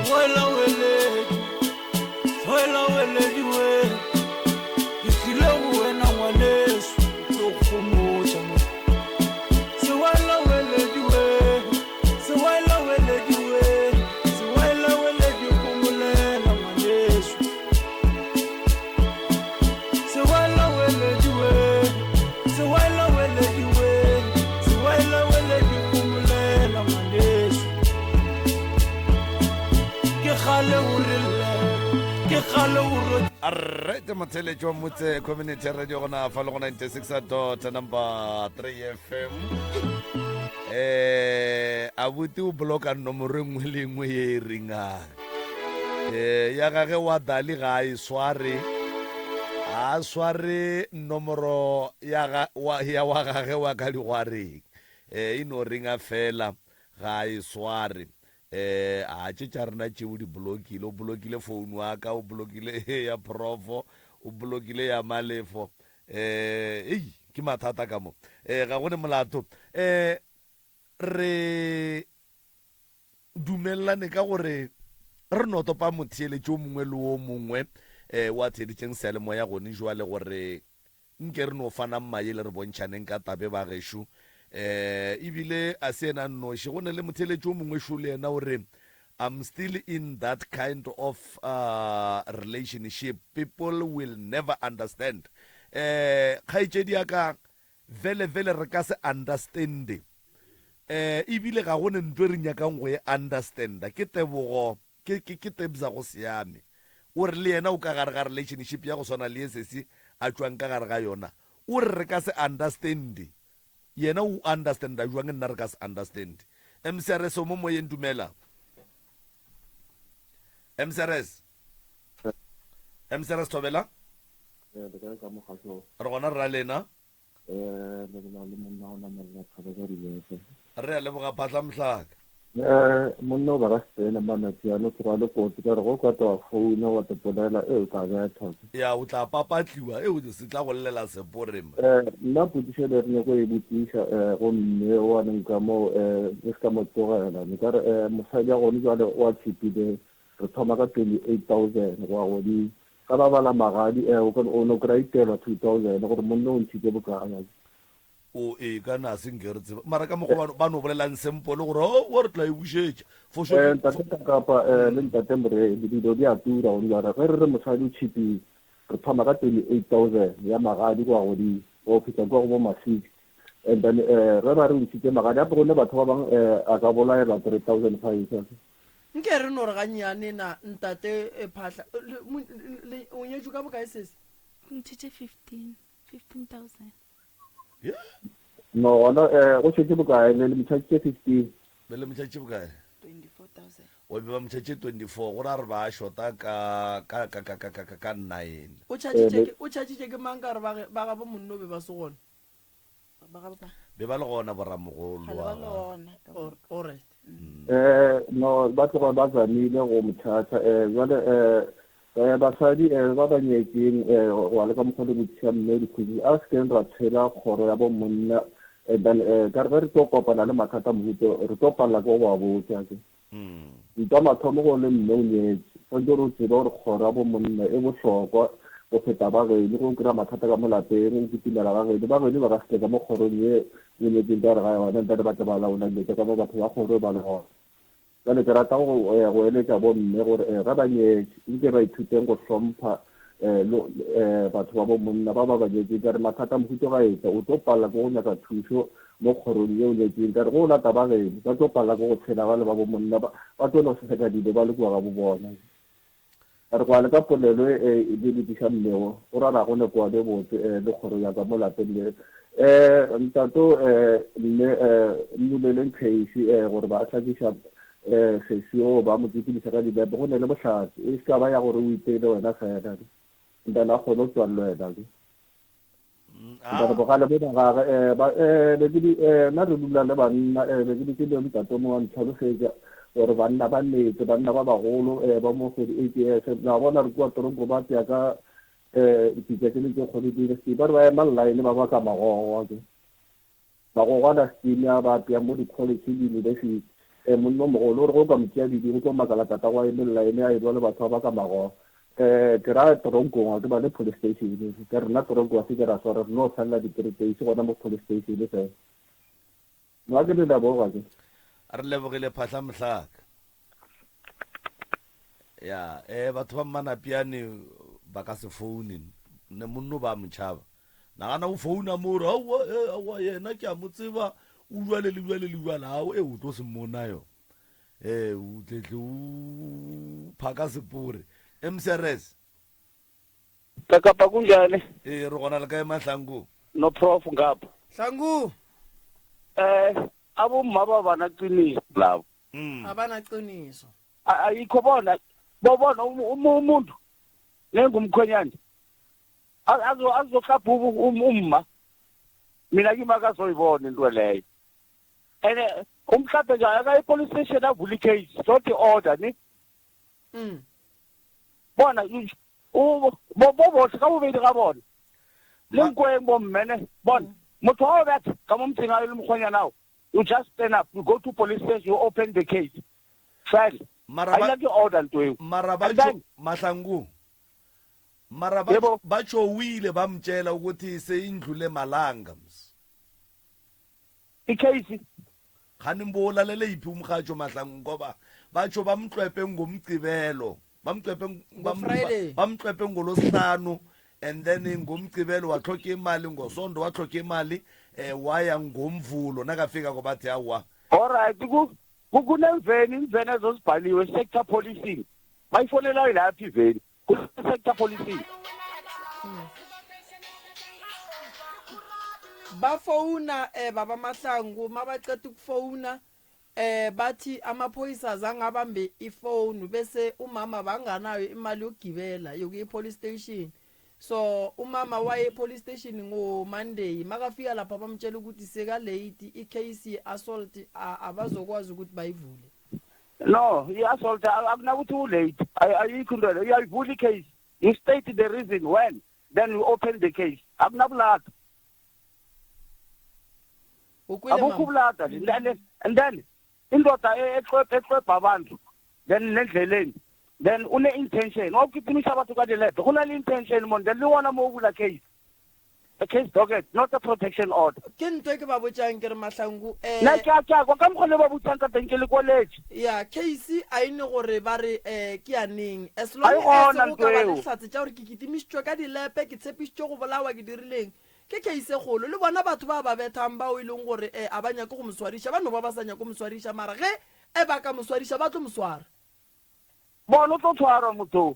Sewela weledi, sewela weledi we, ke tlile go wena ngwaneso, ke tlo go gomotša mo. Sewela weledi we, sewela weledi we, sewela weledi homolela ngwaneso. Sewela weledi we, sewela weledi we, sewela weledi homolela ngwaneso. Ke kgale o re lle, ke kgale o re Alright, motheletši wa Motse Community Radio gona fa le go 96 dot number 3 FM. Eh, abuti o bloka nomoro e nngwe le e nngwe ye e ringang. Eh, ya gage wa Dali ga a e sware. Ga a sware nomoro ya ga wa ya wa gage wa ka digwareng. Eh, e no ringa fela ga a e sware. Eh, a tše tša rena tše o di blokile, o blokile founu wa ka, o blokile ya profo, o blokile ya malefo. Eh, ei, ke mathata ka mo. Eh, ga go ne molato. Eh, re dumelelane ka gore re no topa motheeletši o mongwe le o mongwe eh, wa theeditšeng seyalemoya gone jwale gore Nke re no fanang maele re bontšhaneng ka tabe ba gešo. Eh, ebile a se yena a nnoši, go ne le motheeletši o mongwe šo le yena o re, I'm still in that kind of uh, relationship. People will never understand. Eh, kgaetšedi ya ka, vele vele re ka se understande. Eh, ebile ga go ne ntho e re nyakang go e understanda. Ke tebogo. Ke, ke, ke Tebza go siame. O re le yena o ka gare ga relationship ya go swana le ye sesi a tšwang ka gare ga yona. O re re ka se understande. Yena o understanda jwang nna re ka se understande? MCRS o mo moyeng dumela. MCRS. MCRS thobela. Re gona rra lena. Eh, le bolela le monna o namelela thaba ka dibese. Re a leboga Phatla Mohlaka. Eh, monna o ba ka sepele manatsi ano tloga le kotsi ka re go ka twa founa wa te polela e o tla betha. Ya o tla papatliwa e o se tla go llela sepore ma. Eh, nna potsišo le re nyako e botsiša eh go mme wa neng ka mo eh re se ka mo tlogela ne ka re eh mosadi ya gone jwale o a tshepile re thoma ka 28000 go ya godimo Ka ba bala magadi, eh, o ka, o no kry-a itelwa 2000 gore monna o ntšhitše bokae. O, ee, ka na se nke re tseba. Mara ka mokgwa ba, ba no bolelang simple gore, oh, wa re tla e bušetša. For sure. Eh, ntate Kakapa, eh, le ntate Moredi, dilo di a tura gone jwale. Ge re re mosadi o tšhipile, re thoma ka 28,000 ya magadi kwa godimo, go fihla kua go bo ma 60. And then, eh, ge ba re o ntšhitše magadi, gape go ne batho ba bangwe, eh, a ka bolaelwa 3,500. Nke re no re gannyane na ntate eh, Phahla le- mo- le- o nyetšwe ka bokae sesi? Ke ntšhitše 15 15000. Yeah. No, gona, eh, go šetše bokae? Le le motšhatšitše 15. Be le motšhatše bokae? 24000. O be ba motšhatše 24, go ra re ba shota ka ka ka ka ka ka ka ka 9. O tšhatšitše ke o tšhatšitše ke mang ka re ba ge ba gabo monno be ba se gona? Be ba le gona boramogolo wa Alright. Eh no ba tloga ba zamile go mothatha eh jwale eh eh basadi eh ba ba nyetseng eh wa le ka mokgwa le botšiša mme dikgwedi a se keng ra tshela kgoro ya bo monna and then eh ka re ge re tlo kopana le mathata mohuto re tlo palela ke go ba botša ke Ntwa mathomo go le mme o nyetše, swanetše gore o tsebe gore kgoro ya bo monna e bohlokwa go feta ba geno. Ge o kry-a mathata ka mo lapeng, o kitimela ga geno, ba geno ba ka se tle ka mo kgorong ye o nyetseng ka gare ga yona, ntle le ba tle ba laola dilo tša ka mo batho ba kgoro ba le gona. Bjale ke rata go go eletša bo mme gore ge ba nyetše, nke ba ithuteng go hlompha batho ba bo monna ba ba ba nyetseng ka re mathata mohuto ga etla o tlo palela ke go nyaka thušo mo kgorong ye o nyetseng ka re go lata ba geno ba tlo palela ke go tshela ba le ba bo monna ba tlo no seseka dilo ba le kua ga bo bona ka re go ya le ka polelo e e le lokiša mmego go ra ra go ne kwa le botse le kgoro ya ka mo lapeng le ntato mme mmuleleng case gore ba hlakiša Sesi o ba mo tsekediša ka dinepe, go ne le bohlatse. E se ka ba ya gore o iteile wena fela. Then a kgone go tswa le wena. Then bogale bo ba gage, eh, ba, eh, be ke di, eh, nna re dula le banna, eh, be ke dutše le ntate mo wa ntlhalosetša gore banna ba nnete, banna ba bagolo, eh, ba mo 48 years, la bona re kua toronko ba tšea ka, eh, dipitša tše le tše kgolo di le, ba re ba ema line ba baka magogo, ke. Magogwana Steam a ba apea mo di-college le university. Eh, monna o mogolo o re ge o ka mo tšea didi o tlo makala tatago a eme line a elwa le batho ba ba ka magogo. Eh, ke ra toronkong ga ke bale police station. Ke rena toronko ga se ke ra swara re no felela di-three days gona mo police station fela. Nna ke le leboga ke. Re lebogile Phahla Mohlaka. Ya, eh batho ba Mmanapiane ba ka se foune. Ne monno ba motšhaba. Nagana o founa mo re aowa eh aowa yena ke a mo tseba o jwale le jwale le jwale ao e o tlo se mmona yo. Eh o tletle o phaka sepore. MCRS. Kakapa kunjani? Eh re gona le kae Mahlangu? No prof ngapha. Hlangu. Eh abomma ba bana qiniso labo. A bana qiniso. Ayikho bona bobona umuntu nengumkhwenyana azohlapha umma mina kimi akazoyibona into leyo and umhlaphe nje akaye police station avule i-case not i-order ni mm. bona bobohle ka bobedi ga bona le nkweng bommene bona mm. motho wa o betha ka mo motseng a le mokgonyana ao you just stand up you go to police station you open the case fela mara ba ke order nto eo mara ba mahlangu Mara ba Yebo. ba tšowile ba mtšela ukuthi seyindlule malanga ms. I-case. Kgani mbolalele yiphi umrhatjho Mahlangu ngoba batjho bamtlwepe ngomgqibelo bamtlwepe Ngo-Friday. bamtlwepe ngolosihlanu and then ngomgqibelo watlhoka imali ngosondo watlhoka imali eh waya ngomvulo nakafika kobathi awa Alright ku ku- kunemveni imveni ezozibhaliwe sector policing. Bayifonelayo lapha iveni. Ku-sector policing. Ba founa eh baba Mahlangu mabaqeda ukufouna eh bathi amaphoyisa azange abambe ifoni bese umama banganayo imali yokugibela yokuya e-police station so umama waye e-police station ngo-monday makafika lapha bamtshela ukuthi seka-late i-case ye-assault abazokwazi ukuthi bayivule No, i-assault akunakuthi u-late. Ayikho into leyo. Uyayivula i-case. You state the reason when, then you open the case. Akunabulada. Akukho ubulada nje. And then, and then indoda e-, eqwebha abantu then nendleleni then une-intention wawukipimisa batho ka dilepe go na le intention mon then le wona mo o bula case a case docket not a protection order ke ntho e ke ba botšang ke re mahlangu um nna ke a ke a kwa ka mokgwa le ba botsang ka teng ke le college ya case a e ne gore ba re um ke ya neng as long as go ka ba le dihlatse tša gore ke kitimišitšwe ka dilepe ke tshepišitšwe go bolawa ke dirileng ke case e kgolo le bona batho ba ba bethang bao e leng gore um a ba nyake go mo swariša ba no ba ba sa nyake go mo swariša mara ge e ba ka mo swariša ba tlo mo swara bona o tlo tshwarwa motho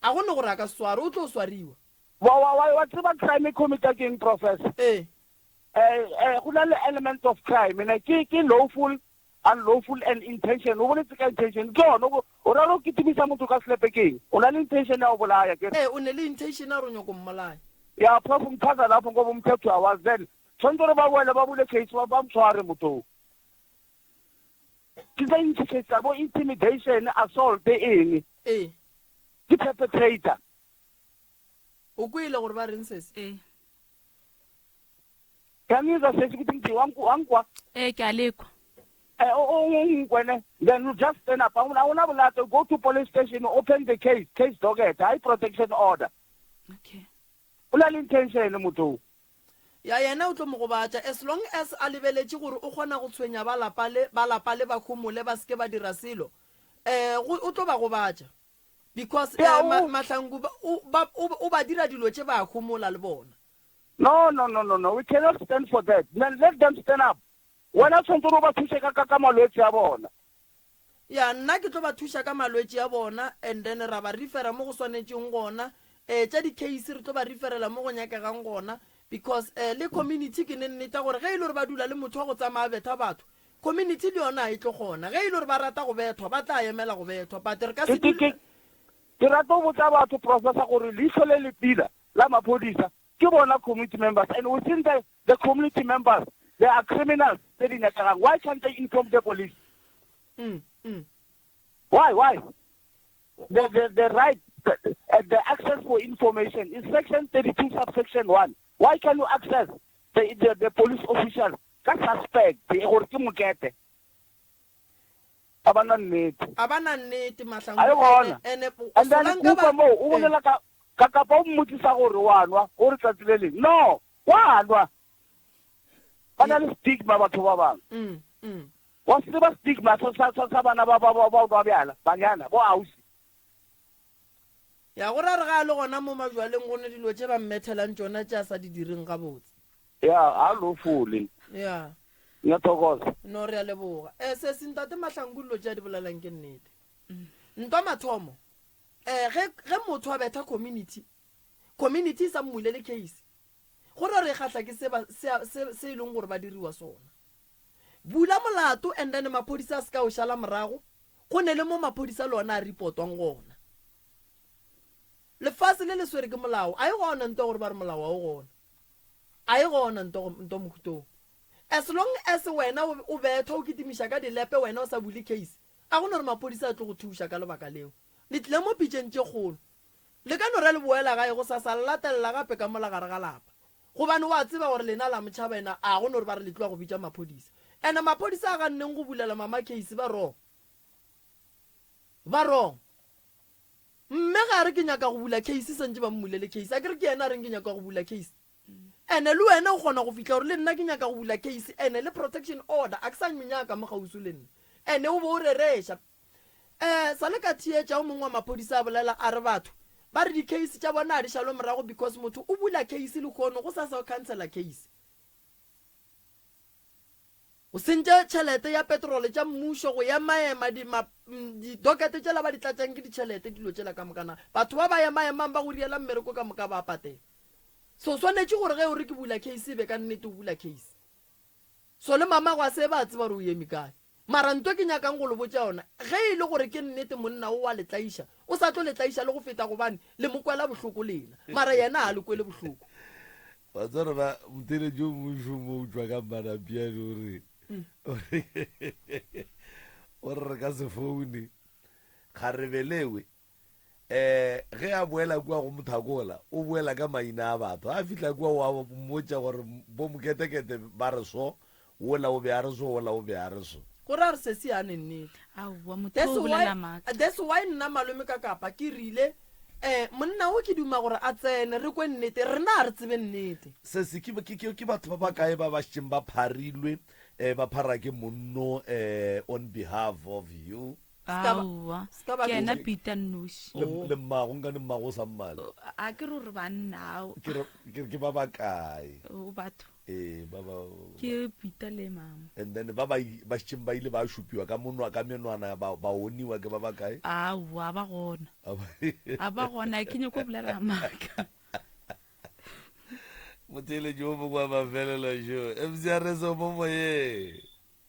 A go ne gore a ka se swarwe, o tlo swariwa. Wa, wa, wa, wa tseba crime e commita ke eng, Professor? Ee. Eh, eh, go na le element of crime, ne? Ke, ke lawful, unlawful and intention. O boletse ka intention. Ke yone, o, o ra o kitimisa motho ka selepe ke eng? O na le intention ya go bolaya, ke Ee, o ne le intention ya gore o nyako mmolaya. Ya, Prof, nchaza lapho ngoba umthetho uyawazi. Then, tshwanetse gore ba boele ba bule case, ba, ba mtshware motho o. Ke tsa intšhišetša bo intimidation, assault, eng. Ee. Ke perpetrator. O kwele gore ba reng sesi? Ee. Ke a ngizwa sesi ukuthi ngithi wa nkwa? Ee, ke a lekwa. Eh, o o nkwe ne? Then you just stand up. Awuna awuna bolato, go to police station, open the case, case docket, high protection order. Okay. O na le intention motho o. Ya yena o tlo mo gobatša as long as a lebeletše gore o kgona go tshwenya ba lapa le ba lapa le ba homole ba seke ba dira selo eh go o tlo ba gobatša because Ya eh, ma, o Mahlangu ba, o, ba, o, o ba dira dilo tše ba homola le bona. No no no no no we cannot stand for that man let them stand up wena tshwantse gore o ba thuse ka ka ka malwetse a bona. Ya, nna ke tlo ba thuša ka malwetši a bona and then ra ba refera mo go swanetšeng gona. Eh, tša di-case re tlo ba referela mo go nyakegang gona because eh, le community ke ne nneta gore ge e le gore ba dula le motho wa go tsamaya a betha batho, community le yona ga e tlo kgona. Ge e le gore ba rata go bethwa, ba tla emela go bethwa but re ka se Ke ke dule. ke ke rata go botsa batho professor gore leihlo le le pila la maphodisa ke bona community members and within the the community members there are criminals tse di nyakegang why can't they inform the police Mm, mm. why why the the the right the, uh, the access for information is section 32 subsection 1 why can you access the the, the police official ka suspect gore ke mokete A ba na nnete. A ba na nnete Mahlangu. A e gona. Ene ene And then Solanka Kupa ba moo o eh. bolela ka ka kapa o mmotsisa gore wa nwa o re tsatsi le leng. No, wa nwa. Ba na le stigma batho ba bangwe. Mm, mm. Wa se tseba stigma sa sa sa sa bana ba ba ba ba nwa bjala, banyana, bo ausi. Ya go ra re ga a le gona mo majwaleng go ne dilo tše ba mmethelang tšona tše a sa di direng gabotse. Ya, a lo fole. Ya. Ngiyathokoza. No re a leboga. Eh sesi ntate Mahlangu dilo tše a di bolelang ke nnete. Ntwa mathomo. Eh ge ge motho a betha community, community e sa mmulele case. Go ra re kgahla ke se ba se se se e leng gore ba diriwa sona. Bula molato and then maphodisa a se ka o šala morago, go ne le mo maphodisa le ona a reportwang gona. Lefase le le swere ke molao, a e gona nto ya gore ba re molao ga o gona. A e gona nto nto mohutong. As long as wena o o bethwa o kitimiša ka dilepe wena o sa bule case, a go no re maphodisa a tlo go thuša ka lebaka leo. Le tlile mo pitšeng tše kgolo. Le ka no re le boela gae gosasa le latelela gape ka mola gare ga lapa. Gobane o a tseba gore lena la mo tšhaba ena a go no re ba re le tloga go bitša maphodisa. Ene maphodisa a ganneng go bulela mama case ba wrong. Ba wrong. Mme ga a re ke nyaka go bula case santše ba mmulele case. A ke re ke yena a reng ke nyaka go bula case. Ene le wena o kgona go fihla gore le nna ke nyaka go bula case ene le protection order a ke sa nyaka mo kgauswi le nna. Ene o bo o rereša. Um sa le ka theetša o mongwe wa maphodisa a bolela a re batho ba re di-case tša bona a di šalwe morago because motho o bula case lehono go sasa o cancela case. O sentše tšhelete ya petrole tša mmušo go emaema di, ma, di-docket tšela ba di tlatšang ke ditšhelete dilo tšela ka moka na. Batho ba ba emaemang ba go riela mmereko ka moka ba patela. So swanetše gore ge o re ke bula case e be ka nnete o bula case. So le mamago a se ba tseba gore o eme kae. Mara nto ke nyakang go le botša yona, ge e le gore ke nnete monna o wa le tlaiša, o sa tlo le tlaiša le go feta gobane le mo kwela bohloko lena, mara yena ga a le kwele bohloko. Wa tseba gore ba motheeletši o mongwe mo o tšwa ka Manapiane o re, o re, o re re ka se foune, kgarebe lewe um ge a boela kua go mothakola o boela ka maina a batho a fihla kua wa mmotša gore bo moketekete ba re so wola o be a re so wola o be a re so Go ra re sesi a ne nnete. Aowa, motho That's o why, bolela maaka. that's why nna malome ka kapa ke rile eh monna o ke duma gore a tsene re kwe nnete rena a re tsebe nnete. Sesi ke, ke, ke, ke batho ba bakae ba ba šetšeng ba pharilwe um ba phara ke monno um on behalf of you? Aowa, ke yena Peter nnoši. Le, le mmago, nkane mmago o sa mmale? A ke re gore banna ao. Ke re, ke re ke ba bakae? O batho. Ee, ba ba. Ke Peter le mama. And then ba ba ba šetšeng ba ile ba šupiwa ka monwa ka menwana ba ba oniwa ke ba bakae? Aowa, ba gona. A ba gona, ke nyako bolela maaka. Motheeletši o mongwe wa mafelelo šo. MCRS o mo moyeng.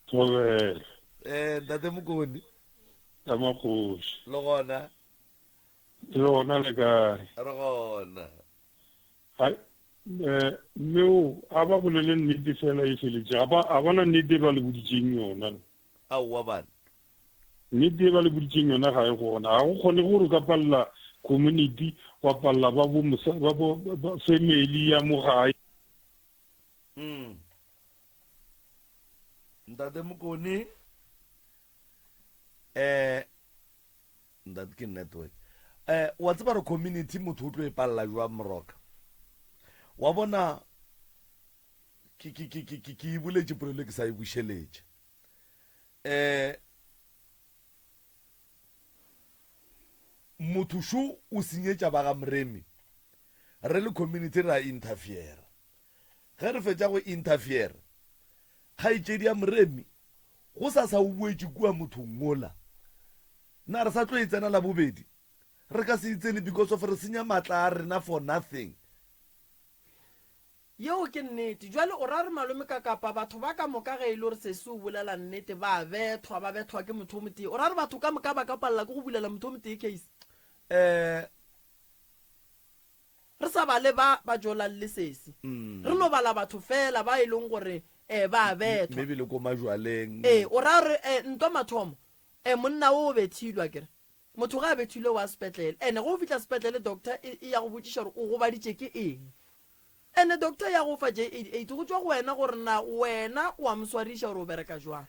Thobela. Eh, ntate Mokone. Ka makgoši. Le gona? Le gona le kae? Re gona. Hai, eh, mme o, a ba bolele nnete fela e feletše. A ba, a bona nnete e ba le boditšeng yona. Aowa bana. Nnete e ba le boditšeng yona ga e gona. Ga go kgone gore o ka palela community, wa palela ba bo, ba bo, ba family ya mo gae. Mm. Ntate Mokone eh ntate ke network eh wa tseba re community motho o tlo e palela jwang moroka wa bona ke ke ke ke ke e boletše polelo ke sa e bušeletše eh motho šo o senyetša ba ga Moremi re le community ra interfere Ge re fetša go interfere, kgaetšedi ya Moremi go sa sa o boetše kua mothong wola. Na re sa tlo e tsena la bobedi? Re ka se e tsene because of re senya maatla a rena for nothing. Yeo ke nnete. Jwale o ra re malome ka kapa batho ba ka moka ge e le gore sesi o bolela nnete ba a bethwa, ba bethwa ke motho o motee. O ra re batho ka moka ba ka palela ke go bulela motho o motee case? Eh. Re sa bale ba ba jolang le sesi. Re no bala batho feela ba e leng gore um ba a bethwa. Maybe le ko majwaleng. Ee, o ra gore um ntwa mathomo um monna o o bethilwe akere. Motho ge a bethilwe o ya sepetlele. Ene ge o fihla sepetlele doctor e e ya go botšiša gore o gobaditše ke eng. Ene doctor ya go fa J88 go tšwa go wena gore na wena o a mo swariša gore o bereka jwang.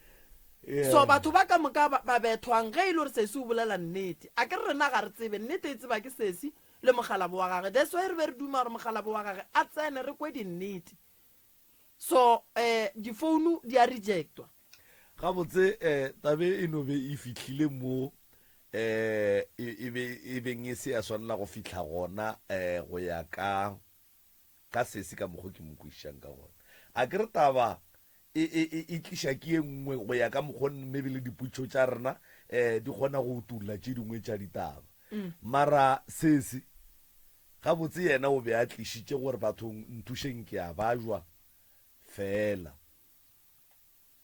So batho ba ka moka ba ba bethwang ge e le gore sesi o bolela nnete. Akere rena ga re tsebe, nnete e tseba ke sesi le mokgalabo wa gage that's why re be re duma gore mokgalabo wa gage a tsene re kwe dinnete so um difounu di a rejectwa. Gabotse um tabe e no be e fihlile mo um e be e beng e se ya swanela go fihla gona um go ya ka ka sesi ka mokgo ke mo kwešišang ka gona. A ke re taba e, e, e, e tliša ke ye nngwe go ya ka mokgo maybe le dipotšišo tša rena um di kgona go utolla tše dingwe tša ditaba. Mara sesi, gabotse yena o be a tlišitše gore bathong nthušeng ke a bajwa feela.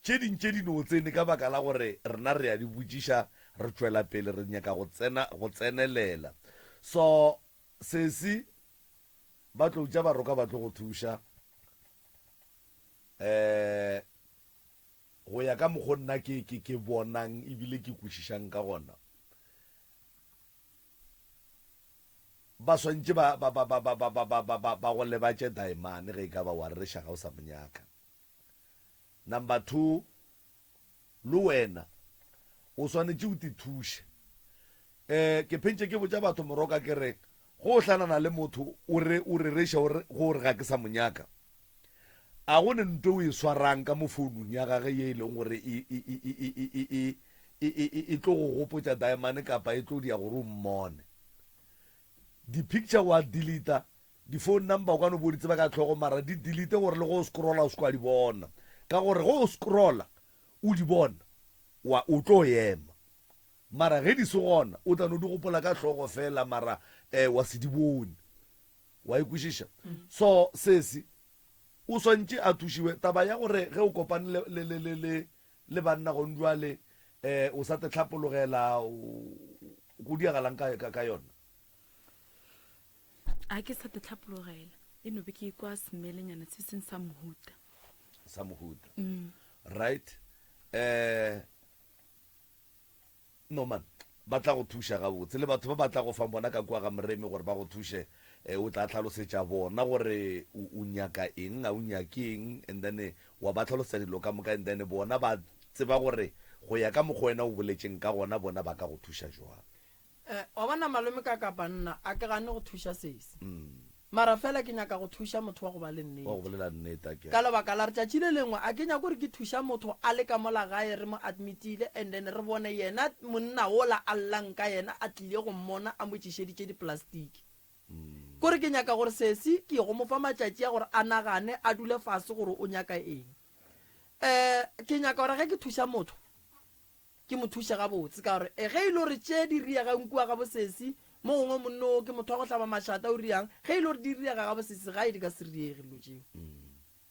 Tše ding tše di no tsene ka baka la gore rena re a di botšiša, re tšwela pele re nyaka go tsena, go tsenelela. So sesi, ba tlo tša baroka ba tlo go thuša um go ya ka mokgo nna ke, ke, ke bonang ebile ke kwešišang ka gona. Ba swantše ba, ba, ba, ba, ba, ba, ba, ba, ba, ba, ba go lebatše daemane ge e ka ba wa rereša ga o sa mo nyaka. Number 2, le wena o swanetše o tithuše. Um ke phentše ke botša batho moroka ke re go o hlanana le motho o re o rereša o re go re ga ke sa mo nyaka. A go ne nto o e swarang ka mo founung ya gage ye e leng gore e e e e e e e e e e e tlo go gopotša daemane kapa e tlo dia gore o mmone. Di-picture wa deleta, di-phone number o ka no bo di tseba ka hlogo mara di delete gore le go o scrolla o se kwa di bona. Ka gore ge o scrolla o di bona wa o tlo ema. Mara ge di se gona o tla no di gopola ka hlogo fela mara eh wa se di bone. Wa e kwešiša? So sesi o swantše a thušiwe. Taba ya gore ge o kopane le, le, le, le, le, le banna gong jwale, eh, o sa te hlapologela, go diagalang ka, ka, ka yona? A ke sa te hlapologela, e no be ke ikwa semelenyana se seng sa mohuta. Sa mohuta. Right. Eh, No man, ba tla go thuša gabotse. Le batho ba ba tla go fang bona ka kua ga Moremi gore ba go thuše, eh, o tla hlalosetša bona gore o, o nyaka eng, ga o nyake eng, and then eh, wa ba hlalosetša dilo ka moka, and then bona ba tseba gore go ya ka mokgwa wena o boletšeng ka gona, bona ba ka go thuša jwang. Eh, wa bona malome ka kapa nna a ke gane go thuša sesi. Mara fela ke nyaka go thuša motho wa go ba le Wa go nnete. bolela nnete akere. Ka lebaka la re tšatši le lengwe a ke nyake gore ke thuša motho a le ka mola gae re mo admitile and then re bone yena monna wola a llang ka yena a tlile go mmona a mo tšišeditše diplastiki. Kore ke nyaka gore sesi ke ye go mo fa matšatši a gore a nagane a dule fase gore o nyaka eng. Um ke nyaka gore ge ke thuša motho Ke mo thuše gabotse ka gore ge e le gore tše di riegang kua ga bosesi, mo gongwe monno wo ke motho wa go hlaba mašata o riang, ge e le gore di riega ga bosesi gae di ka se riege dilo tšeo.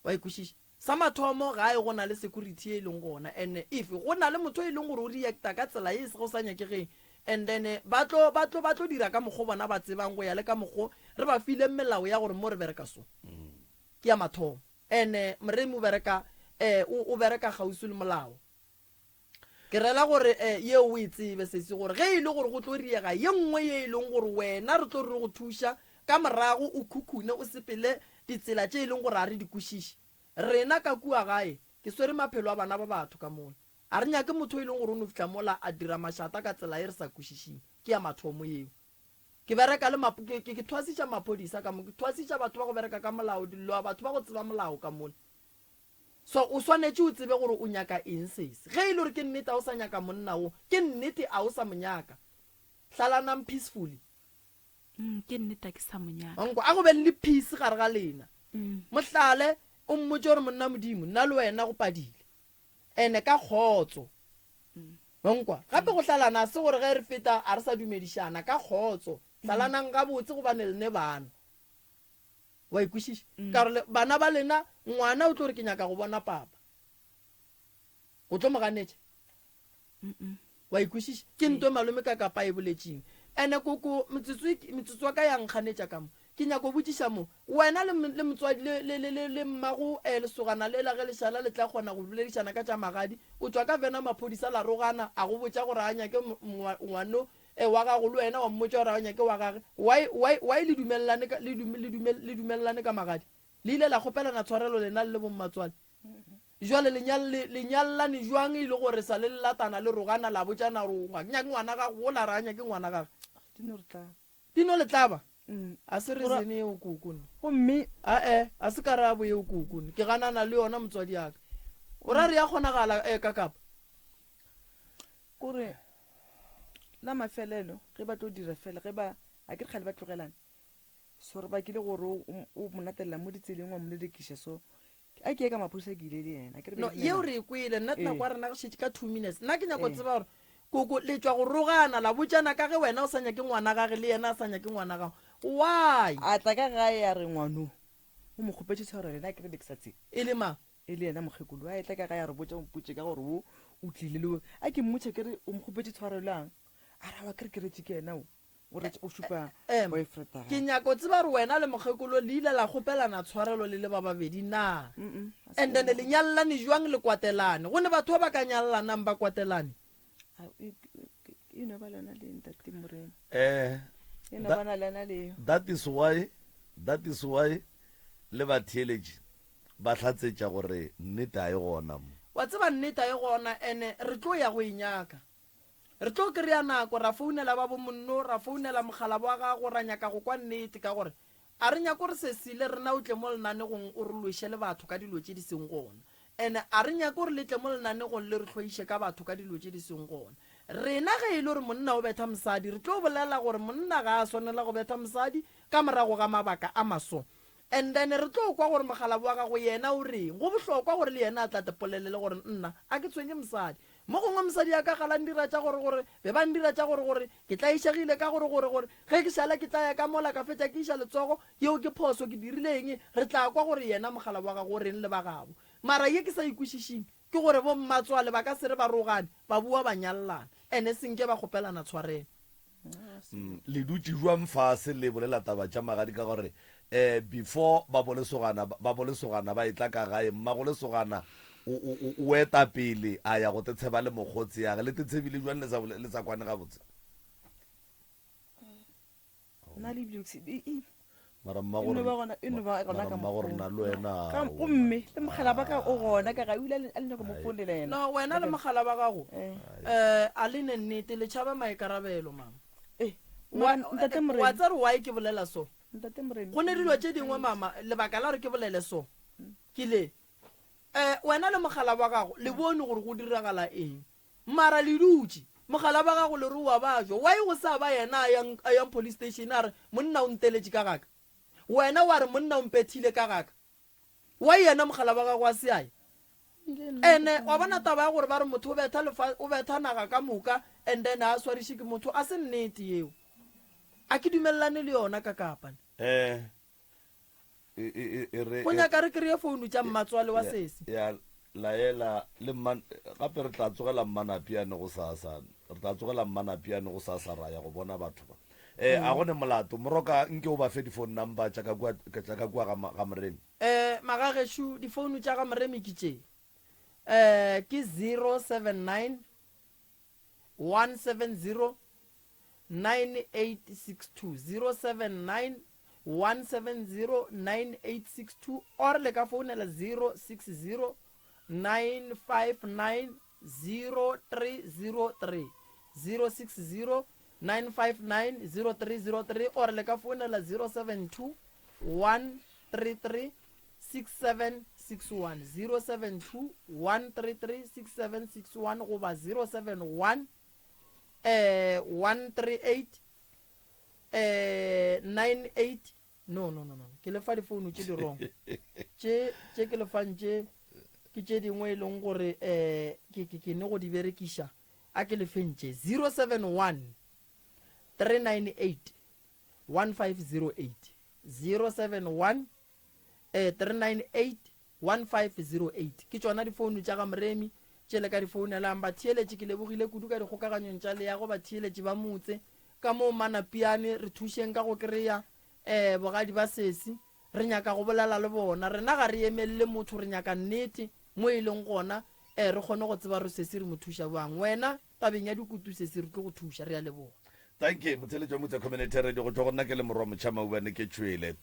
Wa e kwešiša? Sa mathomo gae go na le security ye e leng gona and if go na le motho e leng gore o reacta ka tsela ye e sego sa nyakegeng and then ba tlo, ba tlo, ba tlo dira ka mokgo bona ba tsebang go ya le ka mokgo re ba fileng melao ya gore mo re bereka so. Ke ya mathomo. And Moremi o bereka, o, o bereka kgauswi le molao. Ke rela gore e, yeo o e tsebe, sesi, gore ge e le gore go tlo riega ye nngwe ye e leng gore wena re tlo re go thuša ka morago o khukhune o sepele ditsela tše e leng gore ga re di kwešiše. Rena ka kua gae, ke swere maphelo a bana ba batho ka mola. A re nyake motho e leng gore o no fihla mola a dira mašata ka tsela ye re sa kwešišeng. Ke ya mathomo yeo. Ke bereka le map-, ke, ke, ke thwasiša maphodisa ka mo, ke thwasiša batho ba go bereka ka molao, dilo, batho ba go tseba molao ka mola. So o swanetše o tsebe gore o nyaka eng sesi. Ge e le gore ke nnete a o sa nyaka monna wo, ke nnete a o sa mo nyaka. Hlalanang peacefully. Mm, ke nnete a ke sa mo nyaka. Wa nkwa? A go be le peace gare ga lena. Mo hlale, o mmotše gore monna Modimo, nna le wena go padile. Ene ka kgotso. Wa nkwa? Gape go hlalana a se gore ge re feta a re sa dumedišana, ka kgotso. Hlalanang gabotse gobane le ne bana. Wa e kwešiša? Ka gore bana ba lena, ngwana o tlo re ke nyaka go bona papa. O tlo mo ganetša? Wa e kwešiša? Ke nto malome ka kapa e boletšeng. Ene koko metsotso e, metsotso wa ka ya nkganetša ka mo. Ke nyako botšiša mo. Wena le, le motswadi le, le, le, le, le mmago eh, lesogana lela ge le šala le tla kgona go boledišana ka tša magadi. O tšwa ka vena maphodisa la rogana a go botša gore a nyake ngwano E, wa gago, le wena wa mmotša gore a o nyake wa gage. Why, why, why le dumelelane ka, le, le, dume, le dumelelane ka magadi? Le ile la kgopelana tshwarelo lena le le bommatswale. Jwale le nyal, le, le nyallane jwang e le gore sa le le latana le rogana la botšana gore ga ke nyake ngwana gago, wola re a nyake ngwana gage. Di no re tlaba. Di no le tlaba? A se reason yeo koko nna. Gomme. Ae, a se karabo yeo koko nna. Ke ganana le yona motswadi ya ka. O ra re ya kgonagala, eh, ka kapa? Kore la mafelelo ge ba tlo dira fela ge ba a ke re kgale ba tlogelane so re bakile gore o mo latelela mo ditseleng wa mo lelekiša so a ke ye ka maphodisa ke ile le yena ke re no yeo re e kwele nna nako ya rena re šetše ka two minutes nna ke nyako tseba gore koko le tšwa go rogana la botšana ka ge wena o sa nyake ngwana gage le yena a sa nyake ngwana gago why a tla ka gae ya re ngwano o mo kgopetše tshwarelo ena ke re be ke sa tsebe e le mang E le yena mokgekolo, a etla ka gae a re botša, o mpotše ka gore wo o tlile le a ke mmotša ke re o mo kgopetše tshwarelo yang? A re aowa ke re ke retše ke yena o, o retše o šupa Em, boyfriend ya ke gagwe. nyako tseba gore wena le mokgekolo le ile la kgopelana tshwarelo le le ba babedi na? Mm-mm, a se And then yena. le nyallane jwang le kwatelane? Go ne batho ba ba ka nyallanang ba kwatelane? A, e, e, e no ba lona le ntate Morena. Eh, E no that, ba na lena leo. that is why, that is why le batheeletši Ba hlatsetša gore nnete a e gona mo. Wa tseba nnete a e gona ene re tlo ya go e nyaka. Re tlo kry-a nako ra founela ba bo monno, ra founela mokgalabo wa gago ra nyaka go kwa nnete ka gore a re nyake gore sesi le rena o tle mo lenanegong o re lweše le batho ka dilo tše di seng gona. Ene a re nyake gore le tle mo lenanegong le re hloiše ka batho ka dilo tše di seng gona. Rena ge e le gore monna o betha mosadi re tlo bolela gore monna ga a swanela go betha mosadi ka morago ga mabaka a maso. And then re tlo kwa gore mokgalabo wa gago yena o reng. Go bohlokwa gore le yena a tla te polelele gore nna a ke tshwenye mosadi. Mo gongwe mosadi a ka gala ndira tša gore gore be ba ndira tša gore gore ke tlaišegile ka gore gore gore ge ke šala ke tla ya ka mola ka fetša ke iša letsogo yeo ke phoso ke dirile eng re tla kwa gore yena mogala wa gago o reng le ba gabo. Mara ye ke sa e kwešišing ke gore bo mmatswale ba ka se re ba rogane ba boa ba nyallana ene senke ba kgopelana tshwarelo. Mm, le dutše jwang fase le bolela taba tša magadi ka gore um before ba bolesogana ba bolesogana ba etla ka gae mmagolesogana o eta pele a ya go tetsheba le mokgotsi yage le tetshebile jwang le sa le sa kwane gabotse nna le ebile mara mmago rena le wena gomme le mogala ba ka o gona ka ga o ile a le nyako mo founela yena no wena le mogala ba gago um eh. a le ne nnete le tšhaba maikarabelo mama eh, wa tsere why ke bolela so go ne dilo tše dingwe mama lebaka la gore ke bolele so ke le um wena le mogala wa gago le bone gore go diragala eng Mara le dutše. Mogala ba gago le re o a bajwa. Why go sa ba yena a yang, a yang police station a re monna o nteletše ka gaka? Wena wa re monna o mpethile ka gaka. Why yena mogala ba gago a se a ya? Ene wa bona taba ya gore ba re motho o betha lefa, o betha naga ka moka and then a swariše ke motho a se nnete yeo. A ke dumelelane le yona ka kapa. Eh, e, e, e, re, Go nyaka re kry-e founu tša mmatswale wa sesi. Ya laela le mma, gape re tla tsogela mmanapiane go sasa, re tla tsogela mmanapiane go sasa ra ya go bona batho ba. Eh, a go ne molato, moroka nke o ba fe di-phone number tša ka kua, tša ka kua ga, ga Moremi. Eh, magagešo, difounu tša ga Moremi ke tše. Eh, ke 079 170 9862 079 170 9862 or le ka founela 060 959 0303 060 959 0303 or le ka founela 072 133 6761 072 133 6761 goba 071 eh 138 eh 98 no no no no ke lefa difounu tše di wrong tše tše ke lefang tše ke tše dingwe e leng gore eh ke ke ke ne go di berekiša a ke lefeng tše 071 398 1508 071 eh 398 1508 ke tšona difounu tša ga Moremi tše le ka di founelang. Batheeletši ke lebogile kudu ka dikgokaganyong tša leago batheeletši ba motse ka moo Manapiane re thušeng ka go kry-a eh bogadi ba sesi re nyaka go bolela le bona rena ga re emelele motho re nyaka nnete mo e leng gona eh re kgone go tseba re sesi re mo thuša bjang wena tabeng ya dikutu sesi re tlo go thuša re a leboga. Thank you motheletši wa Motse Community Radio go tšwa go nna ke le morwa Motšha Maubane ke tšwele.